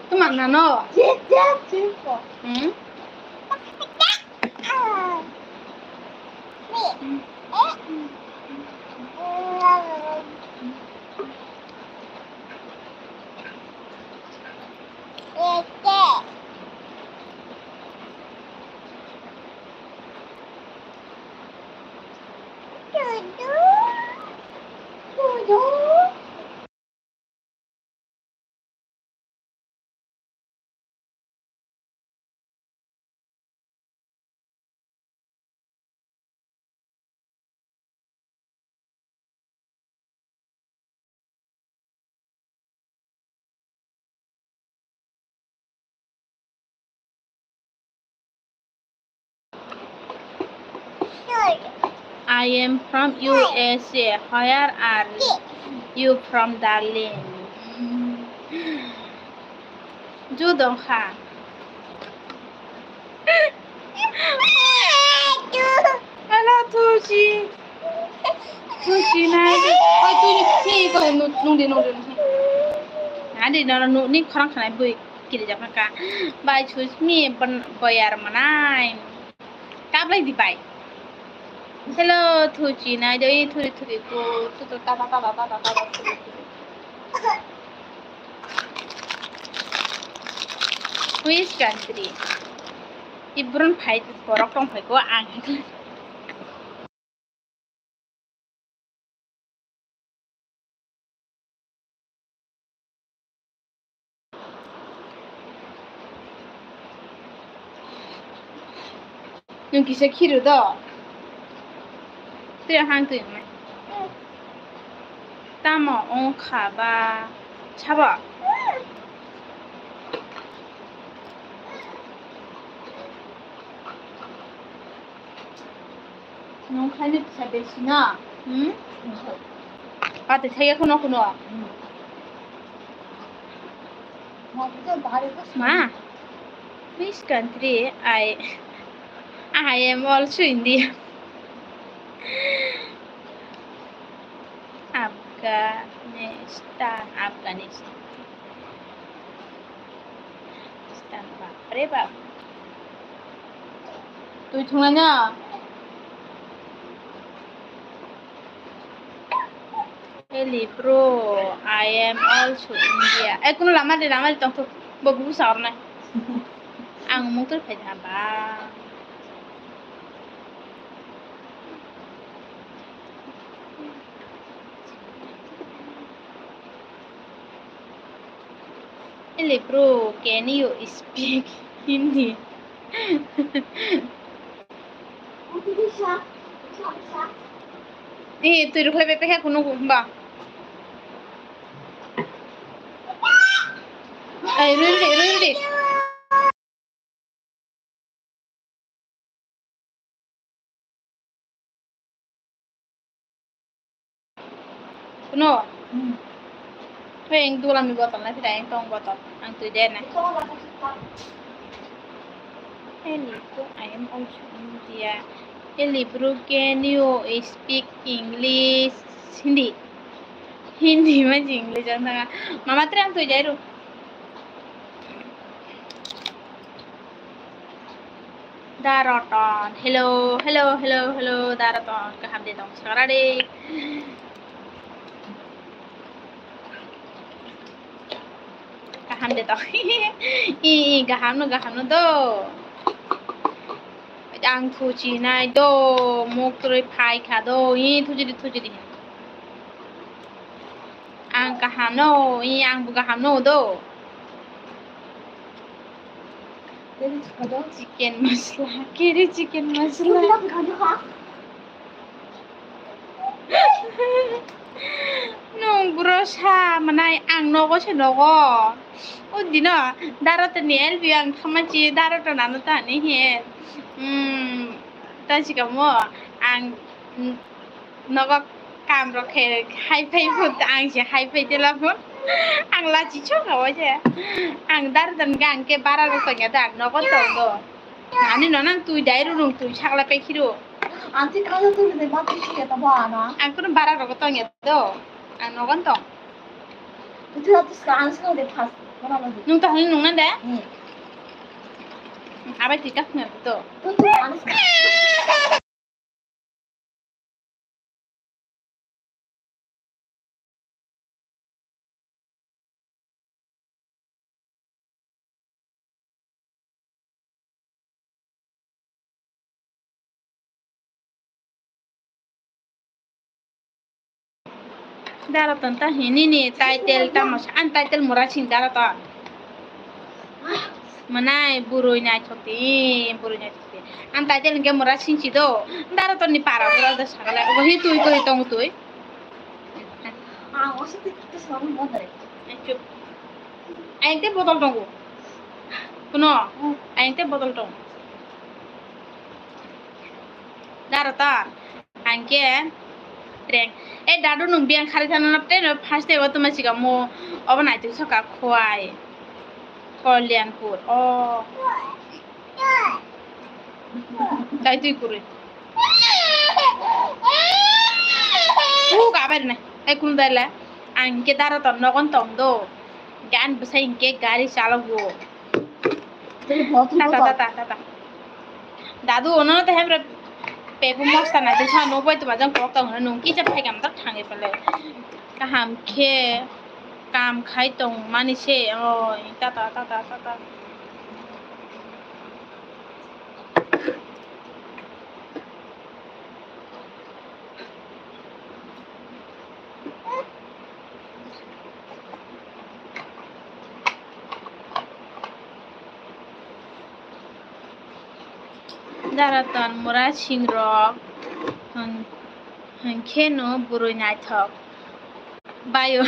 Tama nano. Hmm? I am from U S A. Where are You from Darling. Ju dong kha. Ala thuchi. Thuchi nai. Oi, tui ni, ni ko nu, nung di, nung di, nung di. Nadi no, nu, ni khorang khanai bui kiri jak kha. Bai thuchi mi ban, boyar manai. Kablai di bai. Hello, thuchi nai dei, thuri thuri ko, tu tu ta ta ta ta ta ta ta, thuri thuri. Which country? Ibron phai borok tong phai ko ang. Nwng kisa khiru do? Tei hang twi wngnai. Tamo wng kha ba sabo? Nwng khaina kisa besi na? Hmm? Pati thaiya kuno kuno. Hmm. Ma, which country? I, I am also India. Afghanistan, Afghanistan. Bapre bap. Twi thunglai na. Eli bro, I am also India. Eh, kuno lama de, lama de tong thung. Bo bubu sa ornai. Ang mung tur phai da ba. Hello bro, can you speak Hindi? Eh, twi rwkhlai bai pekha kunugo hwnba. Ai, rwdi, rwdi. Kuno? Hmm. Hei, ang dulam ni botol na, tidak yang tong botol. Ang twi de na. Hello, I am also India. Hello, bro, can you speak English? Hindi. Hindi, ma English ang tanga. Mama, tre ang twi jai ru. Daroton. Hello, hello, hello, hello, Daroton. Kaham de tong sakra de. Kaham de tong. I, i, kaham no, kaham no do. Ang thuchi nai do, muk twi phai kha do. I, thuchi di, thuchi di. Ang kaham no, i ang bo kaham no do. Chicken masala, kiri chicken masala. Nung bro sa manai ang nogo se nogo. O dino Daroton ni L B ang thamachi Daroton ano ta ni he. Hmm, ta sikamo ang Nogo kam rok khe hai phai phut ang se hai phai tela phut. Ang lachi chok awa se. Ang dar dan ga ang ke bara rok tong ya da ang nogo tong do. Ani no nang twi dai ru rung twi sakla pe khiru. Anti kala tu ne ma tu ya ta ba na. Ang kuno bara rok tong ya do. Ang nogo tong. Tu tu tu ska ang ska de phas. Mana lo. Nung ta hal nung na de? Hmm. Abai twi ka khna do. Tu tu ang ska. Daroton ta hini ni title tamo sa, ang title mura sing Daroton. Manai burui naithok di, burui naithok di. Ang title hingke mura singchi do. Daroton ni para bura da sakala. Obo hi twi koi tong twi. Ang oso twi kisa mo dare. Chup. Ang te botol tongo. Kuno, ang te botol tongo. Daroton. Hingke Reng. E dadu nwng biyang khari thana na tei no first day o tuma chika mo obo naituk soka khwai. Kalyanpur. O. Dai twi kwrwi. Uk abar na. Ai kun dai la. Ang ke dara ton nogon tong do. Gan bwsai hingke gari chalogo. Tata, tata, tata. Dadu ono te hemre pepu mosta na te sa no bai tuma jang kok tong nung kisa phai kam tak thangi pele. Kaham khe kam khai tong mani se oi tata, tata, tata. Dara ton mura singrok hwn-, hwnkhe no bwrwi naithok. Bayo.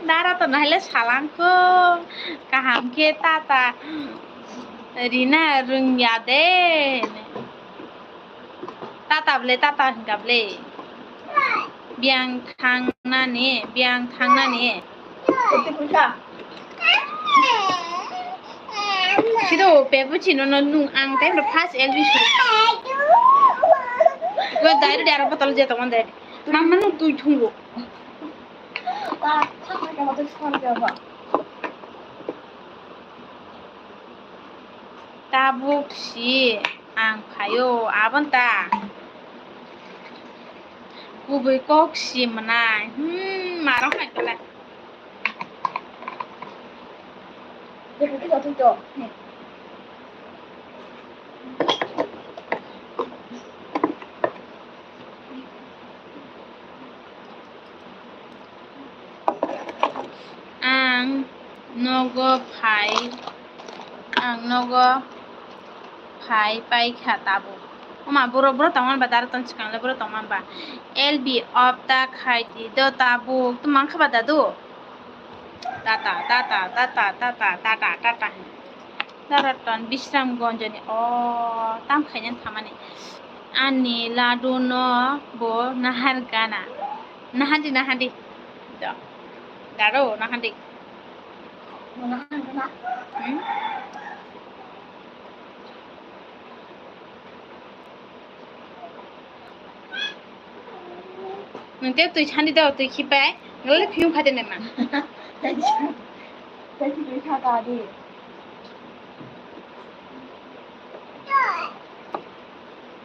Dara ton haile salangkho kaham khe tata rina rwngya de. Tata ble, tata hwnkha ble. Biyang thangnani, biyang thangnani. Sido pepu chino no nung ang time ro first L B suru. Go dairu dara botol je tongon dai. Mamma no tui thungo. Tabuk si ang phaio, abon ta. Kubui kok si mwnai. Hmm, marok hai pala. Ang nogo phai, ang nogo phai paikha tabuk. Oma buro, buro tongman ba dara ton swkang le buro tongman ba. L B off ta khai di do tabuk. Tu mangkha ba dadu? Tata, tata, tata, tata, tata, tata. Dara ton Bisramganj ni o tam khaina thamani. Ani ladu no bo nahar gana. Nahadi, nahadi. Do. Daro, nahadi. Hmm? Nwng tei twi sani do, twi khipai, nwng le phiyung phai de nang na.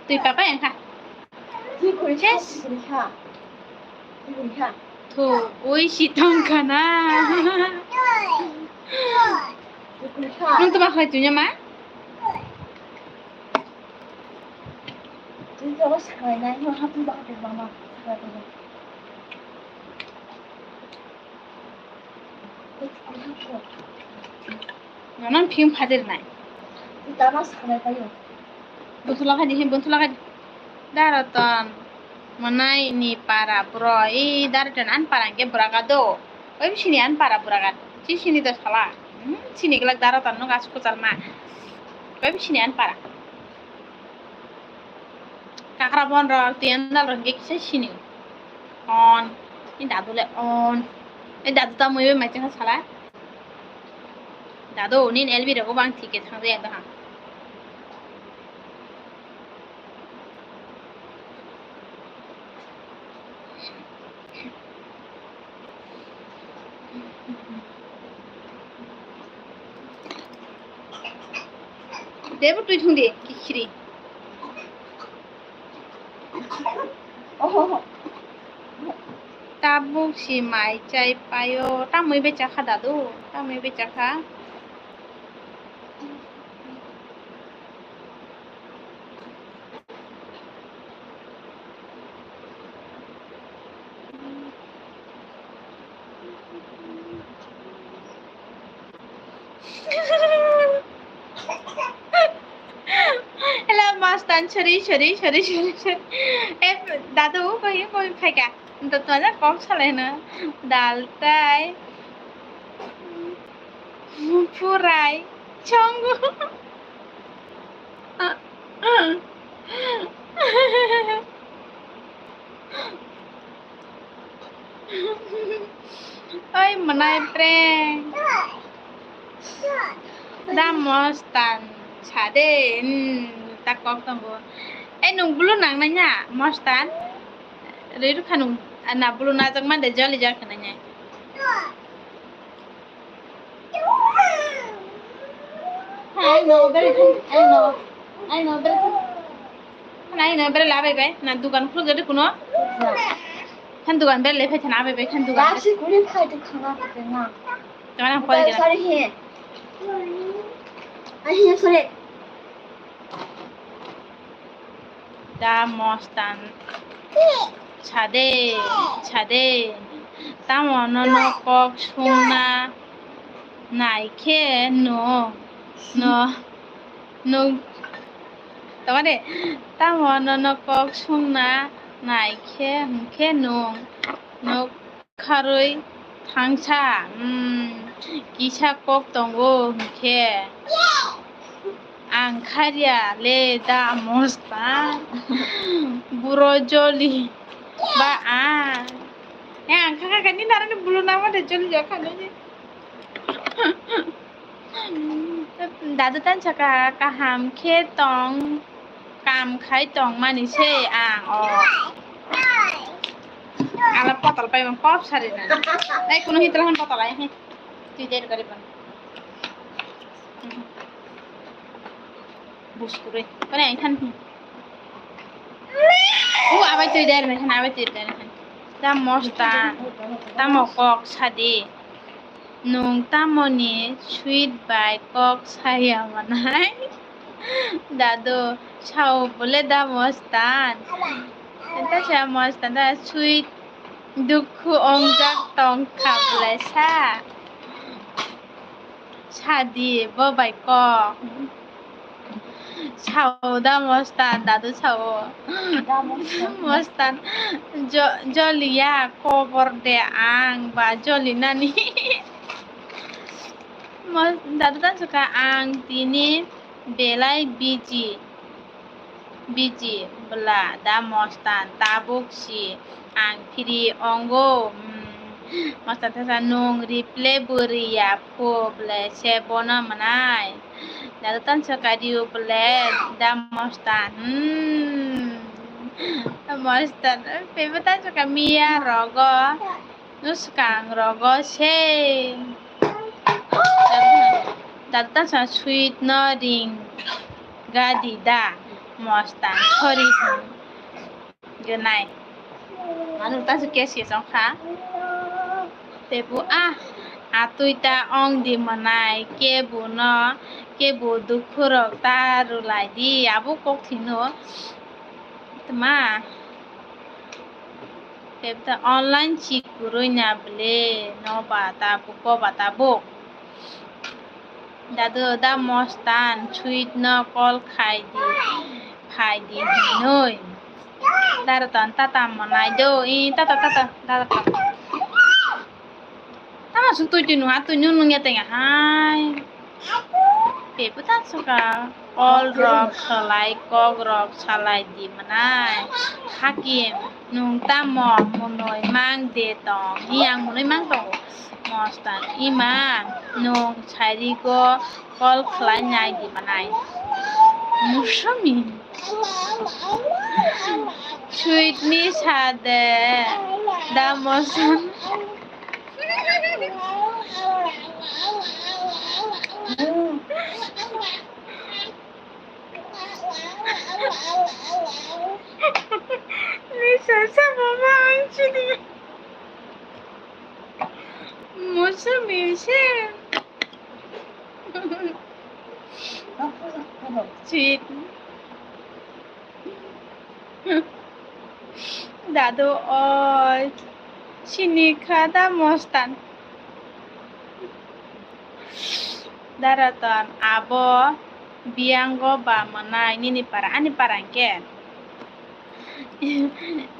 Twi papa yang kha. Twi khuri kha, twi khuri kha. Twi khuri kha. Tho, oi si tong kha na. Twi khuri kha. Nwng tuma khai twi ma? Twi khuri kha, sakhlai nai, nwng ha twi ba ha twi ba ma, sakhlai twi ba. Nono phiyung phadir nai. Tama sanai payo. Bonthola khai di, he bonthola khai di. Dara ton mwnai ni para bro, e dara ton an para hwnkhe bwraga do. Oi bisini an para bwraga. Si sini do sala. Hmm, sini glak dara ton no gas kuchal ma. Oi bisini an para. Kakra bon rok, tiyandal rok hingke kisa sini. On. Ni dadu le on. Ni dadu ta mui bai mai chakha sala. Dadu, nin L B rok bang thike thang jak da ha. Debo twi thung di, kikhiri. Oho. Tabuk si mai chai paio, tamwi bai chakha dadu, tamwi bai chakha. Hello, mastan, sorry, sorry, sorry, sorry, sorry. Eh, dadu, koi, koi, phaika. Dadu, mana kok salai na. Dal tai. Purai. Chongo. Oi, mwnai prank. Da Mostan sa de, hmm, ta kok tongo. Eh, nwng blue nang nai na, Mostan? Rwi rwkha nwng, na blue najak man de, joli jak nai nai. Ai no, bere thang, ai no, ai no, bere thang. Ai no, bere labai bai. Na dukan khuluk jadi kuno. Khan dukan bere le phai thana bai bai khan dukan. Lasi kuni khai tu khana pa na. Jangan apa lagi. Sorry he. Ai he, sorry. Da Mostan. Sade, sade. Tamo nono kok sungna nai khe no, no, no. Tamade, tamo nono kok sungna nai khe hwnkhe nwng, nwng kharwi thangsa, hmm, kisa kok tongo hwnkhe. Ang kharya le da Mostan. Buro joli ba ang. Eh, ang kha kha kha ni narani bulu nama de joli ja kha ni. Dadu tan saka kaham khe tong, kam khai tong mani se ang o. Ala potol pai man pop sari na. Ai kuno hitla han potol ai he. Tui der gari pan. Buskurui. Kone ang than. O abai tui der na than, abai tui der na than. Da Mostan. Tamo kok sadi. Nwng tamoni sweet bai kok saya manai? Dadu, sao bole da Mostan. Enta sa Mostan da sweet dukhu ongjak tong kha bole sa. Sadi bo bai kok. Sao da Mostan, dadu sao. Da Mostan. Mostan, jo-, joliya kobor de ang ba joli nani. Mos-, dadu tan saka ang tini belai busy. Biji bwla da Mostan tabuk si ang phiri ongo. Hmm. Mostan tesa nwng reply bwrwi ya phu bwle se bono mwnai. Dadu tan saka riu bwle da Mostan. Hmm. Mostan pebo tan saka miya rogo. Nwskang rogo se. Dadu tan saka sweet no ring gadi da Mostan sorry hwn gwnai. Manu tan saka kes kes ongkha. Tebu ah atui ta ong di mwnai kebu no kebu dukhu rok ta rwlai di abo kok thino. Tma. Kebta online si kwrwi na bwle, no ba ta buko ba tabuk. Dadu da Mostan sweet no call khai di, phai di hinwi. Dara ton tata mwnai do, i tata tata, dara ton. Tama sung tui tui nung, a tui nung nung ya teng hai. Pebu tan saka. All rok salai, kok rok salai di mwnai. Hakim, nung tamo munui mang de tong? Hi ang munui mang tongo. Mostan, ima, nung sairigo call khlai nai di mwnai. Musumi. Sweet ni sade. Da Mostan. Lisa, sama mama ang sini. Musa milse. Sweet. Dadu oi, sini kha da Mostan. Daraton abo biyango ba mwnai nini para, ani para hwnkhe.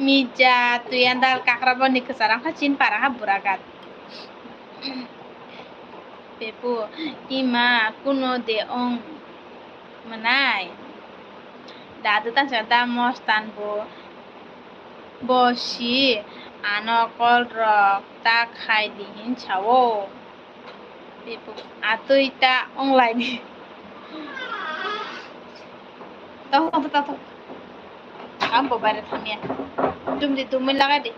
Mija, twi andal kakra boni kwchar wngkha, chin para ha buragat. Pepu, ima kuno de ong mwnai. Dadu tansa da Mostan bo Bo si ano call rok ta khai di hin sao. Atwi ta onglaini. Tato, tato, tato. Ang bo baire thangya. Dum di, dum lagai di.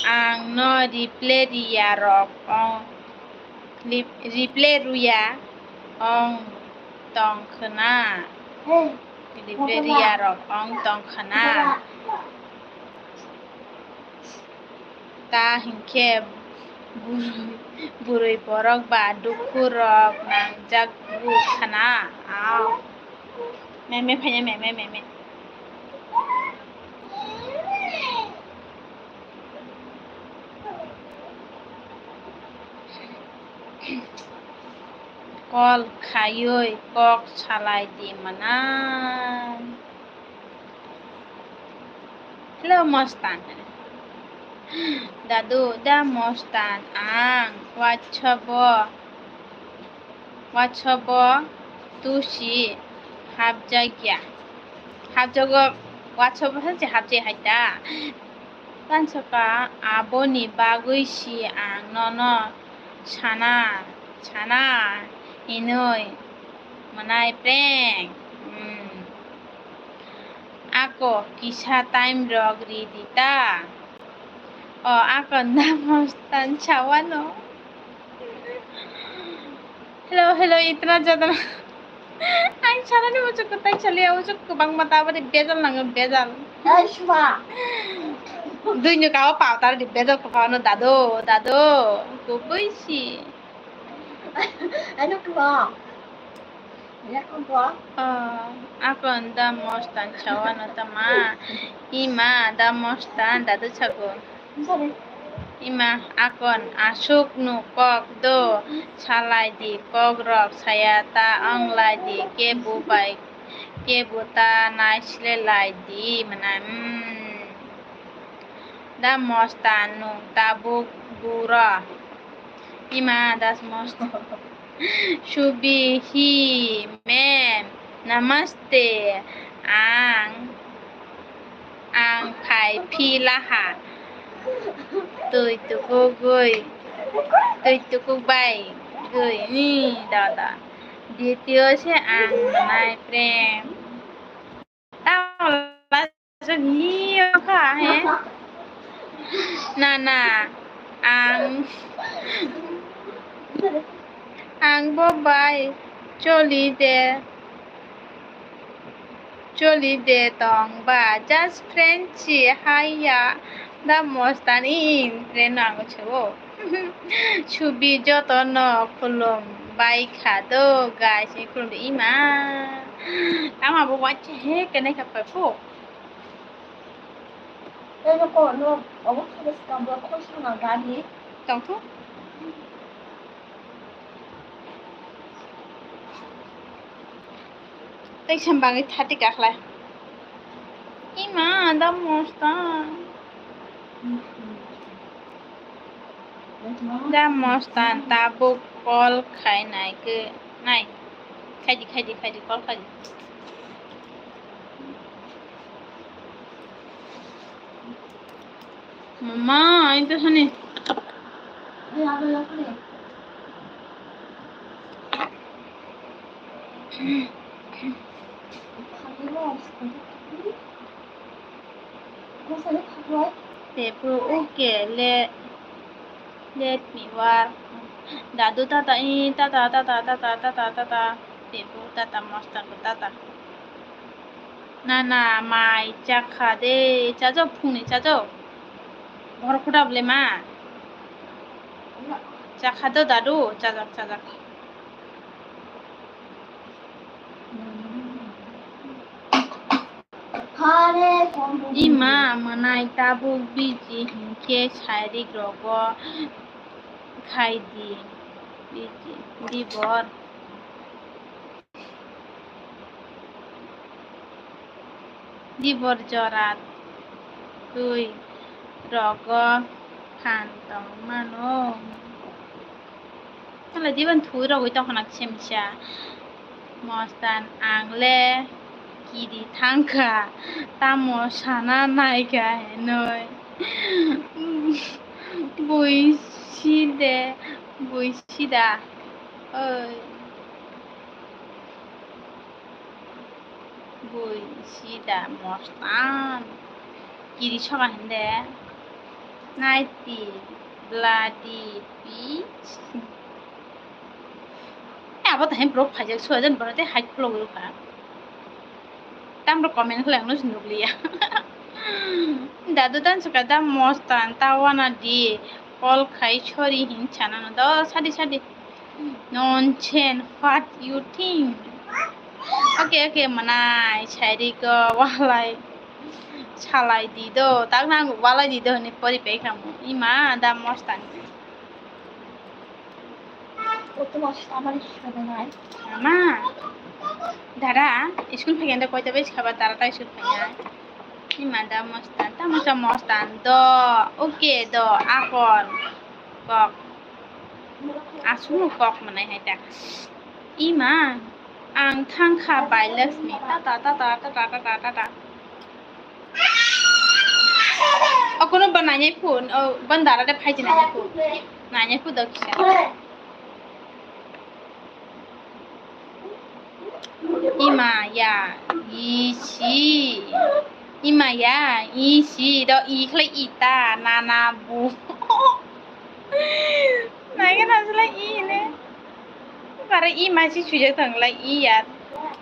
Ang no reply riya rok ong. Rep-, reply ruya ong tong khna. Reply riya rok ong tong khna. Ta hinkhe bwrwi, bwrwi borok ba dukhu rok nangjak bu khna. Ao. Meme phaiya, meme, meme. Call khaiwi kok salai di mwnai. Hello, Mostan. Dadu, da Mostan, ang WhatsApp-o, WhatsApp-o tusi hapjakya. Hapjago, WhatsApp-o se hapjai hai ta. Kansoka aboni bagwi si ang nono sana, sana hinwi mwnai prank. Hmm. Ako kisa time rok ri di ta. O ako namo tan sawano. Hello, hello, itna jadna. Ang sanani ujuk kwtai saliya, ujuk kwbangma ta bari bejal nango, bejal. Ai, suma. Dui nyo kawa pao tar di bejal kwbangma no dado, dado. Kubui si. Ano kwbang. Ya kwbang. Ah, akon da mostan sawano tama. Ima da mostan dado sago. Ima akon aswk nuk kok do salai di, kok rok saya ta ong lai di, kebu bai kebu ta nai sle lai di mwnai. Hmm. Da mostan nuk tabuk buro. Ima das mostan. Subi hi ma'am, namaste. Ang Ang phai phi laha. Twi tukugwi, twi tukuk bai gwi ni dada. Ditio se ang nai prem. Tao la so ni kha he. Na, na, ang, ang bo bai choli de. Choli de tong ba, just friend si hai ya. Da mostan in friend no ang chwo. Subi joto no khulum bai kha do, guys, ni khulum de ima. Tama bo wache he kene kha pa pho. Eno ko no obo kha de skam bo khosna gani. Tong pho. Tei sembangwi thati kakhlai. Ima, da mostan. Da mostan tabuk call khai nai khe nai. Khaidi, khaidi, khaidi, call khaidi. Mama, ini tuh sini. Tepru, okay, le, let me work. Dadu tata, i, tata, tata, tata, tata, tata. Tepru, tata, mostan, tata. Nana, mai chakha de, chajak phungni chajak. Bohor khuda bole ma. Chakha do dadu, chajak, chajak. Ima mwnai tabuk biji hinkhe sairik rogo khai di, biji, dibor. Dibor jora twi rogo phan tong mano. Tala diban thui rogwi tongkha na kisa misa. Mostan ang le Kiri thangkha, tamo sana naikha hinwi. Buisi de, buisi da. Oi. Buisi da mostan. Kiri soka hinde. Naiti, bloody bitch. Eh, abo tahai borok phaijak suajan borok tei hai khulogwi rwkha. Tamrok comment khlai ang nukliya. Dadu dan suka da mostan ta wana di call khai sorry hin sana no do sadi sadi. Nonsense, what you think? Okay, okay, manai sairi go walai salai di do tak nang walai di do ni pori pe khamu ima da mostan. Ama, dada, school phaikhe koita bai sikha ba dada ta school phainai. Ima da mostan, ta mosa mostan do, okay do, akon, kok. Aswkno kok mwnai hai ta. Ima, ang thangkha bai Laxmi, tata, tata, tata, tata, tata. Okono ba nainai phun, o ban dara de phaiji nainai phun. Nainai phun do kisa. Ima ya, isi. Ima ya, isi do i khlai ita, nana bu. Naikhe na sila i ne. Bara i masi sujak tang lai i ya.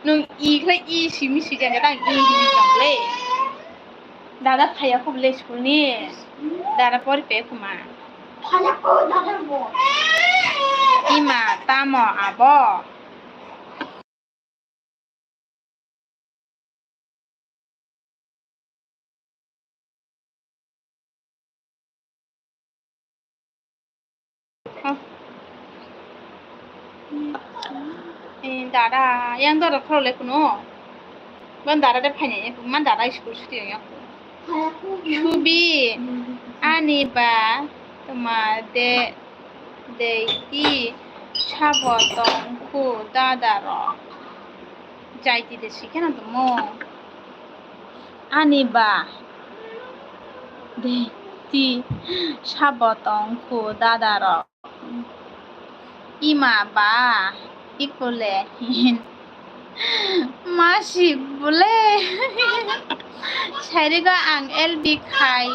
Nung i khlai i simi sujak tang i hini tang le. Dada phaiya khub le school ni. Dada pori pe kuma. Ima tamo abo. Eh, dada, yang dada khoro le kuno. Bon dada de phanya, man dada school suti yang. Subi, ani ba, toma de, de ti, sabo tong khu dada ro. Jaiti de sikhe na tomo. Ani ba de ti sabo tong khu dada rok. Ima ba ikole hin. Masi bole. Sairigo ang L B khai.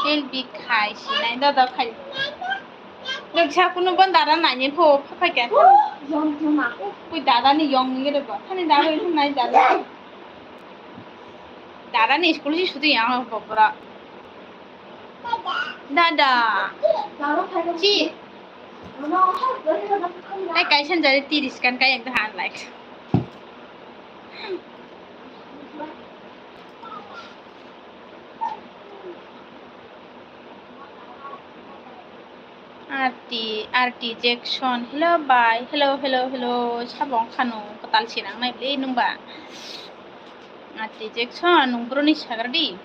L B khai sinai dada khai. Noksa kunu bon dada nani pho phaikha. Yong thuma. Kui dada ni yong ni gede bo. Thani dada ni nai dada. Dada ni school si suti yang bo pura. Dada. Chi. Ai kaisan jari tiris kan kai yang tahan like. Arti, Arti Jackson, hello bai, hello, hello, hello, sabo wngkha no, kwtal sinang nai bwle nwng ba. Arti Jackson, nwng bro ni sagra di.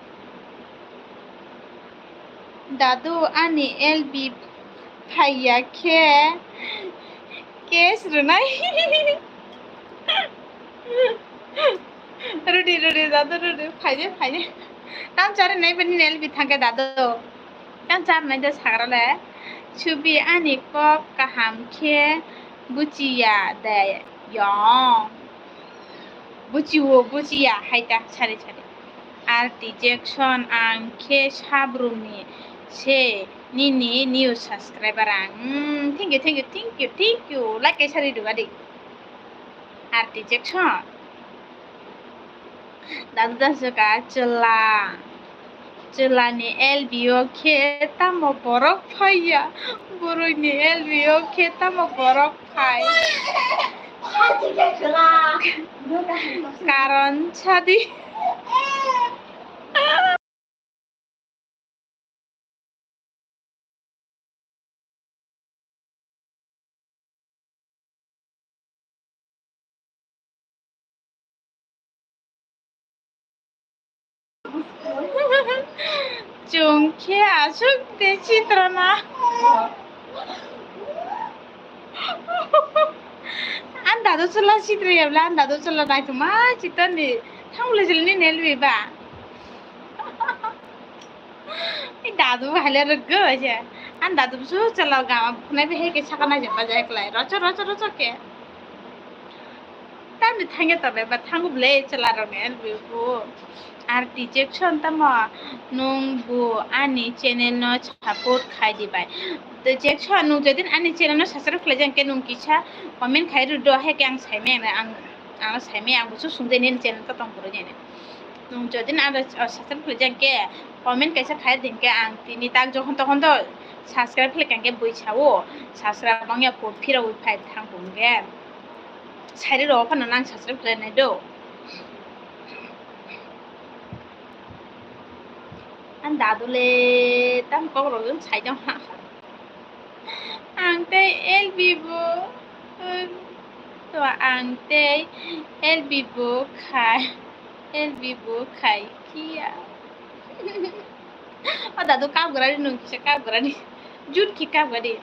Dadu ani L B phaiya khe case rwnai. Rudi, rudi, dadu rudi, phaidi, phaidi. Tam chari nai bini L B thangkhe dadu. Tam chari nai de sagra le. Subi ani kok kaham khe buchiya de yong. Buchiwo, buchiya hai ta sari sari. Arti Jackson ang khe sabrumni se nini new subscriber ang. Hmm, thank you, thank you, thank you, thank you. Like kaisa ri duga di. Arti Jackson. Dadu da suka chwla. Chwlani L B o khe tamo borok phaiya. Bwrwini L B o khe tamo borok phai. Karon sadi. Chwng khe aswk de chitrana. Dadu chwla sikri ya bla, dadu chwla naithoma chitani. Thang le jilni nelbi ba. Ei dadu haile rwgwi se. An dadu busu chwla gama bukhunai bai hai khe saka naijak bajak klai. Rocho, rocho, rocho khe. Tamni thangya tongnai ba thango ble chwla rokni elbi bu. Ar rejection tamo nwng bu ani channel no support khai di bai. Rejection nwng jodi ani channel no subscribe khlai jang khe nwng kisa comment khai rw do hai khe ang sai maya ang ang sai maya ang busu sung de nini channel to tong phuru nini. Nwng jodi ano subscribe khlai jang khe comment kaisa khai din khe ang tini tak jokhon tokhon do subscribe khlai kang khe bui sao subscribe wngya phuru phirogwi phai thang phuru khe. Sairi rok phano nang subscribe khlainai do. Ang dadu le tam kok rok jong sai jong ha. Ang tei L B bo, to ang tei L B bo khai, L B bo khai kiya. O dadu kap grani nung kisa kap grani. Jut ki kap grani.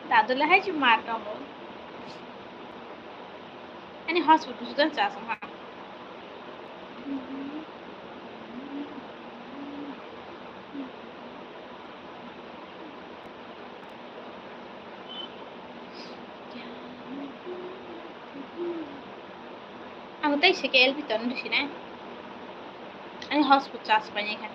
Dadu le hai si mar tongo. Ani hospital sudan chasong ha. Ang tei se ke L B ton du sine. Ani hospital chas pai ne kha.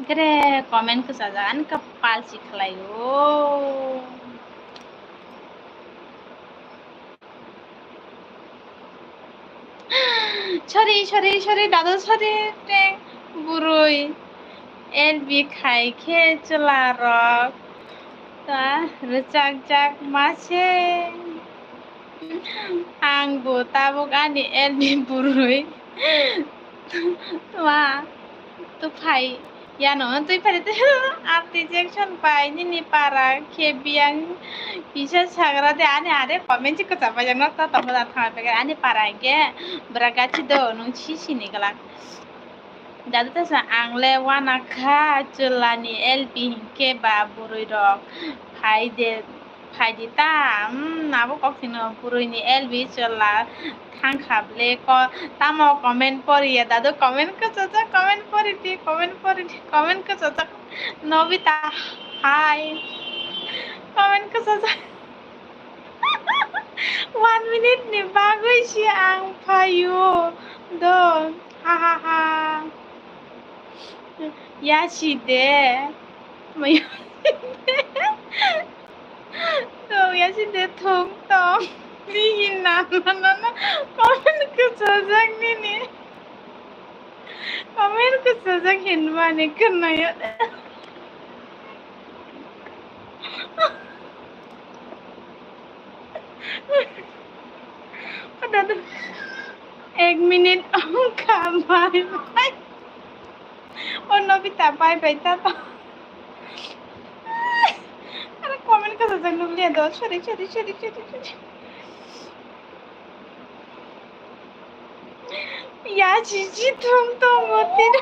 Gere comment kwchajak ani kapal si khlaio. Sorry, sorry, sorry, dadu, sorry, teng burui. L B khai khe chwla rok ta rwchak jak ma se. Ang bo tabuk ani L B burui. Tuma, tu phai. Yano twi phari twi arti Jackson pai nini para khe biyang kisa sagra de ani are comment si kwchap pai jak nok ta tongma da thang pai ani para hinkhe bwra gachi do nung si sini glak. Dadu ta sa ang le wana kha chwla ni L P hinkhe ba bwrwi rok phai de. Phaidi ta, hmm, abo kok sino bwrwini L B chwla thang kha ble ko, tamo comment poriya dadu, comment kwchajak, comment pori di, comment pori di, comment kwchajak, Nobita, hi, comment kwchajak, one minute ni bagwi si ang phaio do, ha ha ha. Yasi de. Mayo. To yasi de thong tong. Ni hinna na na na. Comment kwchajak nini. Comment kwchajak hinmani khwnaya. Dadu. Ek minute wngkha, bye bye. O Nobita, bye bye, tata. Aro comment kwchajak nukliya do. Sorry, sorry, sorry, sorry, sorry. Ya, chichi thum tongo tini.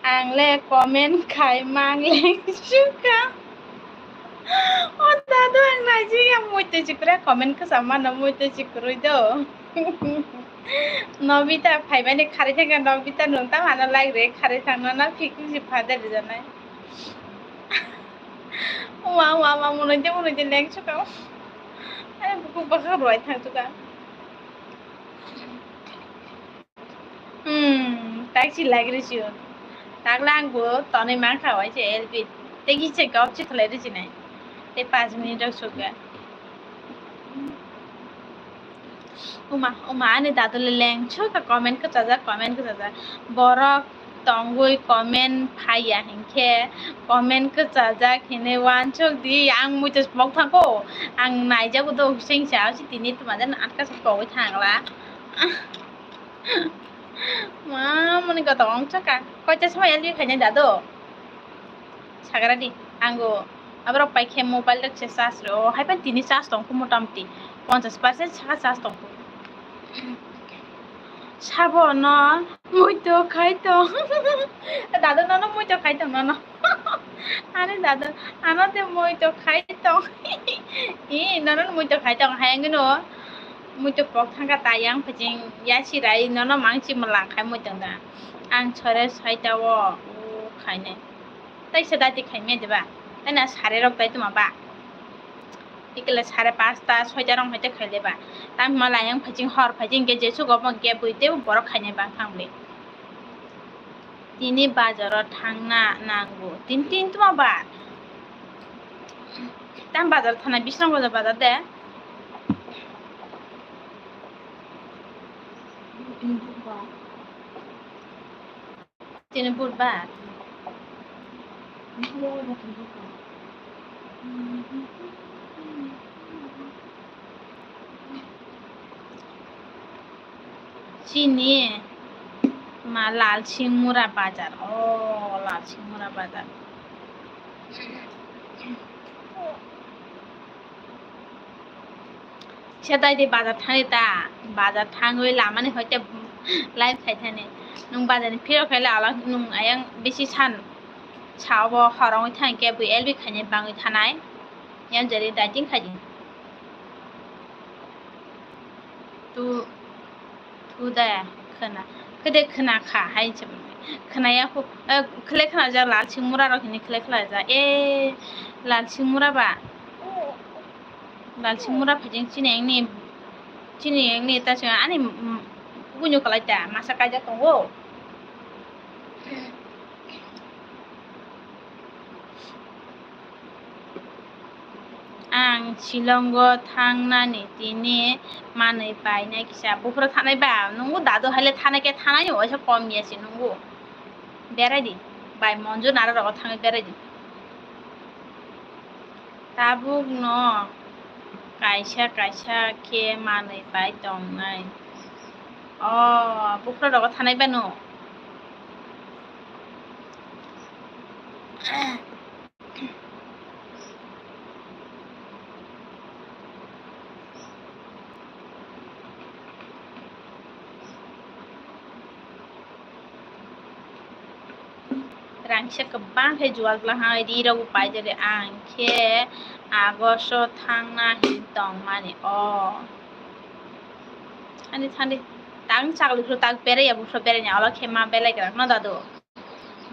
Ang le comment khai mang le sukha. O dadu, ang naijik ya, muitu chikra comment kwcham mano, muitu chikrui do. Nobita phaimani kharwi thangkha, Nobita nwng tamo ano like rwi kharwi thangno na, phikung si phade rijanai. Uma, uma, uma, munui de, munui de, leng sukha. Ai, buku bwkha rwai thang sukha. Hmm, tak si like rwi sio. Takla ang bo tonwi mankha waisa L P. Tei kisa gop si khlai rwi sinai. Tei panch minute rok sukha. Uma, uma, ani dadu le leng sukha, comment kwchajak, comment kwchajak. Borok tongwi comment phaiya hinkhe, comment kwchajak hinwi uansuk di, ang muitu pok thango, ang naijago do sengsa, si tini tuma jan atka se pogwi thangla. Ma, moni goto ong saka, koita sama L P khainai dadu? Sagra di, ango aborok pai khe mobile rok se charge rw, o hai phano tini charge tong kho motamoti ponchash percent saka charge tong kho. Sabo no muitu khai tong. Dadu nono muitu khai tong nono. Ani dadu, ano te muitu khai tong. I, nono muitu khai tong hai wngwi no. Muitu pok thangkha ta yang phaijing ya sirai nono mangsi mwlang khai muitu da. Ang sore soita o, o khainai. Taisa dati khaimya diba? Taina sare rok dai tuma ba? Bikele sare pasta, soita rok hai te khaile ba? Tamo hima layang phaijing hor phaijing ke jesu go bang ke bui tebo borok khainai bang thang le. Tini bazaro thangna nango. Tin tin tuma ba? Tam bazar thana Bisramganj bazar de. Tini budbar. Chini ma Lalsingmura bazar. Oh, Lalsingmura bazar. Kisa dai di bazar thani ta, bazar thangwi lamani hoite live khai thani. Nwng bazar ni phirok khaile ala nwng ayang bisi san sao bo horongwi thangkhe bui L B khainai bangwi thanai. Yang jari dieting khai di. Tu Huda khna, khede khna kha hai se khna ya khu, eh, khle khna ja Lalsingmura rok hini khle khna ja, eh, Lalsingmura ba, Lalsingmura phaijing chini engni, chini engni ta se ani, mm, buino kalai ta masa kaijak tongo. Ang Shillongo thangnani tini manwi painai kisa. Buphuru thanai ba? Nungo dadu haile thanai khe thanai, waisa kom ya se nungo. Berai di. Bai Monju nara rogo thangwi berai di. Tabuk no kaisa kaisa khe manwi pai tongnai. O, buphuru rogo thanai ba no? Rangse kwbang khe jual glahai ri rok bo paidere, ang khe August o thangna hin tongmani o. Thandi thandi tang chakli phuru tak berai ya, buphuru berai ya, olo khe ma belai kwrak no dadu.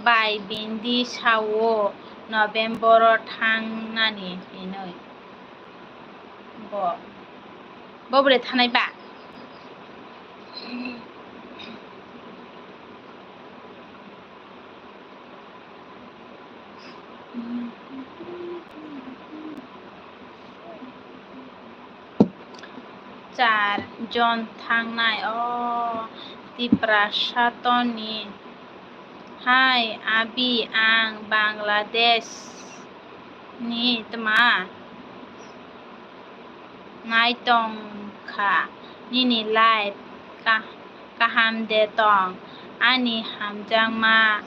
Bai bindi sao November o thangnani hinwi bo. Bo bwrwi thanai ba? Char jon thangnai o Tiprasa toni. Hai abi, ang Bangladesh ni tma nai tong kha, nini life ka-, kaham de tong, ani hamjakma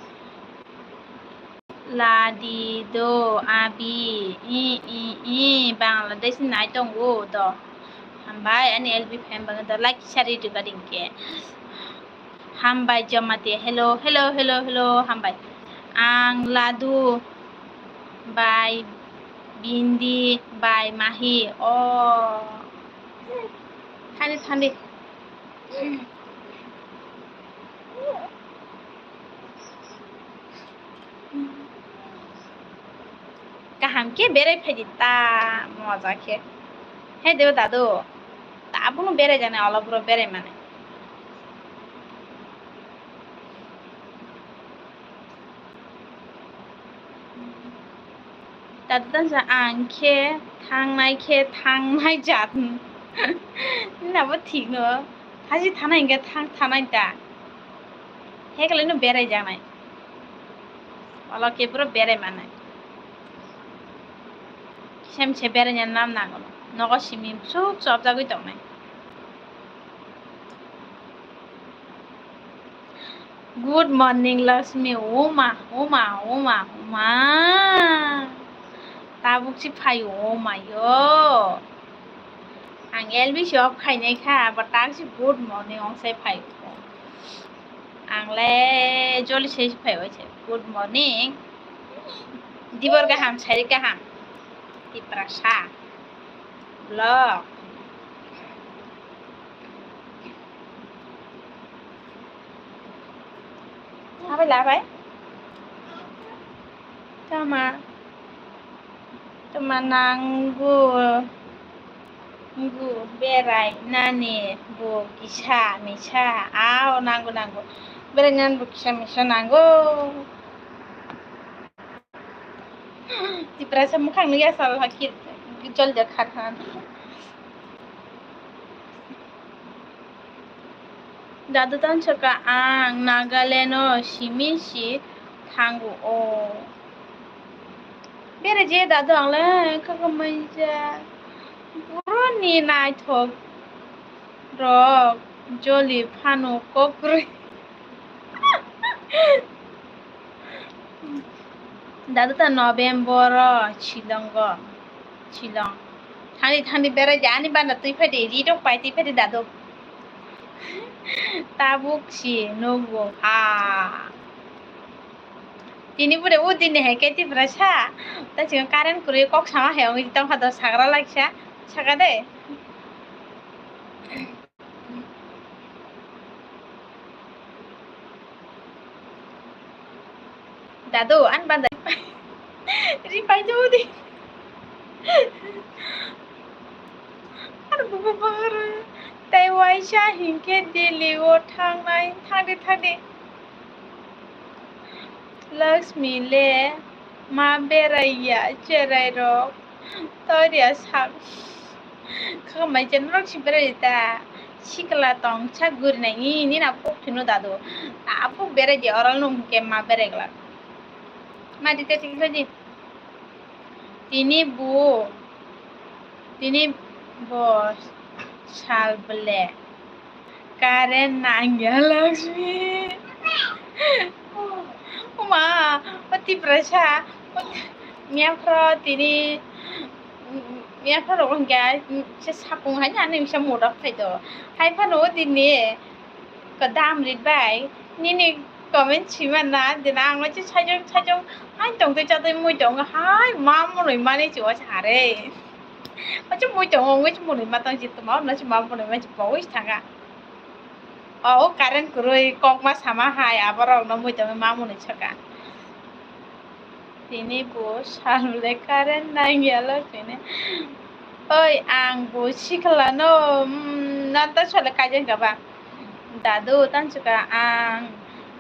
ladi do abi, i, i, i, Bangladesh ni nai tongo do. Hambai ani L B fan bagwi do like kisa ri rwkha dingkhe. Hambai Jamatia, hello, hello, hello, hello, hambai. Ang Ladu bai Bindi bai Mahi. O. Thani, thani. Kaham khe berai phaidi ta, moja khe. He deo dadu, tabukno berai jani, olop boro berai mani. Dadu tansa ang khe thangnai khe thangnai jat. Nabo thik no, haji thanai hingke thang thanai ta. He kalaino berai janai. Olo kebro berai manai. Kisa misa berai nya nam nango. Nogo simi suk chopjagwi tongnai. Good morning, Lakshmi. Oma, oma, oma, oma. Tabuk si phaio, oma yo. Ang L B C off khainai kha, but tak si good morning ong sai phaio. Ang le joli se phai bai se. Good morning. Dibor kaham, sari kaham. Tiprasa. Vlog. Abai labai. Tama. Tama nanggu. Ngu berai nani bu kisa misa. Ao nanggu nanggu. Berai nani bu kisa misa nanggu. Tiprasa mukhang nugya sal hakir jol jak khat han. Dadu tansa ka ang Nagaland o simi si thangu o. Bere je dadu ang le kaka manja. Boro ni naithok rok joli phano kokrwi. Dadu ta November o Shillong o, Shillong. Thangdi thangdi berai di, ani bana twi phai di, ri rok pai twi phai di dadu. Tabuk si nukgo ha. Tini bude o din hai khe Tiprasa. Ta chwng current kwrwi kok sama hai wngwi tongkha do sagra laksa. Saka de. Dadu, ani banda ri pai do di. Ar bubu bahar tei waisa hinkhe Delhi o thangnai, thangdi thangdi. Lakshmi le ma berai ya cherai rok. Toria sak. Khakamai chen rok si berai ta. Sikla tong sak guri nai ni, ni na pok thino dadu. Apok berai di oral nung ke ma berai glak. Ma di te ting di. Tini bu, tini bo sal bele. Current nangya Lakshmi. Oma, o Tiprasa, o Miyaphoro tini, Miyaphoro rok hwnkhe se sakung hai ani misa modak phai do. Hai phano o dini kodam rit bai nini comment sima na dina ang se sajok sajok hai tongtwi chatwi mui tongo hai ma monoi mani chuwa sare. Ochu mui tongo, wngwi se mwnwi ma tang si tongma, hwnwi se ma mwnwi ma si pogwi se thanga. O, o current kwrwi kokma sama hai, aborok no mui tongwi ma mwnwi saka. Tini bo sal le current nangya lo tini. Oi, ang bo sikhlano, mm, nanta sole kaijak gaba. Dadu, tansuka ang,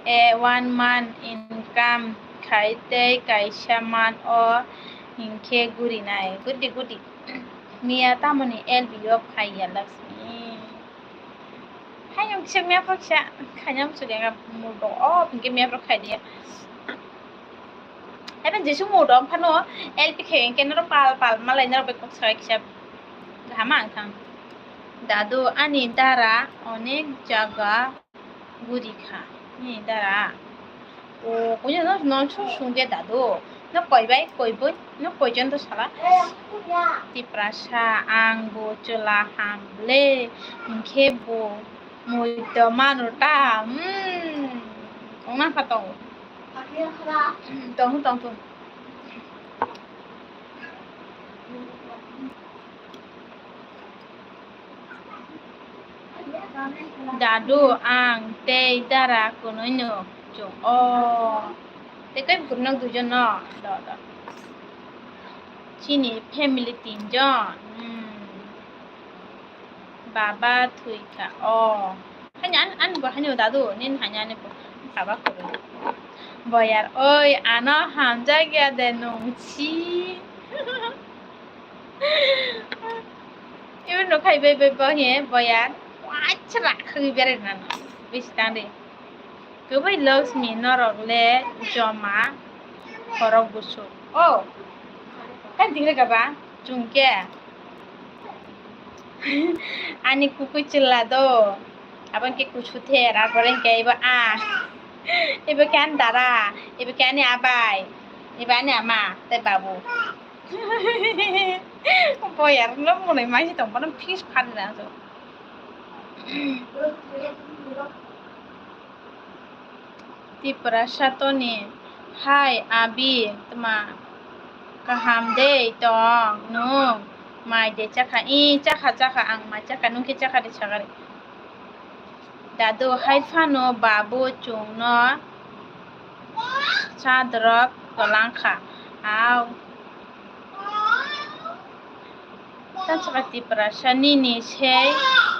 eh, one month income khai tei kaisa month o hinkhe gurinai. Gudi, gudi. Miya tamoni L B o phaiya Lakshmi. Hai, ang kisa miya phaksa, khaina muchung ya, mudo, oh, hinkhe miya phak khai diya. Ebe jesu mudo phano L P khe hinkhe noro pal pal malai noro bai kok sakai kisa gahama ang thang. Dadu ani dara onek jaga guri kha. Ni dara. O, kuya no, no sung sung de dadu. No koi bai, koi boi, no koi jon to sala. Tiprasa ang bo chwla ham le, hinkhe bo muido mano ta. Hmm. Ongna kha tongo. Tongo, tongo. Dadu, ang tei dara kwnwi no chwng o. Tei khe bukurunok duijon no. Do, do. Chini family tinjon. Hmm. Baba thwi kha o. Hani an, an bo hani dadu, nin hani ani bo baba khoro. Boyar, oi, ano hamjak ya de nung si. Ibu no khai bai bai bo he, boyar. Wachra khwi bere na no. Bisi tang de. Kwbwi Lakshmi norok le joma khorok busu. O, kan tingre gaba, chungke. Ani kukui chwla do. Abang ke kusu the, ra goreng ke ibo a. Ibo ke ani dara, ibo ke ani abai, ibo ani ama, tei babu. Boyar no monoi mai tong, bono fix phan na so. Tiprasa toni, hai abi, tma kaham de tong nung? Mai de chakha? I chakha, chakha, ang mai chakha, nung khe chakha de, chakha de. Dadu hai phano babu chwngno chadrok kwlangkha. Au. Tamsaka Tiprasa nini sei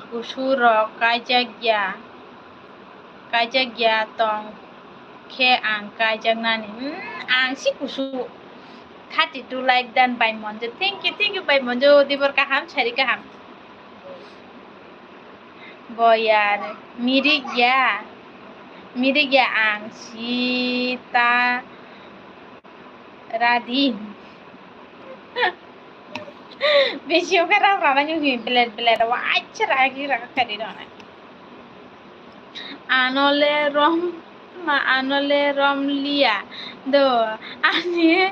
kusurok kaijak ya. Kaijak ya tong khe ang kaijak nani. Hmm, ang si kusu. Thirty two like dan bai Monjo. Thank you, thank you bai Monjo. Dibor kaham, sari kaham. Boyar, mirik ya. Mirik ya ang sita radi. Bisi oke ram rana yung hi belet belet wa acha ragi raga kari rana. Anole rom ma anole rom liya do ani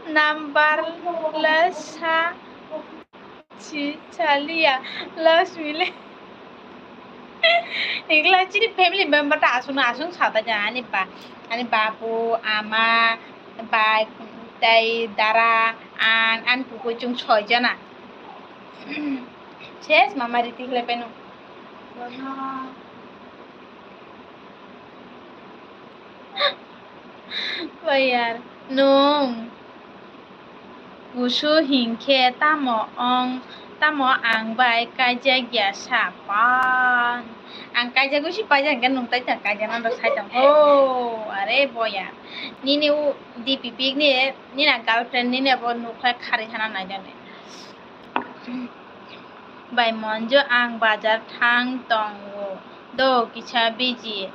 number lesa. Si chaliya, Lakshmi le. Engla chini family member ta asung asung sata ja ani ba, ani babu, ama, bai, tai, dara, ang, ani kukui chwng soi jana. Ses mama riti khle peno. Bayar, nung kusu hinkhe tamo ong, tamo ang bai kaijak ya sa pan. Ang kaijagwi si paijak hinkhe nung tai tang kaijak nang sai tang. Oh, are boyar. Nini u D P pic ni, nini girlfriend nini abo nukhlai kharwi hana naijani. Bai Monjo, ang bazar thang tongo do, kisa biji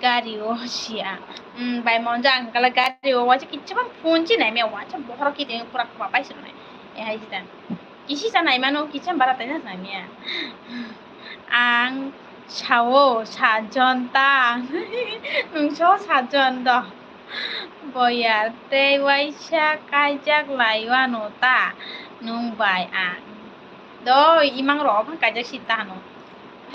gari o sia. Hmm, bai Monjo, ang kala gari o waisa kichima phone chi nai me, waisa bohoro ki de pura kwa pai sir nai. E hai jita. Kisi sa nai mano, kisa bara tai na nai me. Ang sao sajon ta. Nung so sajon do. Boyar tei waisa kaijak lai wano ta nung bai ang. Do imang rok kaijak si ta hano.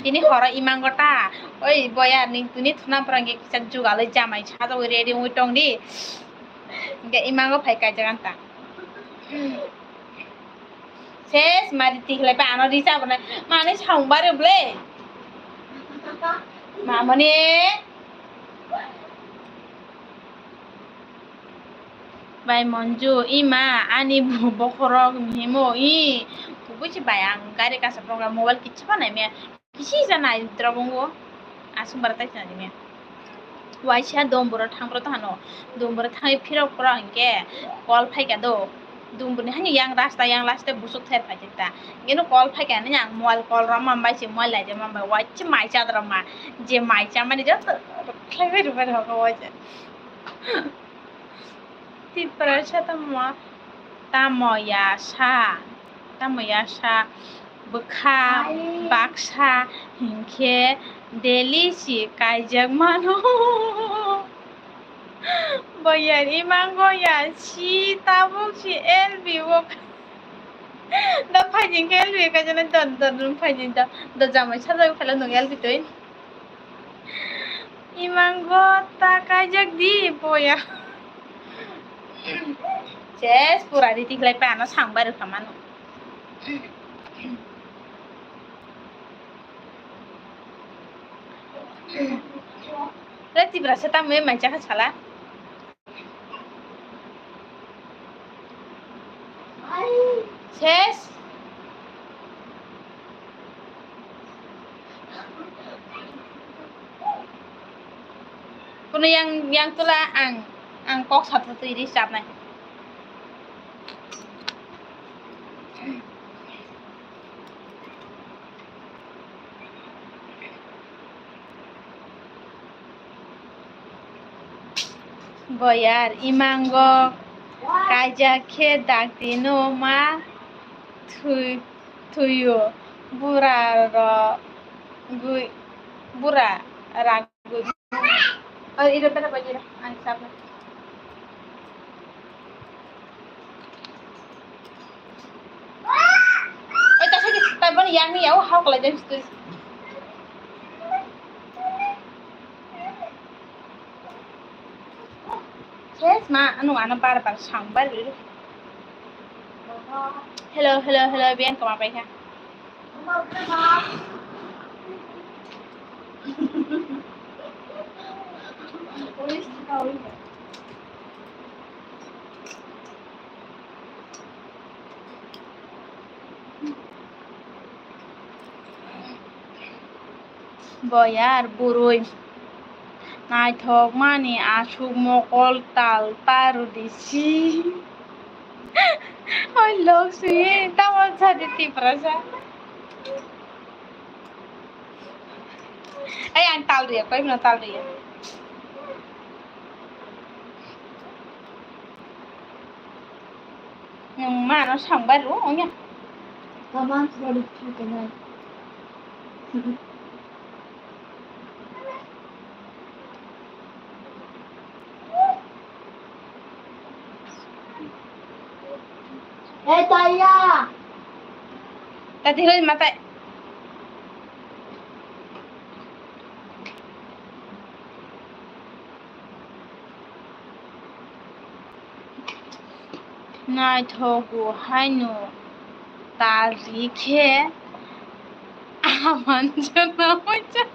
Tini horo imang go ta. Oi boyar ning tuni thuna phrang khe kisa jugalwi jamai sajagwi ready wngwi tong di. Hinkhe imango phai kaijak ang ta. Ses mari tikhlai pa ano risa bwnai. Mani saung bare ble. Mamoni. Bai Monju, ima ani bo-, bokhorok himo, i, kubui se bai ang gari kaisa program mobile kichha pha naimaya, kisi ja nai drop wngo, aswk bara tai swnamya. Waisa Domboro thang boro tongphano, Domboro thangwi phirok phoro hinkhe call phaikha do, Domboro ni haino yang rasta yang last busuk ther phaikha ta, hinkhe no call phaikha nini ang mobile call rwma bai se mobile laijama bai waisa mai chadroma, je mai chamani joto khlaibai rwbai rwkha waisa. Tiprasa tamo, tamo ya sa, tamo ya sa, bwkha baksa hinkhe daily si kaijak mano. Boyar imango ya si tabuk si L B o. Da phaijing khe L B kaijana don don phaijing da. Da jamai sajagwi phaila nung L B twi. Imango ta kaijak di boya. Ses pura di tikhlai pa ano sangbai rwkha mano. Re Tiprasa tamo mai chakha sala. Ses. Kuno yang, yang tula ang, ang kok satu twi ri chapnai. Boyar imango kaijak khe dakti no ma thui, thuio bura rok gui, bura ragui. Oi, iro bera bai iro, ang sabna. Oi, ta sagi, ta bani yang ni yau, hau kalai jam situ. Ses ma, anu ana bar bar sang bar ri. Hello, hello, hello, biang kama pai kha. Boyar bwrwi naithok mani aswk mokol tal ta rwdi si. Oi lok si tamo sadi Tiprasa. Ei ang tal rwya, koi mano tal rwya. Nwng mano sangbai rw wngya. Tama sorry, thank you. Hey, Taya. Tati hoi matai. Naithogo haino ta rikhe aman jana moicha.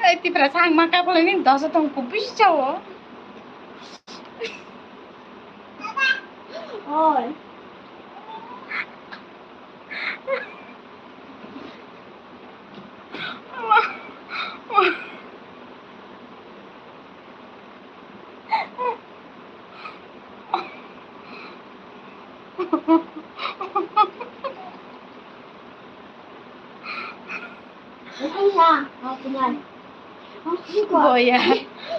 Ei, Tiprasa ang ma kakolai ni dosa tong kubui chao. Oi. Boya,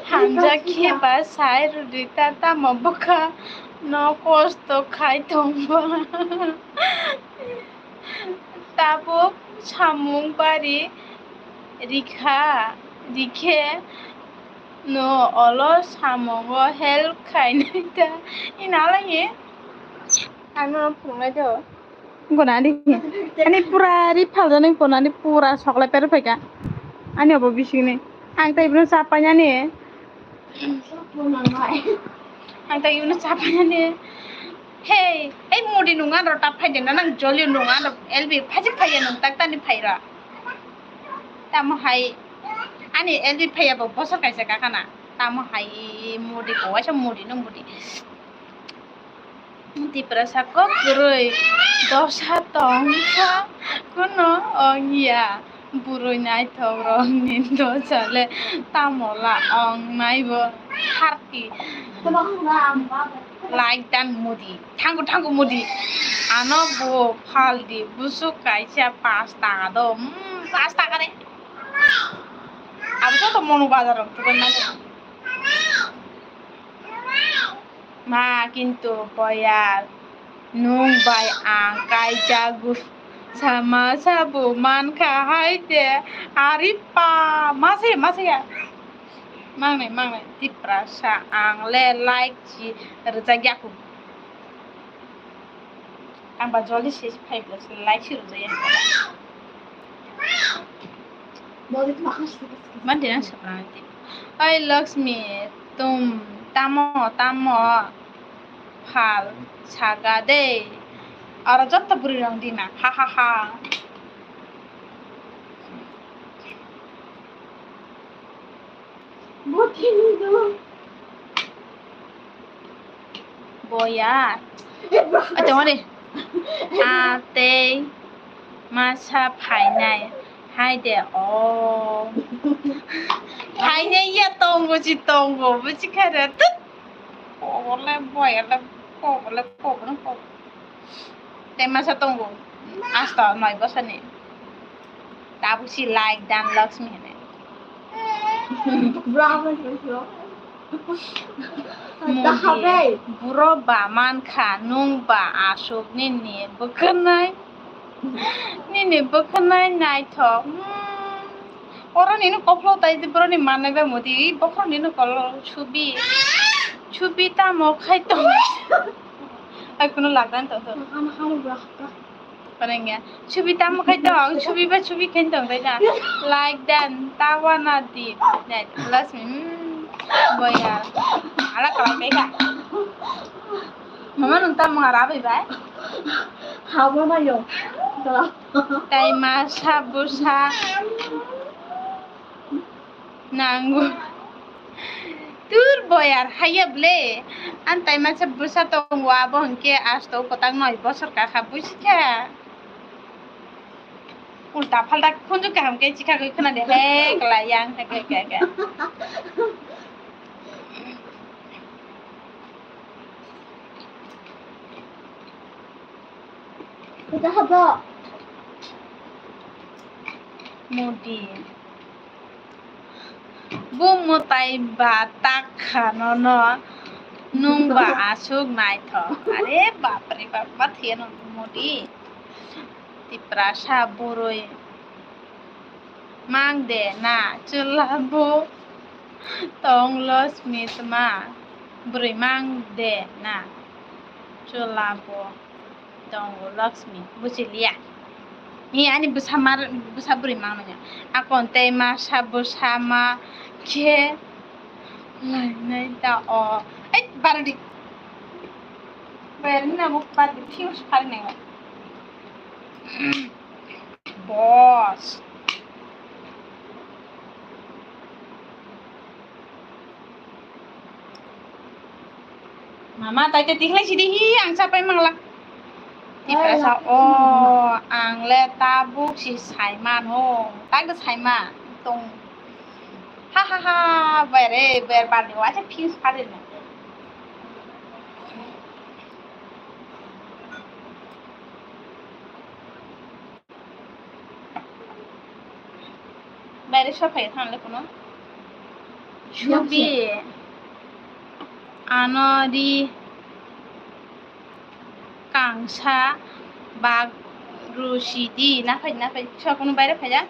hamjak khe ba sai rwdi ta, tamo bwkha no kosto khai tongba. Tabuk samung bari rikha, rikhe no olo samungo help khainai ta. Ina lai he? Ano phunuknai do. Gona di. Ani pura ri phaljanai kono ani pura soklai per phaika. Ani obo bisingni. Ang tai ibino chapainani. Ang tai ibino chapainani. Hey, ei mudi nung ano ta phaidena nang jolio nung ano L B phajik phaiya nung tak tani phaira. Tamo hai ani L B phaiya bo bosor kaisa kakana. Tamo hai mudi ko waisa mudi no mudi. Tiprasa kok kwrwi dosa tongsa kuno ongya. Bwrwi naithokrokni dosa le tamo la ongnai bo harti. Like dan mudi. Thango thango mudi. Ano bo phaldi busuk kaisa pash taka do. Hmm, pash taka de. Abo joto Monu bazar rok tugan nai. Ma, kintu boyar, nwng bai ang kaijago sama sabo mankha hai de, ari pa, mase, mase ya. Mangnai, mangnai, Tiprasa, ang le like si rwjak yaku. Ang ba joldi se phai bwlai se like si rwjak yaku. Mandi nang saprang ti. Oi Lakshmi, tum tamo tamo phal saga de. Aro jotto bwrwi rong dima. Ha ha ha. Boya. Ate mani. Atei masa phainai. Hai de o. Phainai ya tongo si tongo. Busi kare tut. Kobole boya le kobole kobole kobole. Tei masa tongo. Asta noi bosani. Tabuk si like dan Lakshmi hene. Mudi, buro ba mankha, nwng ba aswk nini bwkhwnai, nini bwkhwnai naithok. Hmm, oro nini koklo tai boroni manai ba mudi, bokhorok nini kolo subi, subi tamo khai tong. Ai, kuno lagdan to to. Parang ya. Subi tamo khai tong, subi ba subi khai tong dai na. Like dan, tawa na di. Net, plus, hmm, boya. Ala kalai kai ka. Mama nung tamo ngara bai bai. Hawa ma yo. Tai masa busa. Nango. Tur boyar haiya ble. An tai masa busa tongo abo hwnkhe asto kwtang noi bosor kakha busikha. Ulta phalta khunju kaham khe chikha gwi khna de he kla yang he kla kla kla. Mudi. Bo mwtai ba tak kha nono, nwng ba aswk naithok. Are bapre bap, ma thwiya no Mudi. Tiprasa bwrwi mang de na chwla bo tong Lakshmi tma. Bwrwi mang de na chwla bo. Tongo Lakshmi, buchiliya. Ni ani bwsa mar, bwsa bwrwi mangmanya. Akon tei masa bwsa ma khe lainai da o. Ei, bardi. Bayar ni nabo bardi, fuse pari nai. Boss. Mama, tai te tikhlai sidi hi, ang chapai mangla. Tiprasa, o, ang le tabuk si saimano, tak de saima tong. Ha ha ha, bere, ber bani wacha fuse pari na. Baire sor phai thang le kuno. Subi. Ano ri kangsa bag rusidi na phai na phai sa kuno baire phai ya.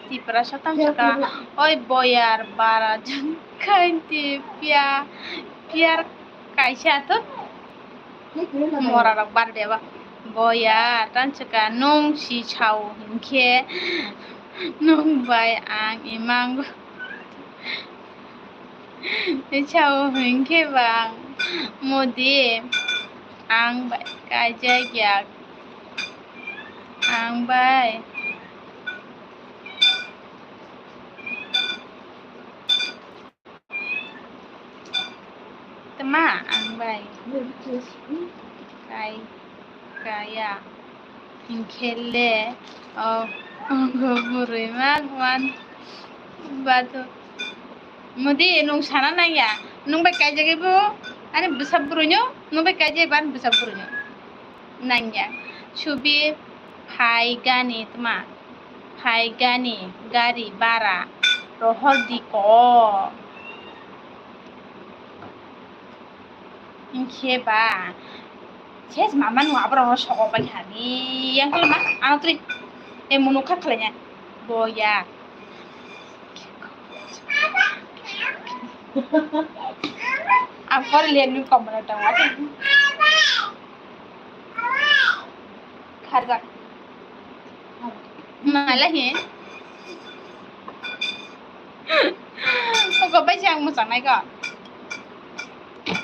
Tiprasa tam saka. Oi boyar bara jang khain ti pia piar kaisa to. Mora rok bar beba. Boya, tanchika, nung si chao hinkhe, nung bai ang imang. Chao hinkhe bang, modi, ang bai kaijak yak. Ang bai. Tama ang bai. Kai, kaya. Hinkhe le, o, ogo burui ma, man, badu. Modi, nung sana nangya. Nung bai kaijagwi bo, ani bwsa burui no, nung bai kaijagwi bo ani bwsa burui no. Nangya. Subi, phai gani, tama. Phai gani, gari, bara, rohor di ko. Hinkhe ba, ses mama nung aborok no sogok bai hani, yang kala ma, ano twi, e munu kha khlai nya, boya. Ang pore liya nung kom mana tong, ati. Kharjak. Mala hi. Kok bai chang mo chanai ko.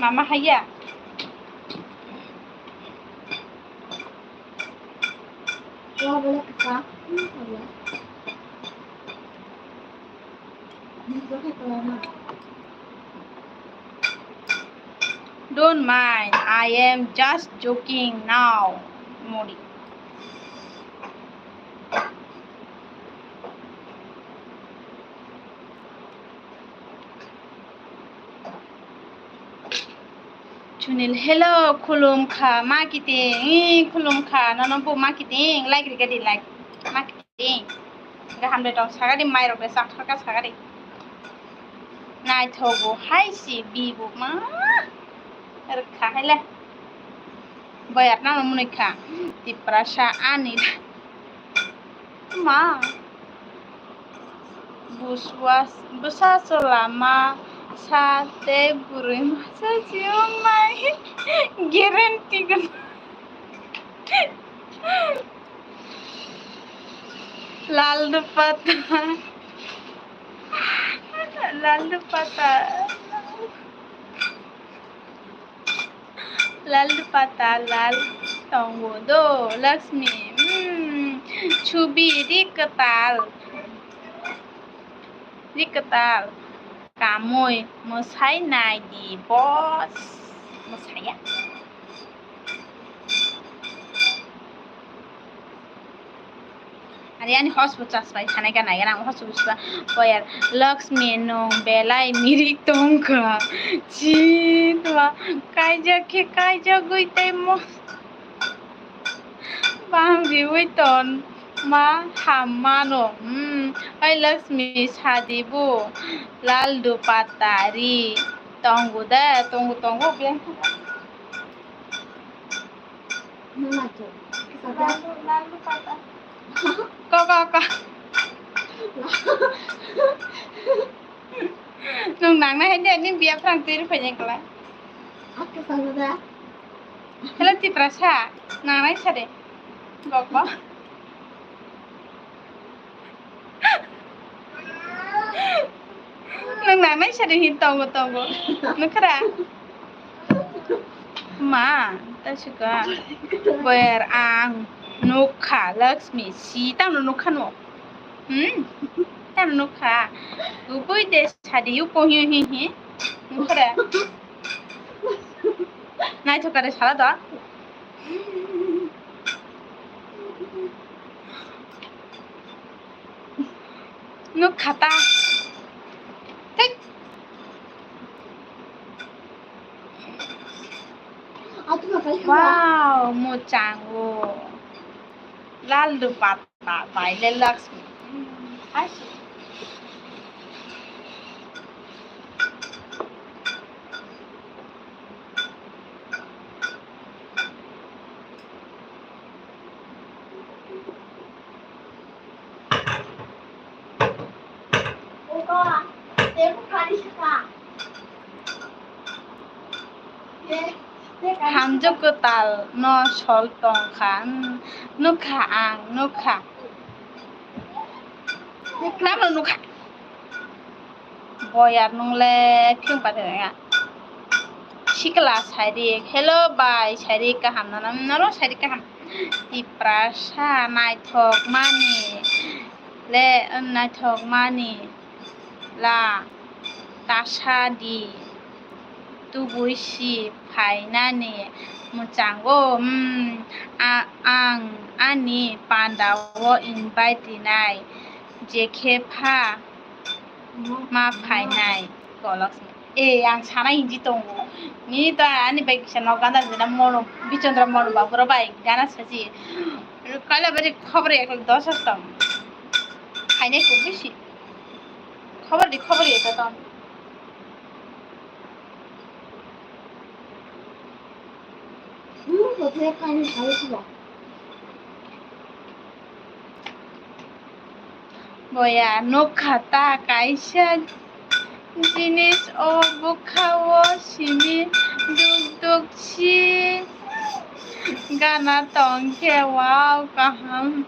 Mama haya. Don't mind, I am just joking now, Mori. Sunil, hello, khulum kha, ma kiting, ii, khulum kha, nono bo ma kiting, like rikha di, like, ma kiting. Gaham de tong, saga di, mai rok de, chak thar kha, saga di. Naithogo hai si, bi bo ma, rwkha hai le. Boyar nang mwnwi kha, Tiprasa ani. Ma. Buswa, bwsa chwla ma sa tei bwrwi masa chiyung mai guarantee gwnang. Lal dupata. Lal dupata. Lal dupata lal tongo do Lakshmi. Hmm. Chubi ri kwtal. Ri kwtal. Kamui mwsai nai di boss. Mwsaya. Ari ani hos bo chas bai sanai ka nai ka nang hos bo swa boyar Lakshmi nung belai mirik tongkha. Chitwa kaijak khe kaijagwi tei mo bang riwi ton ma ham mano. Hmm, ai Lakshmi sadi bo lal dupata ri tongo de tongo tongo beng. Ko, ko, ko. Nung nangnai hai de, nini biya phrang twi rw phai nai kwlai. Hello, Tiprasa. Nangnai sa de. Go, go. Nung nangnai sari hin tongo tongo. Nukra. Ma, ta suka. Boyar ang nukha Lakshmi si tang nukha no. Hmm? Tang nukha. Ubui de sadi yu po hi hi hi. Nukra. Nai thokare sala da. Nuk khata. Thik. Wow, muchang o. Lal dupata bai le Lakshmi. Asi. Hamjwk kwtal no sol tong kha. Hmm, nukha ang, nukha. Tamo nukha. Boyar nung le khwng pathai ya. Sikla sairik, hello bai, sairik kaham nana, naro sairik kaham. Tiprasa naithok mani le, naithok mani la tasa di. Tubui si phainani mwchango, hmm, a-, ang ani panda o invite rinai, jekhe pha ma phainai. Kolok sini. Eh, ang sana hinji tongo. Ni to ani bai kisa nok ganda jena mono, Bichondra mono babura bai gana saji. Kala bari khobor ekla dos astam. Phainai ko bisi. Khobor di, khobor di to ton. Hmm, kothai kani khai siya. Boya, nukha ta kaisa jinis o bwkha o simi duk duk si gana tong khe, wow, kaham.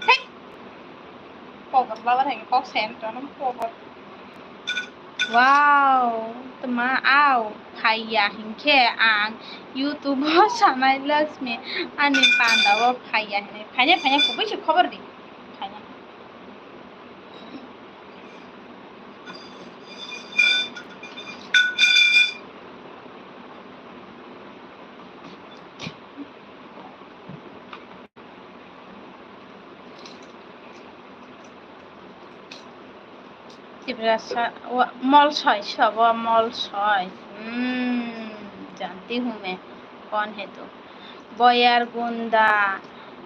Hey! Pogot baba thangwi kok sen tono pogot. Wow, tma au phaiya hinkhe ang YouTube o sanai Lakshmi ani panda o phaiya hinwi. Phaina, phaina, kubui se khobor di. Phaina. Tiprasa, wa-, mol soi, sobo mol soi. Hmm, janti hu main, kon hai tu? Boyar gunda,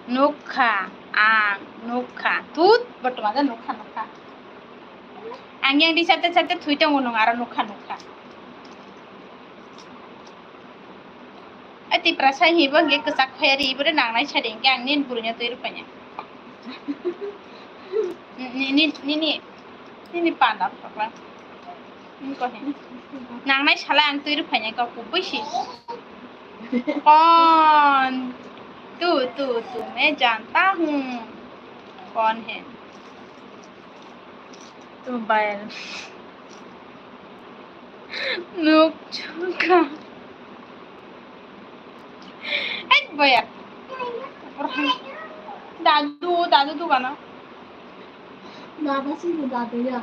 nukha, ang, nukha. Tut, bortoman nukha, nukha. Ang yang di sate sate thui tongo nung aro nukha, nukha. A Tiprasa hibo hingke kwchak khoyari ibo de nangnai sadi hingke ang nini burui no twi rwphai nai. Ni, ni, ni, ni, nini panda phokla. Nini kohe. Nangnai sala ang twi rwphai nai kok kubui si. Kon. Tu, tu, tu me janta hu. Kon he. Mobile. Nuk chukha. Ek boya. Dadu, dadu tu kana? Dada sini dadu ya.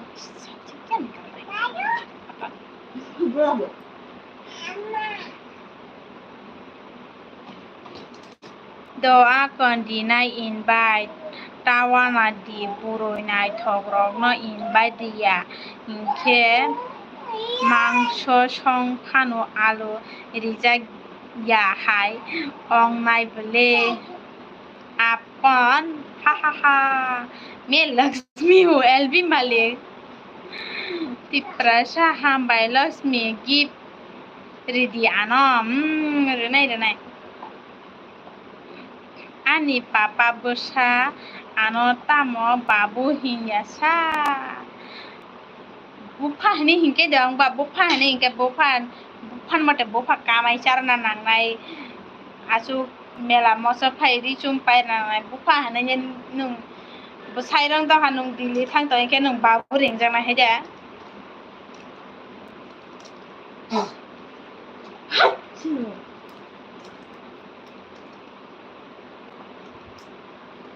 Bravo. Do a kon dinai invite, tawana di burui naithok rokno invite riya, hinkhe mangso song phano alu rijak ya hai ong nai bwle. Apon, ha ha ha, me Lakshmi hu L B Malik. Tiprasa hambai Lakshmi gift ridi ano, hmm, rinai rinai. Ani papa bwsa ano tamo babu hinya sa. Bupha hinwi hinkhe de wngba, bupha hinwi hinkhe bupha, buphan mote bupha kamai charwna nangnai. Aswk mela moso phai ri chum pai nangnai. Bupha hinwi nwng bwsai rwng tongkha, nwng Delhi thang tong hinkhe nwng babu ringjaknai hai de.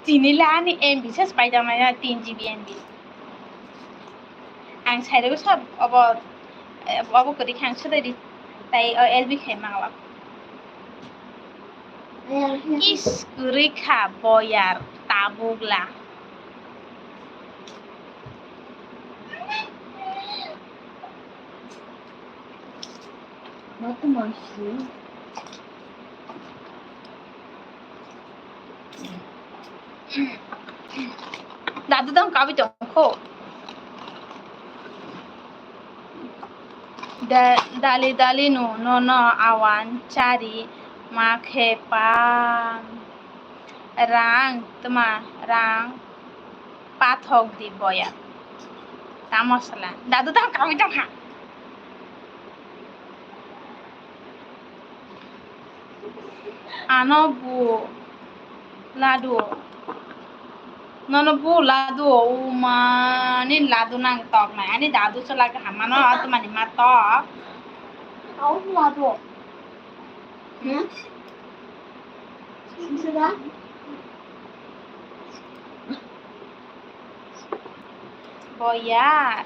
Tini le ani M B ses paidamnai na, tin G B M B. Ang sairego sab obo, obo kwrwi khe ang sudai di, tai o L B khai mangla. Is, kwrwi kha boyar tabukla. Dadu dang kabi tongkho. Da-, dali dali no, no, no, awan chari ma khe pa. Rang, tma, rang, pathok di boya. Tamo sala. Dadu tamo kawi tongkha. Ano bu ladu. Nono bu ladu o uma ni ladu nang tok nai. Ani dadu se lage hamano atumani ma tok. Au ladu. Hmm? Sida? Boya.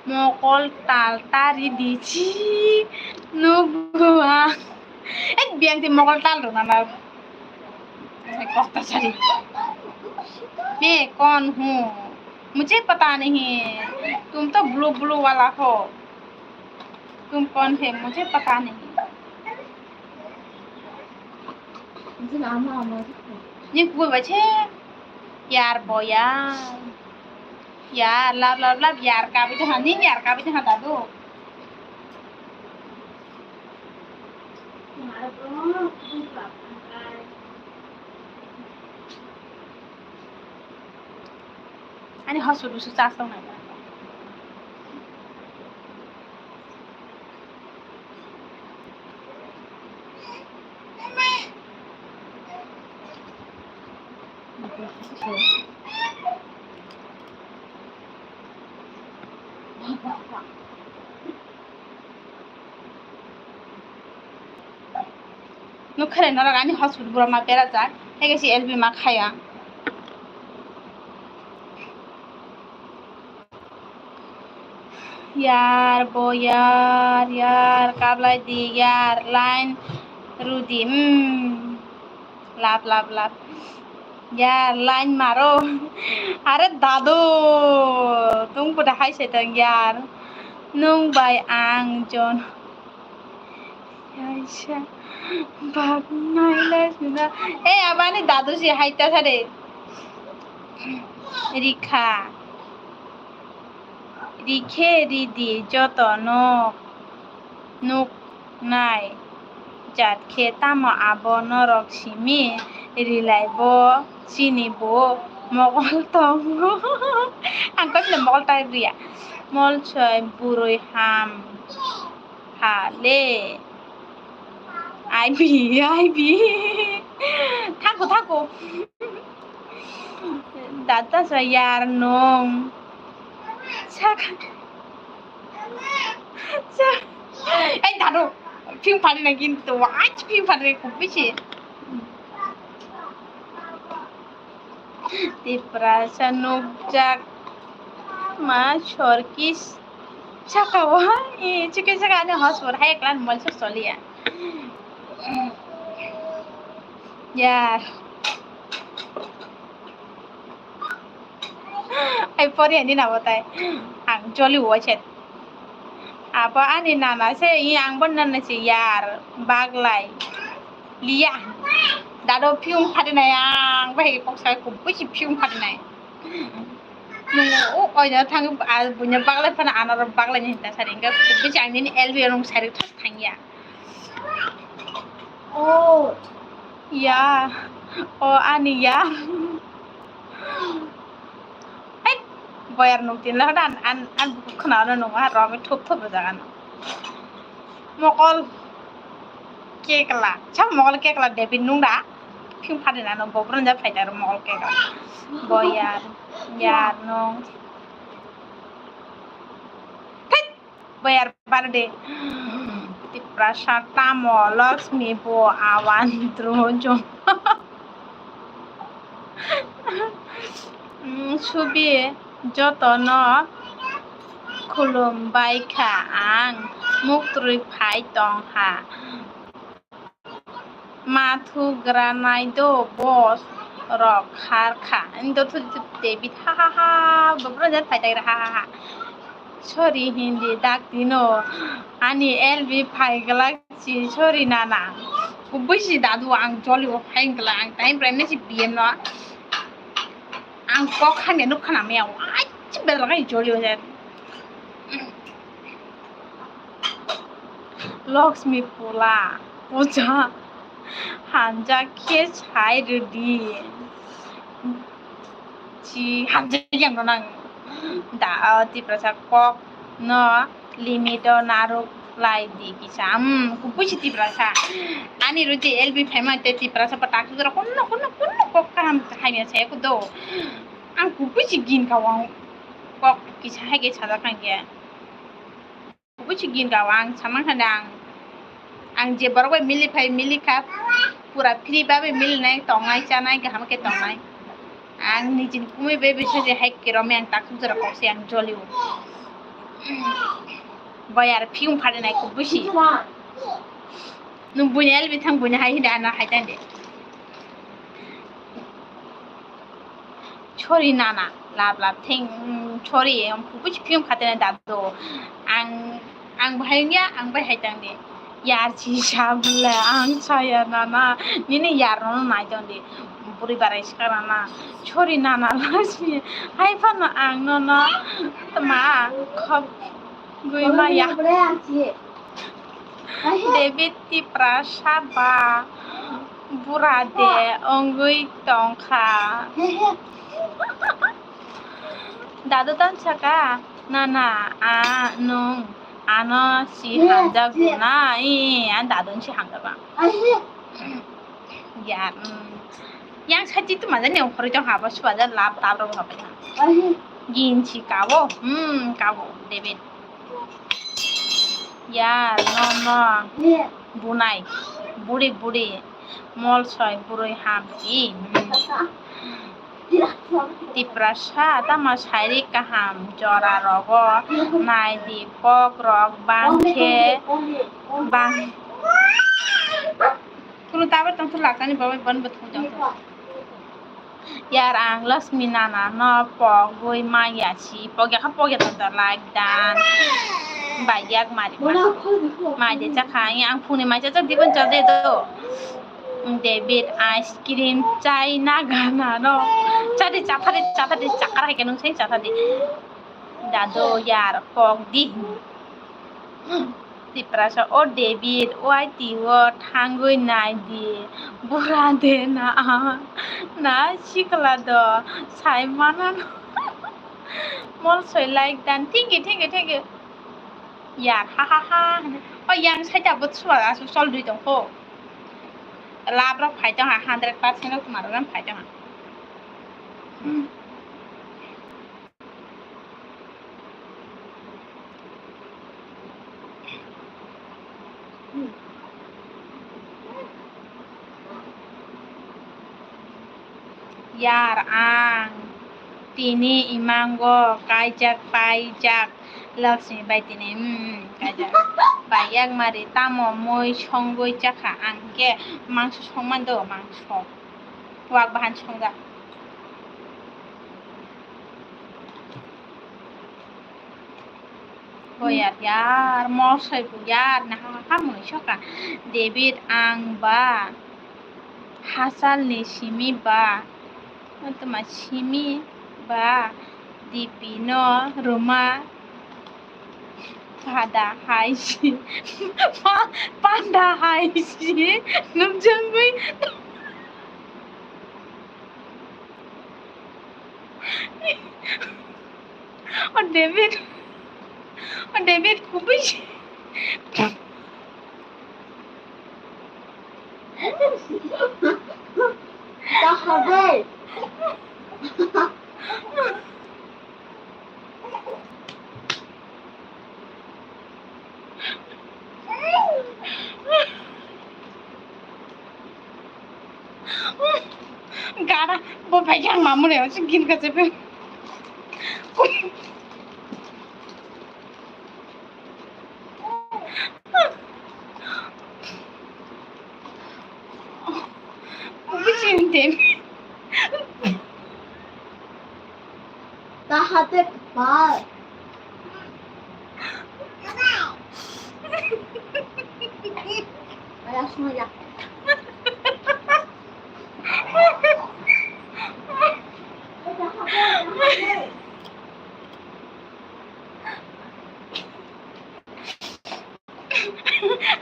Mokol tal tari di chi. Nugu ang. Ek biang ti mokol tal runa na. Kokta sari. मैं कौन हूँ? मुझे पता नहीं। तुम तो blue blue वाला हो। तुम कौन है? मुझे पता नहीं। Ni kubui bai se yar boya. Yar lab lab lab yar kabi jaha ni yar kabi jaha dadu. Ani hospital su chas tong nai. Nukha le norok ani hospital bura ma berajak, hai khe se L B ma khaya. Yar bo yar, yar kablai di, yar line rudi, hmm. Lap, lap, lap. Yar, line maro. Are dadu, tung puda hai se tong yar. Nung bai ang jon. Yaisa. Bak nai le sina. Eh, abani dadu si hai ta sare. Rikha. Rikhe ridi joto nok. Nuk. Nai. Jat khe tamo abo norok simi rilai bo chini bo mokol tongo. Ang kosle mokol type riya. Molsoi burui ham ha le. Aibi, aibi. Thaku, thaku. Data sa yar nong. Saka. Ei, dadu, phim phari na kintu, aaj phim phari na kubui se. Tiprasa nukjak ma sorkis saka wa, e, chike saka ani hosor hai eklan molso soliya. Yar. Ai pori ani na botai. Ang joli wo chet. Abo ani nana se i ang bo nana se yar baglai. Liya. Dado phiyung phadi nai ang bai kok sai kubui si phiyung phadi nai. Nung o oina thang a bunya baglai phana anaro baglai ni hinta sari inga kubui si ang nini L B rong sari thas thangya. Oh, ya. Oh, ani ya. Hai, boyar nung tin lah dan an an buku khna na nung ha rom thup thup jaga no. Mokol kekla, cha mokol kekla David nung da. Phim phadi na no bobron ja phai da mokol kekla. Boyar, yar nung. Thit. Bayar barde. Tiprasa tamo Lakshmi bo awan drojon. Mm, subi jotono khulum bai kha ang, muktwi phai tong ha. Ma thu granai do boss rok khar kha. Ani do thu David ha ha ha. Bobro jan phai dai ha ha ha. Sorry hindi dak dino. Ani L B phai glak si sorry nana. Kubui si dadu ang joli o phai glak ang time prem ne si B M no. Ang kok hamya nuk khana maya. Ai chi bel gai joli o jan. Lakshmi pula puja hanja khe sai rwdi. Chi hanja yang no nang da, ah, Tiprasa kok no limit o naruk Lai di kisa, um, kubui si Tiprasa. Ani rudi L B phaima te Tiprasa pa tak sujara kunno, kunno, kunno kok kaham hamya saya kudo. Ang kubui si gin kawang kok kisa hai ke sajak ang ke. Kubui si gin kawang samang khande ang. Ang je borok bai mili phai, mili kha, pura free ba bai mili nai, tongnai, chanai, kaham ke tongnai. Ang nijini kumui bai bisa je hai ke romwi ang tak sujara kok se ang jolio. Boyar phiyung phade nai kubui si. Nung buini L B thang buini hai hide ana hai tande. Chori nana, lap lap theng, mm, chori, em, kubui si phiyung phade nai dadu. Ang, ang bahai wngya, ang bai hai tande. Yar si sabla, ang saya nana, nini yar no nai tande. Buri barai sikha nana, chori nana lasi, hai phano ang nono tma khop gui maya. David Tiprasa ba bura de wngwi tongkha. Dadu tang saka, nana, a, nung, ano si hamjak na, i, an dadu si hamjak ba. Ya, mm. Yang sachi tu maja ni ongkhorwi tong habo, subaja lap tap rok habai ha. Gin si kawo, hmm, kawo, David. Ya, no, no. Bunai, buri, buri. Molsoi, burui ham, i, hmm. Tiprasa, tamo sairi kaham, jora rogo, nai di, kok rok, bang khe, bang. Kunu tabar tong thok lakani babai ban bwthang jang thok. Yar ang Lakshmi nana no pogwi maya si pogya kha pogya tong thok like dan. Bai yak mari ma. Mai de chakha ang phungni mai cha cha dibon cha de do. David ice cream chai na gana no. Cha de cha thari cha thari cha kara hai ke nung sai cha thari. Dado yar kok di. Tiprasa, o David, wai twi o thangwi nai di, bura de na, na sikla do, sai mana no. Molsoi like dan, thank you, thank you, thank you. Yar, ha, ha, ha. O yang sai ta bo sua asu sol dui tong kho. Lab rok phai tong ha, hundred percent rok tuma rok phai tong ha. Yar ang tini imango kaijak paijak Lakshmi bai tini, mm, kaijak. Bai yak mari tamo mui songwi chakha ang ke mangso songman do mangso. Wak bahan songjak. Boyar yar, mosoi bo yar, naha ha mui soka. David ang ba, hachal ni simi ba, toma simi ba, dipi no ruma. Pada hai si. Pa-, panda hai si. Nukjagwi. O David. O David kubui si. Tahabai. Gara, bo bai yang mamure, o sing gin ka sepe. Kucing tem. Tahate kepal. Ayah semua ya.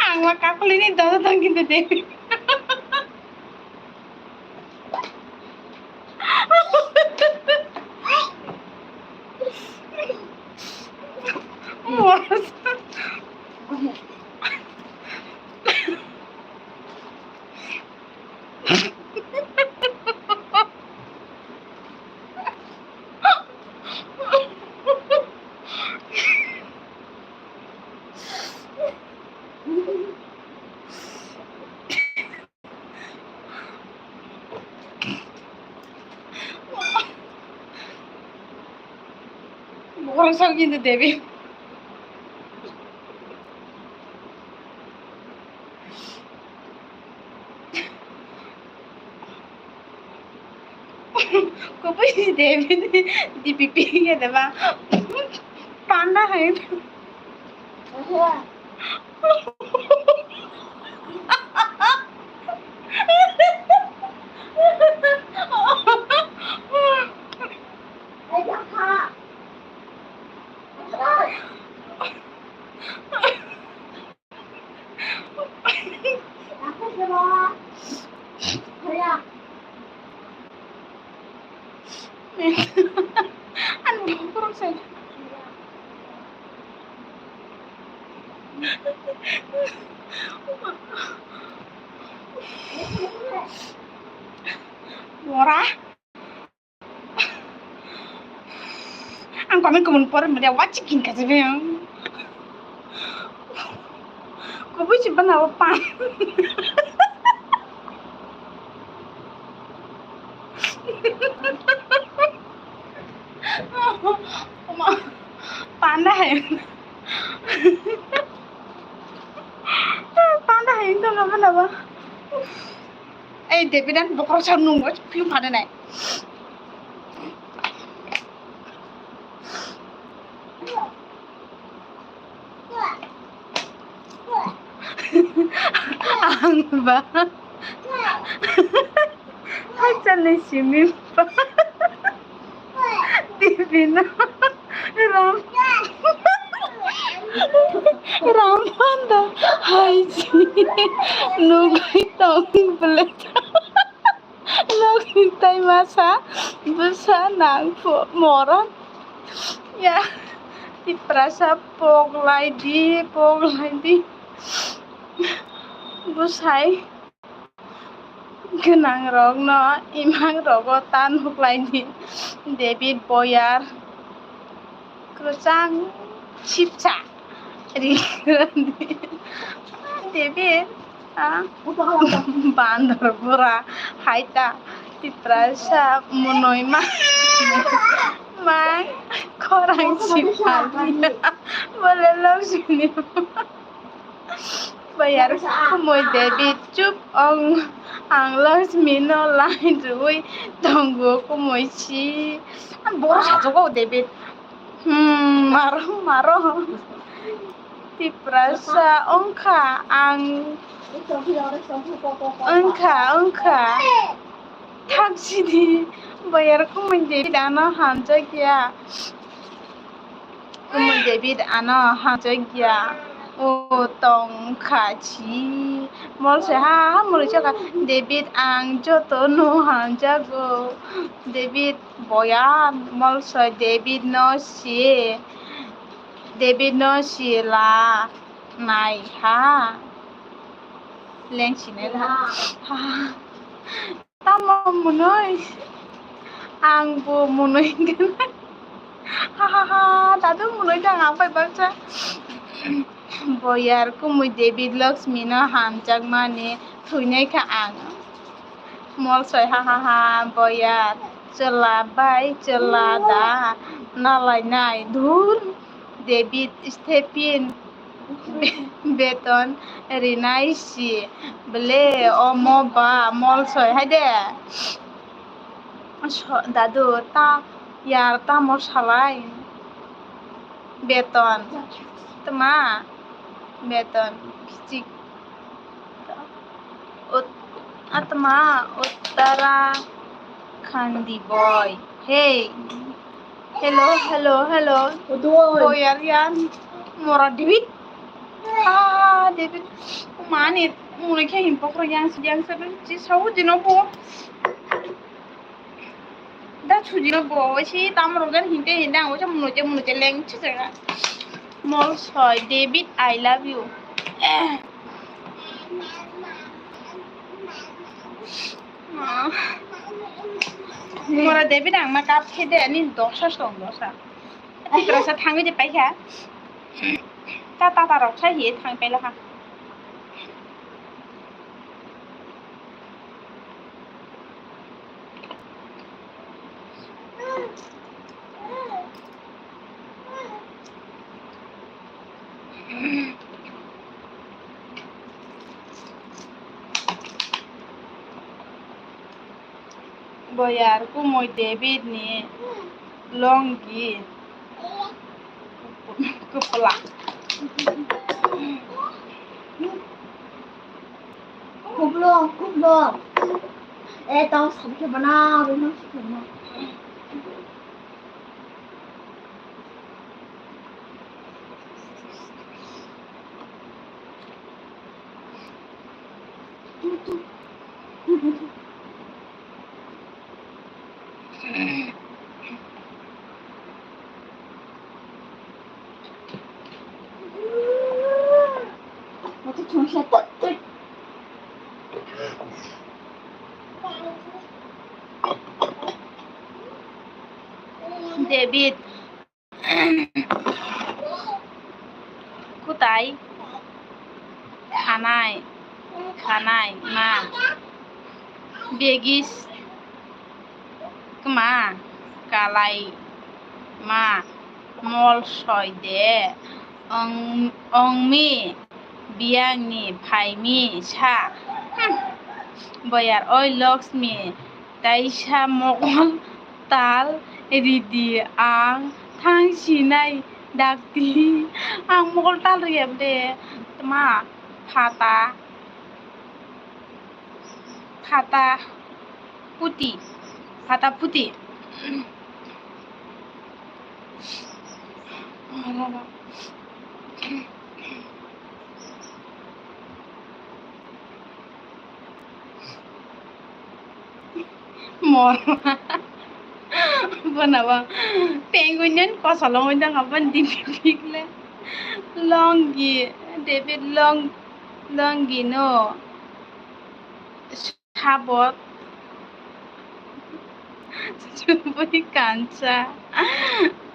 Ang ma kakulini dodo tong kintu de. Mos. Kosong kintu David. Kubui David D P P ya deba. Panda hai. Ani bokorok sai. Bora. Ang comment comment pore mede wachi kin kaje be ang. Kubui si bana o pan. Oma, panda hai. Panda hai to na bana ba. Ei, David ang bokorok sa nung, piu phane nai. Ang ba. Hai chale simi ba. Divino. Ram. Ram panda. Hai si. Nugui tong bele. Nokni tai masa bwsa nang phu moron. Ya, Tiprasa poklai di, poklai di. Bwsai gwnang rokno imang rogo ta nuklai di. David Boyar. Kwchang sipsa ri David, ah, bandor bura hai ta Tiprasa munoi ma mang khorang sipsa bole Lakshmi. Bayar khumui David chup ong ang Lakshmi no lai rwui tongo khumui si. Boro sajogo David. Hmm, maro, maro. Tiprasa wngkha ang. Wngkha, wngkha. Thak sidi. Bayar khumui David ano hamjakya. Khumui David ano hamjakya. O tongkha si. Mol se ha, ha, mol se ka. David ang joto no hamjago. David Boyan, mol soi David no si, David no si la nai ha. Leng si nai ha. Ha. Tamo munoi. Ang bo munoi gana. Ha ha ha. Tado munoi dang ang pai baksa. Boyar khumui David Lakshmi no hamjakmani thwinai kha ang. Mol soi ha ha ha, boyar chwla bai chwla da nalainai dhur. David Stephen be-, beton rinai si ble omo ba mol soi hai de. So, dadu ta yar tamo salai beton tma beton kichik. Ut-, atma Uttarakhandi boy. Hey. Hello, hello, hello. Boy, are you mora David? Ah, David. Mani, muni khe him pokro yang, yang sa, si sau jino bo. Da chujino bo, si tam rogan hinte hinte ang usa munuje munuje leng chujega. Mol soi, David, I love you. Eh. Ah. Mora David ang ma kap khe de, ani dosa song dosa. Tiprasa thangwi de paikha. Ta ta ta rok sai hi thang paila ha. Boyar kumui David ni longi kupla. Kuplo, kuplo. Eh, tau sabke bana, bana. David. Kutai khanai, khanai ma, begis kma kalai ma, mol soi de ong, ongmi biyangni phaimi sa. Hmm. Boyar, oi Lakshmi, taisa mokol tal ridi, ang thang sinai dakti. Ang mokol tal riya ble, tma phata, phata puti, phata puti. Mor. Bono bo penguin nen kosol wngwi tongkha, boni dipik le. Longi, David long, longi no. Sabot. Chubui kansa.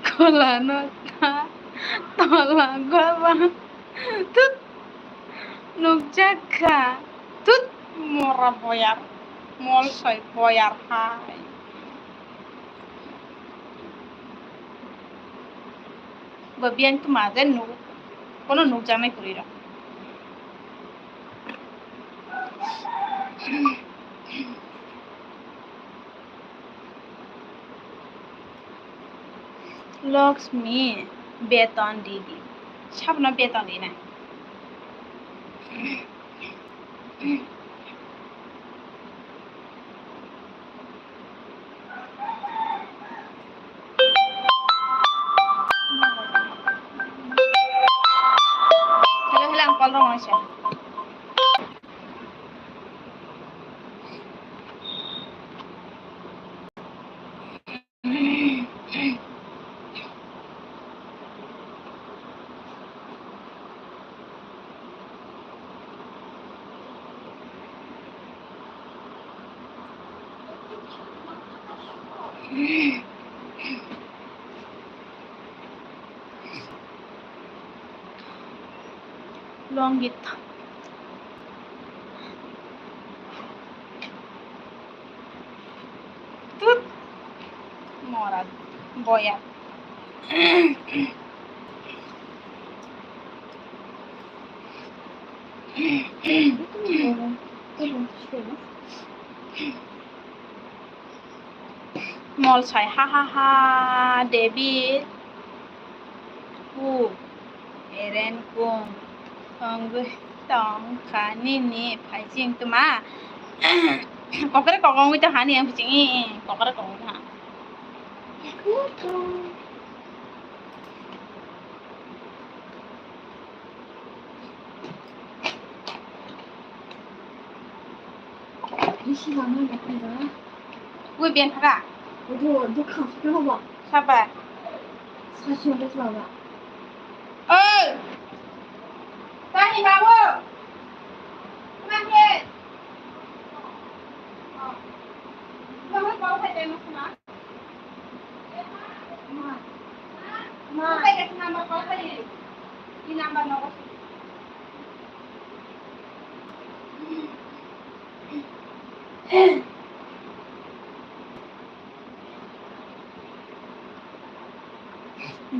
Kolano ta. Tola gola. Tut. Nukjak kha. Tut. Mora boyar. Mol soi boyar hai. Bo biyang tuma je nuk. Kono nukjaknai kwrwi rok. Lakshmi, beton ridi. Sabno beton rina. Hello, hello, ang call rong waisa. Longit. Tut. Mora boya. Mol sai ha ha ha, David. Ku, eren kung, tongwi tong kha nini phaising tuma. Kokre kok wngwi tong kha ni ang phaising, kokre kok wngwi tong kha. Isi lama na kira. Ui ben thara. Ojo, ojo khas kira ba. Saba. Sasi ojo saba. Oi. Tani babu. Mangke. Oh. Babu kau hai tena suna.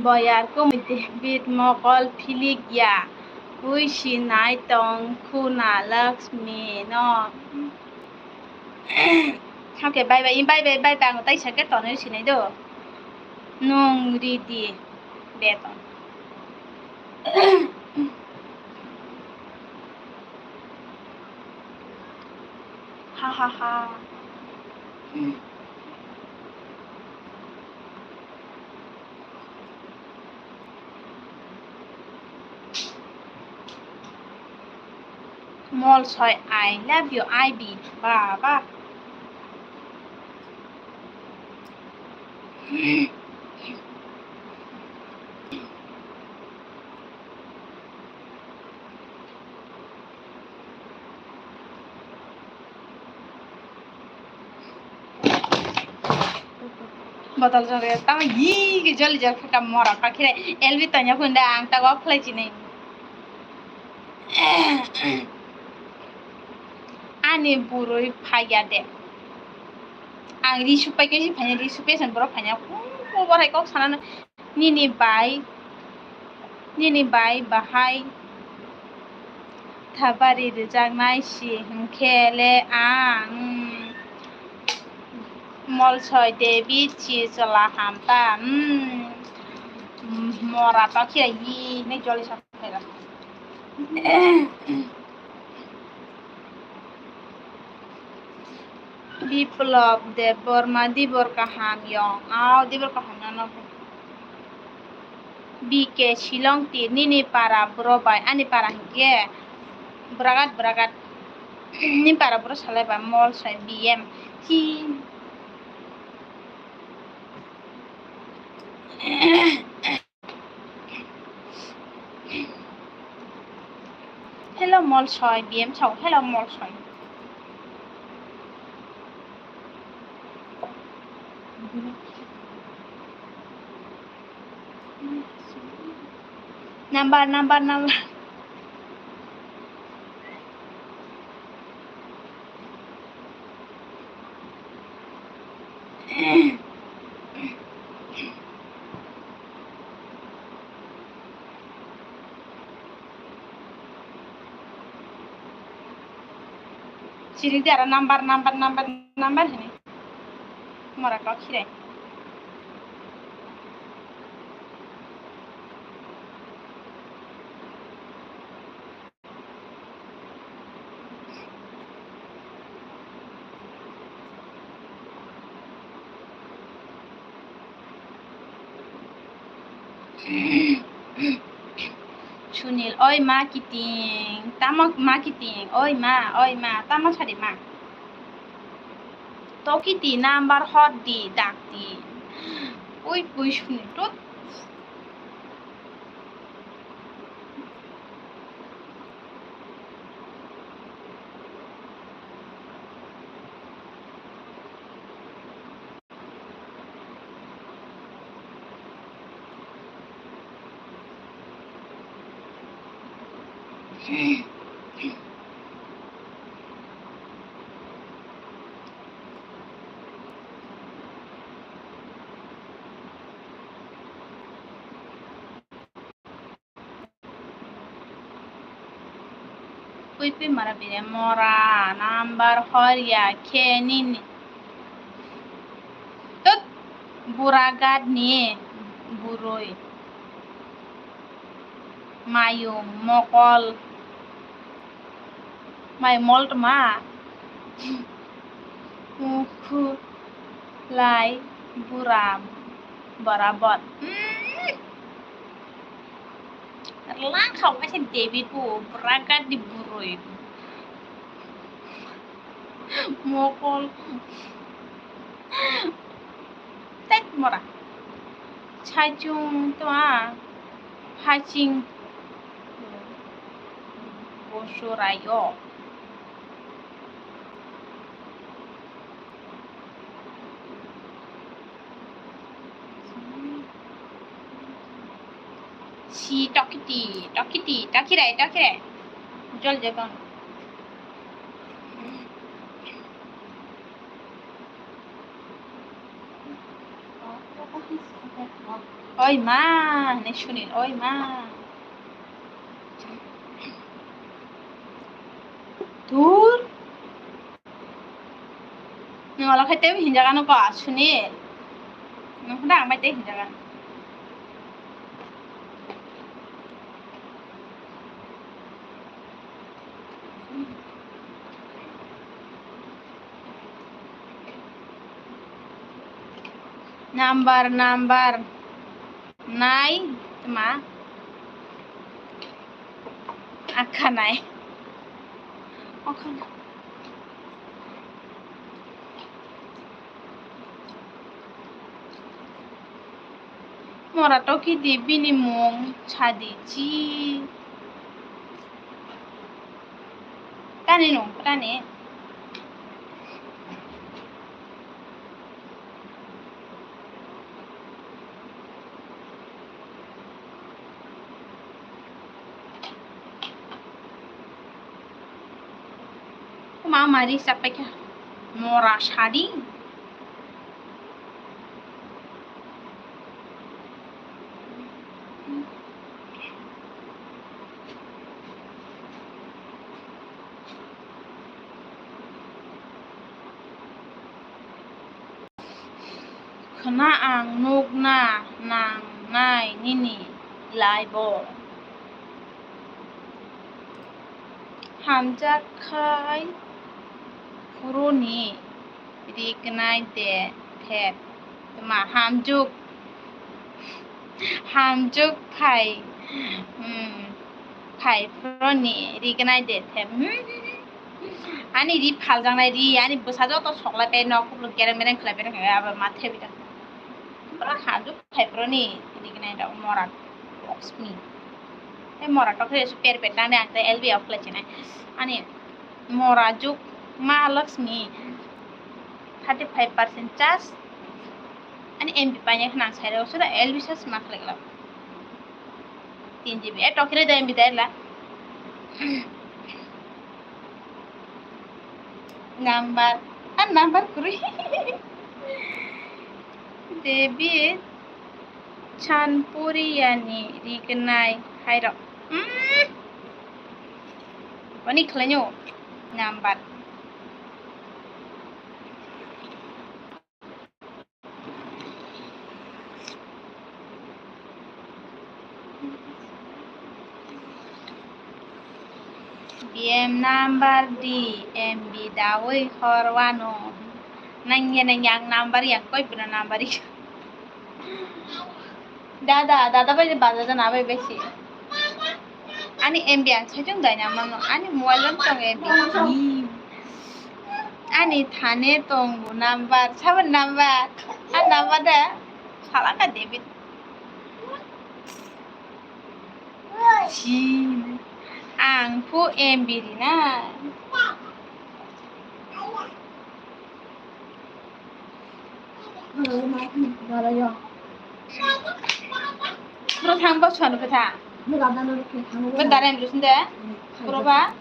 Boyar kumui David mokol philik ya, ui sinai tong khuna Lakshmi no. Okay, bye bye, bye bye, bye bye, ang tai sakhe tonwi sinai do. Nwng ridi beton. Ha ha ha. Mol soi, I love you, I B. Baba. Botol jore tamo yi ke joli jor khe ka mora ka khire L B tanya kunda ang ta go khlai chini. Ani burui phaiya de. Ang ri supai ke si phaiya, ri supai san borok phaiya. Ko borai kok sana nini bai, nini bai bahai thabari rwjaknai si hwnkhe le ang, mm, Molsoi David si chwla hamta, mm, mora tokhe yi hinwi joli sa phaiya. Biplop Debbarma, dibor kaham yong. Au, dibor kaham nano. B K Shillong tir nini para bro bai ani para hinkhe bragat bragat. Ni para bro salai ba Molsoi B M. Hi. Hello, Molsoi, B M sao. Hello, Molsoi. Number, number, number. Chini de aro number, number, number, number hini. Mora kok khirai. Sunil, oi ma kiting, tamo ma kiting, oi ma, oi ma, tamo sadi ma. Tokiti number hot di, dak di. Ui, pui Sunil, tut. Pui pui mara bini mora number hor ya khe nini. Tut, bura gat ni burui. Mayung mokol. Mai mol tma. Ukhu lai bura borabor. Mm. Lang khao kaisa David bo bragat di burui. Mokol. Tek mora. Chaichung tma. Haching. Bosorayo. Si tokiti, tokiti, tokirai, tokirai. Jol jebang. Oi ma, ne Sunil, oi ma. Dur. Wala khai tei hinjaga no ko asuni. Nang khna ang bai tei hinjaga. Number, number nai, tma? Akhanai. Okhanai. Mora toki di bini mung sadi chi. Tani nung, tani. Kuma mari sapai kha. Mora sadi. Khna ang nukna nangnai nini laibo. Hamjak khai phuruni riknai de thep. Tma hamjuk, hamjuk phai, hmm, phai phuruni riknai de thep. Hmm. Ani ri phaljaknai ri, ani bwsa joto soklai pai nok, kupluk gereng bereng khlai bereng khlai abo ma thebi da. Bwrok hamjwk phai boroni tini gwnai rok mora Lakshmi. Tei mora tok khe per per tang de ang tei L B o khlai chinai. Ani mora juk ma Lakshmi thirty five percent charge. Ani M B painai khna ang sai rw sura L B charge ma khlai glak. Tin G B. E tok khe de M B da la. Number, ah, number kwrwi. Devi Chanpuriyani rignai hairok. Hmm. Boni khlainyo number. B M number di M B dawi horwano. Nangya nangya ang number yang koi bina number ya. Dada, dada bai baja jana bai besi. Ani M B ang saichung dai na mano. Ani mobile lam tong M B. Ani thane tongo number. Saban number. A number da. Salaka David. Si. Ang pu M B ri na. Bro thang bw suanu bw thang. Bw darem jus de. Bro ba.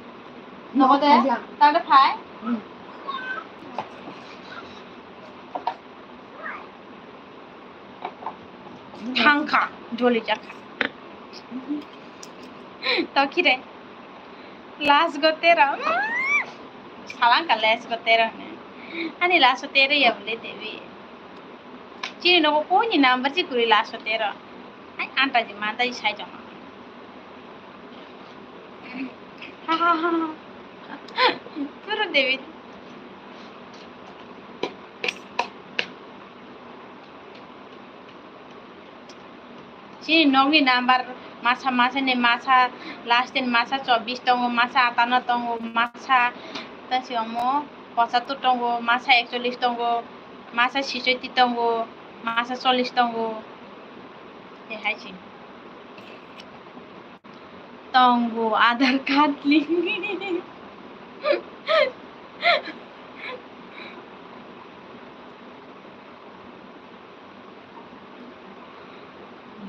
Nogo de. Tang de phai. Thangkha, joli jakha. Tokire. Last go tero. Salangka last go tero ne. Ani last go tero ya bole debi. Chini nogo koi ni number chi kuri last go tero. Ai, antaji mantaji sai joma. Ha, ha, ha, ha. Puro David. Chini nokni number masa, masa ni masa, last ni masa chobbish tongo, masa atano tongo, masa tasi omo pochattor tongo, masa ekchollish tongo, masa sisotti tongo, masa chollish tongo. Hai si. Tongo Aadhaar card link.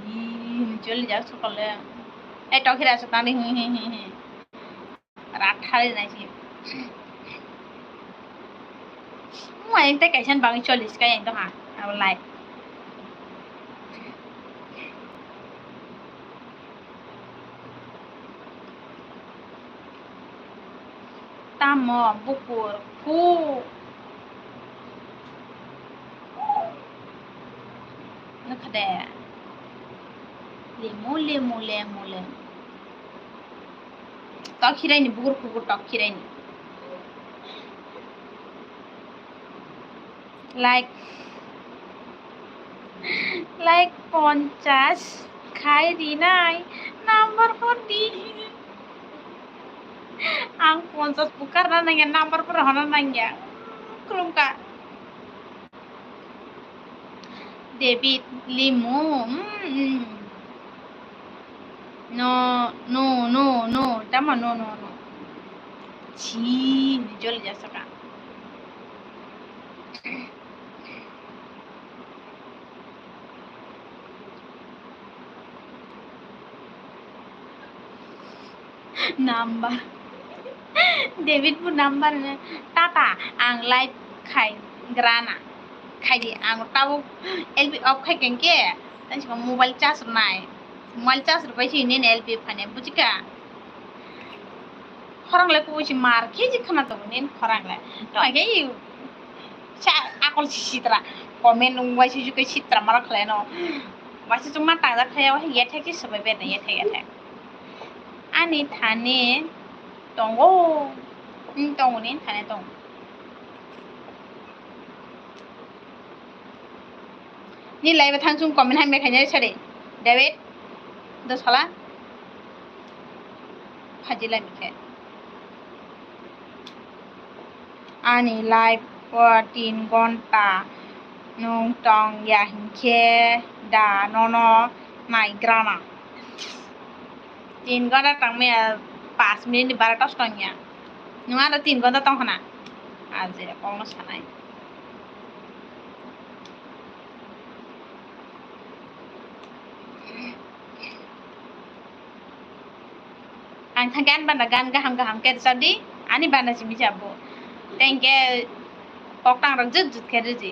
Ih, choli jak sokole. Eh, tokira sotani, hi, hi, hi, hi. Rathari nai si. Mo yang tei kaisa ni bagwi chollish ka yang tongha abo lai. Tamo bukur khu. Nukha de. Lemu, lemu, lemu, lemu. Tok khirai ni, bukur kukur tok khirai ni. Like, like ponchas khai rinai number hor di. Ang ponchas bukar na nangya, number pura hona nangya. Khulumkha. David Limu, mm, mm. No, no, no, no. Tamo no, no, no. Chi, ni jol jasaka. Number. David bo number no. Tata, ang live khai grana. Khai di, ang tabuk L B off khai kengke. Tani sika mobile charge rwnai. Mobile charge rwbai si nini L B phane, bujika? Khorang le kubusi mar khe ji khna tongo nini khorang le. To ai khe sa akol si sitra. Comment nung bai si juke sitra mara khlai no. Bai si chuma tang jak khlai, yethek si sabai bena yethek yethek. Ani thani tongo. Hmm, tongo ni thani tongo. Ni live thang chung comment hai me khainai sari. David. Do sala. Phaji lai mikhe. Ani live o tin gonta nung tong ya hinkhe da nono nai grana. Tin gonta tang maya pas minute ni bara tos tong ya. Nung ano tin gonta tong khana. Ajere kongno sanai. Ang thangkhe ani bana gan gaham gaham khe rwchapdi, ani bana simi chapbo. Tengke koktang rok jut jut khe rwdi.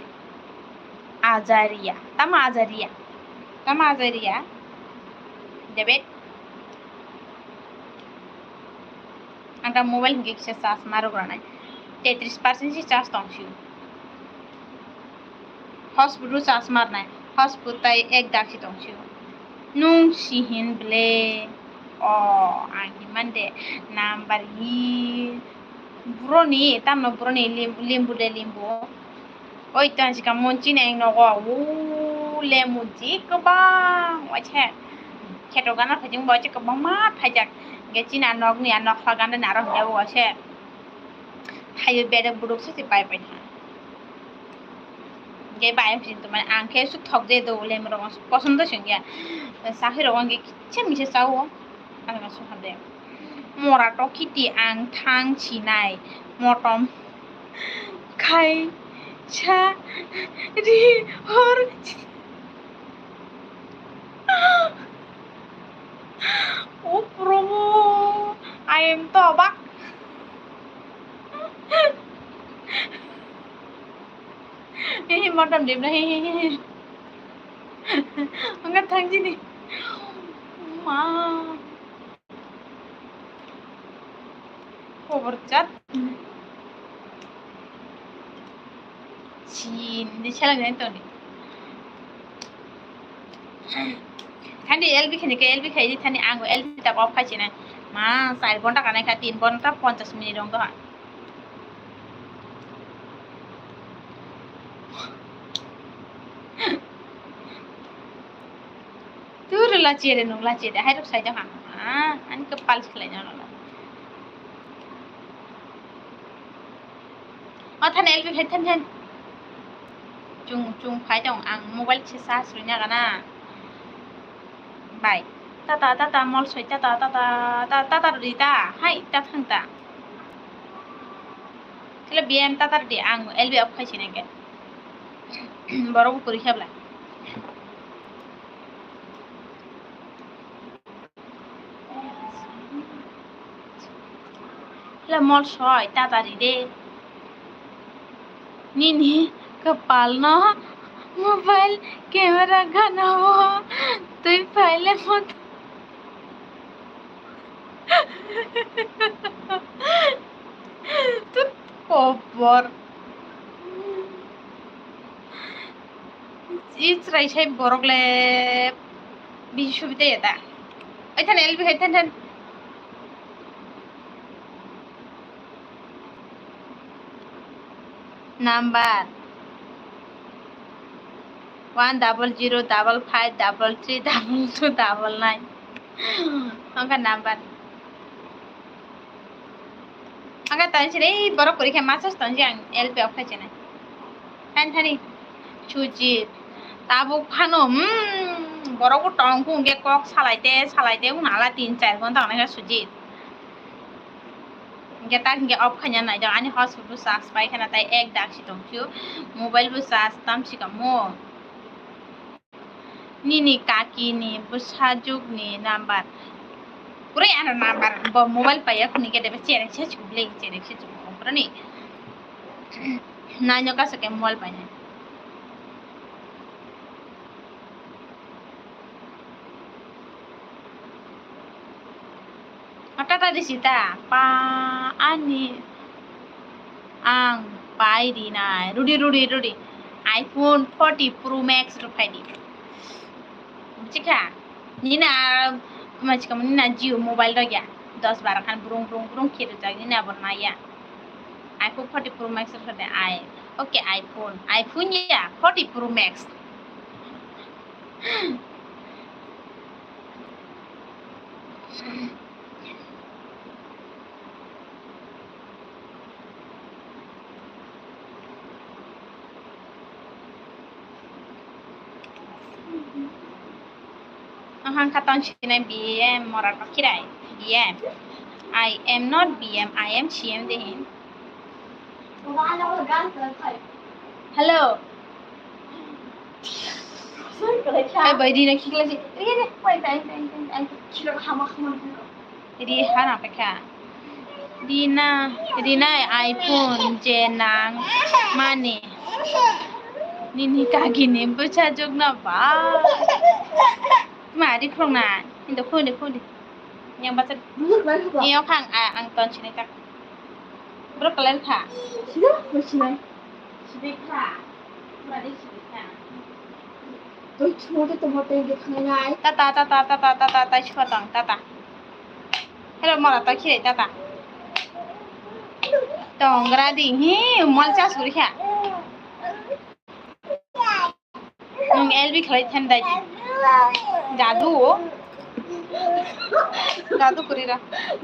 Ajariya, tamo ajariya, tamo ajariya. David. Ang ta mobile hinkhe kisa charge ma rwgranai. Tetris percent se charge tong sio. Hotspot o charge marnai. Hotspot tai ek dak se tong sio. Nung si hin ble. O, ang hin mande number hi. Buroni, tamno buroni lim-, limbu le limbu. Oi, tang sika monchi neng nogo, u, lemu ji kwbang, waise. Kheto gana phaijing bo, waise kwbangma phaijak. Ge chini a nokni a nokha gana ni aro hwnkhe bo waise. Thaio bedek buduk se se pai pai tha. Ge bai phaijing to mane ang khe su thok je do, lemu rok posom do singya. Sahi rok angge kicha misa chao. Ang su hade. Mora to kiti ang thang chinai. Motom. Khai cha ri hor. O Prabhu, I am tobak. Hehe, motom dim na, hehe, hehe. Angka thang jini. Ma. Khobor chat. Chin, di chala nai toni. Thani L B khani ke L B khai di thani ang L B tak off khai china. Ma, char ghonta kanai kha, tin ghonta ponchash minute rong doha. Turu la chere nung la chere, hai rok sai jang ha. Ah, ani ke pal khlai jang la. O than L B khai than than. Chung chung phai jang ang mobile se charge rwina gana. Bai. Tata tata mol soi tata tata ta tata rita. Hai ta thang ta. Khle B M tata ridi ang L B off khai sinai ke. Borok bo kwrwi khe bla. Khle mol soi tata ride. Nini kwpal no mobile camera gana o twi phaile mot. Tut kobor. i chwrai sai borok le bisi subi tei ya da. Oi than L B khai than than. Number one double zero double five double three double two double nine. Ang kha number. Ang kha tani sini borok kwrwi khe masa tani ang L P off khai chene. Tani thani Sujit. Tabuk phano, hmm, borok bo tong khe kok salai te salai te wngna ala tin char ghonta wngnai kha Sujit. Hingke tak hingke off khaina naijak, ani hotspot bo charge pai khana, tai ek dak si tong phio, mobile bo charge tam si kamo. Nini kaki ni bwsajwk ni number, kwrwi ano number, bo mobile paiya khuni khe debe chereng se chukle, chereng se chukle, kwrwni naino kaisa khe mobile painai. Tata risita pa ani ang pai rinai rudi rudi rudi iPhone forty Pro Max rwphai di. Chikha nina machikam nina Jio mobile rok ya dos bara khan brung brung brung khe rwjak nina bo naya iPhone forty Pro Max rwphai di ai okay iPhone iPhone ya forty Pro Max. Ang kha tong sinai B M mora kokhirai B M. I am not B M, I am C M dehin. Hello. Ai bai Rina khiklai si. Ri ri. Ri hana pekha. Rina, Rina iPhone je nang mani. Nini kagini bwsajwk no ba. Ma ri khulok na. Indo khulok de khulok de. Yang bacha. Ni okhang ang ton sinai tak. Bro kalai kha. Sida, bro sinai. Sida kha. Bro de sida kha. Toi chhungde tongma tei ge thangnai. Tata, tata, tata, tata, tata, chhwa tong, tata. Hello, mora to khirai, tata. Tongra di, hi, mal chas guri kha. Nwng L B khlai them dai di. Dadu. Dadu kuri ra.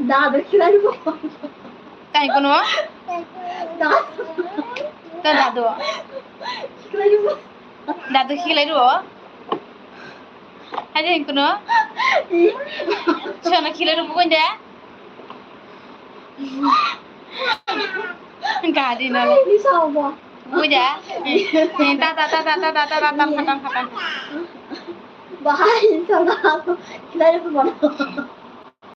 Dadu khlai bo. Kai kono? Dadu. Ta dadu. Khlai bo. Dadu khlai ro. Hai de kono? Chana khlai ro bukan de. Gari na. Ni sao bo. Buja. Tata, tata, tata, tata, tata, khatam, khatam. Bahai, tata, khlai ko mano.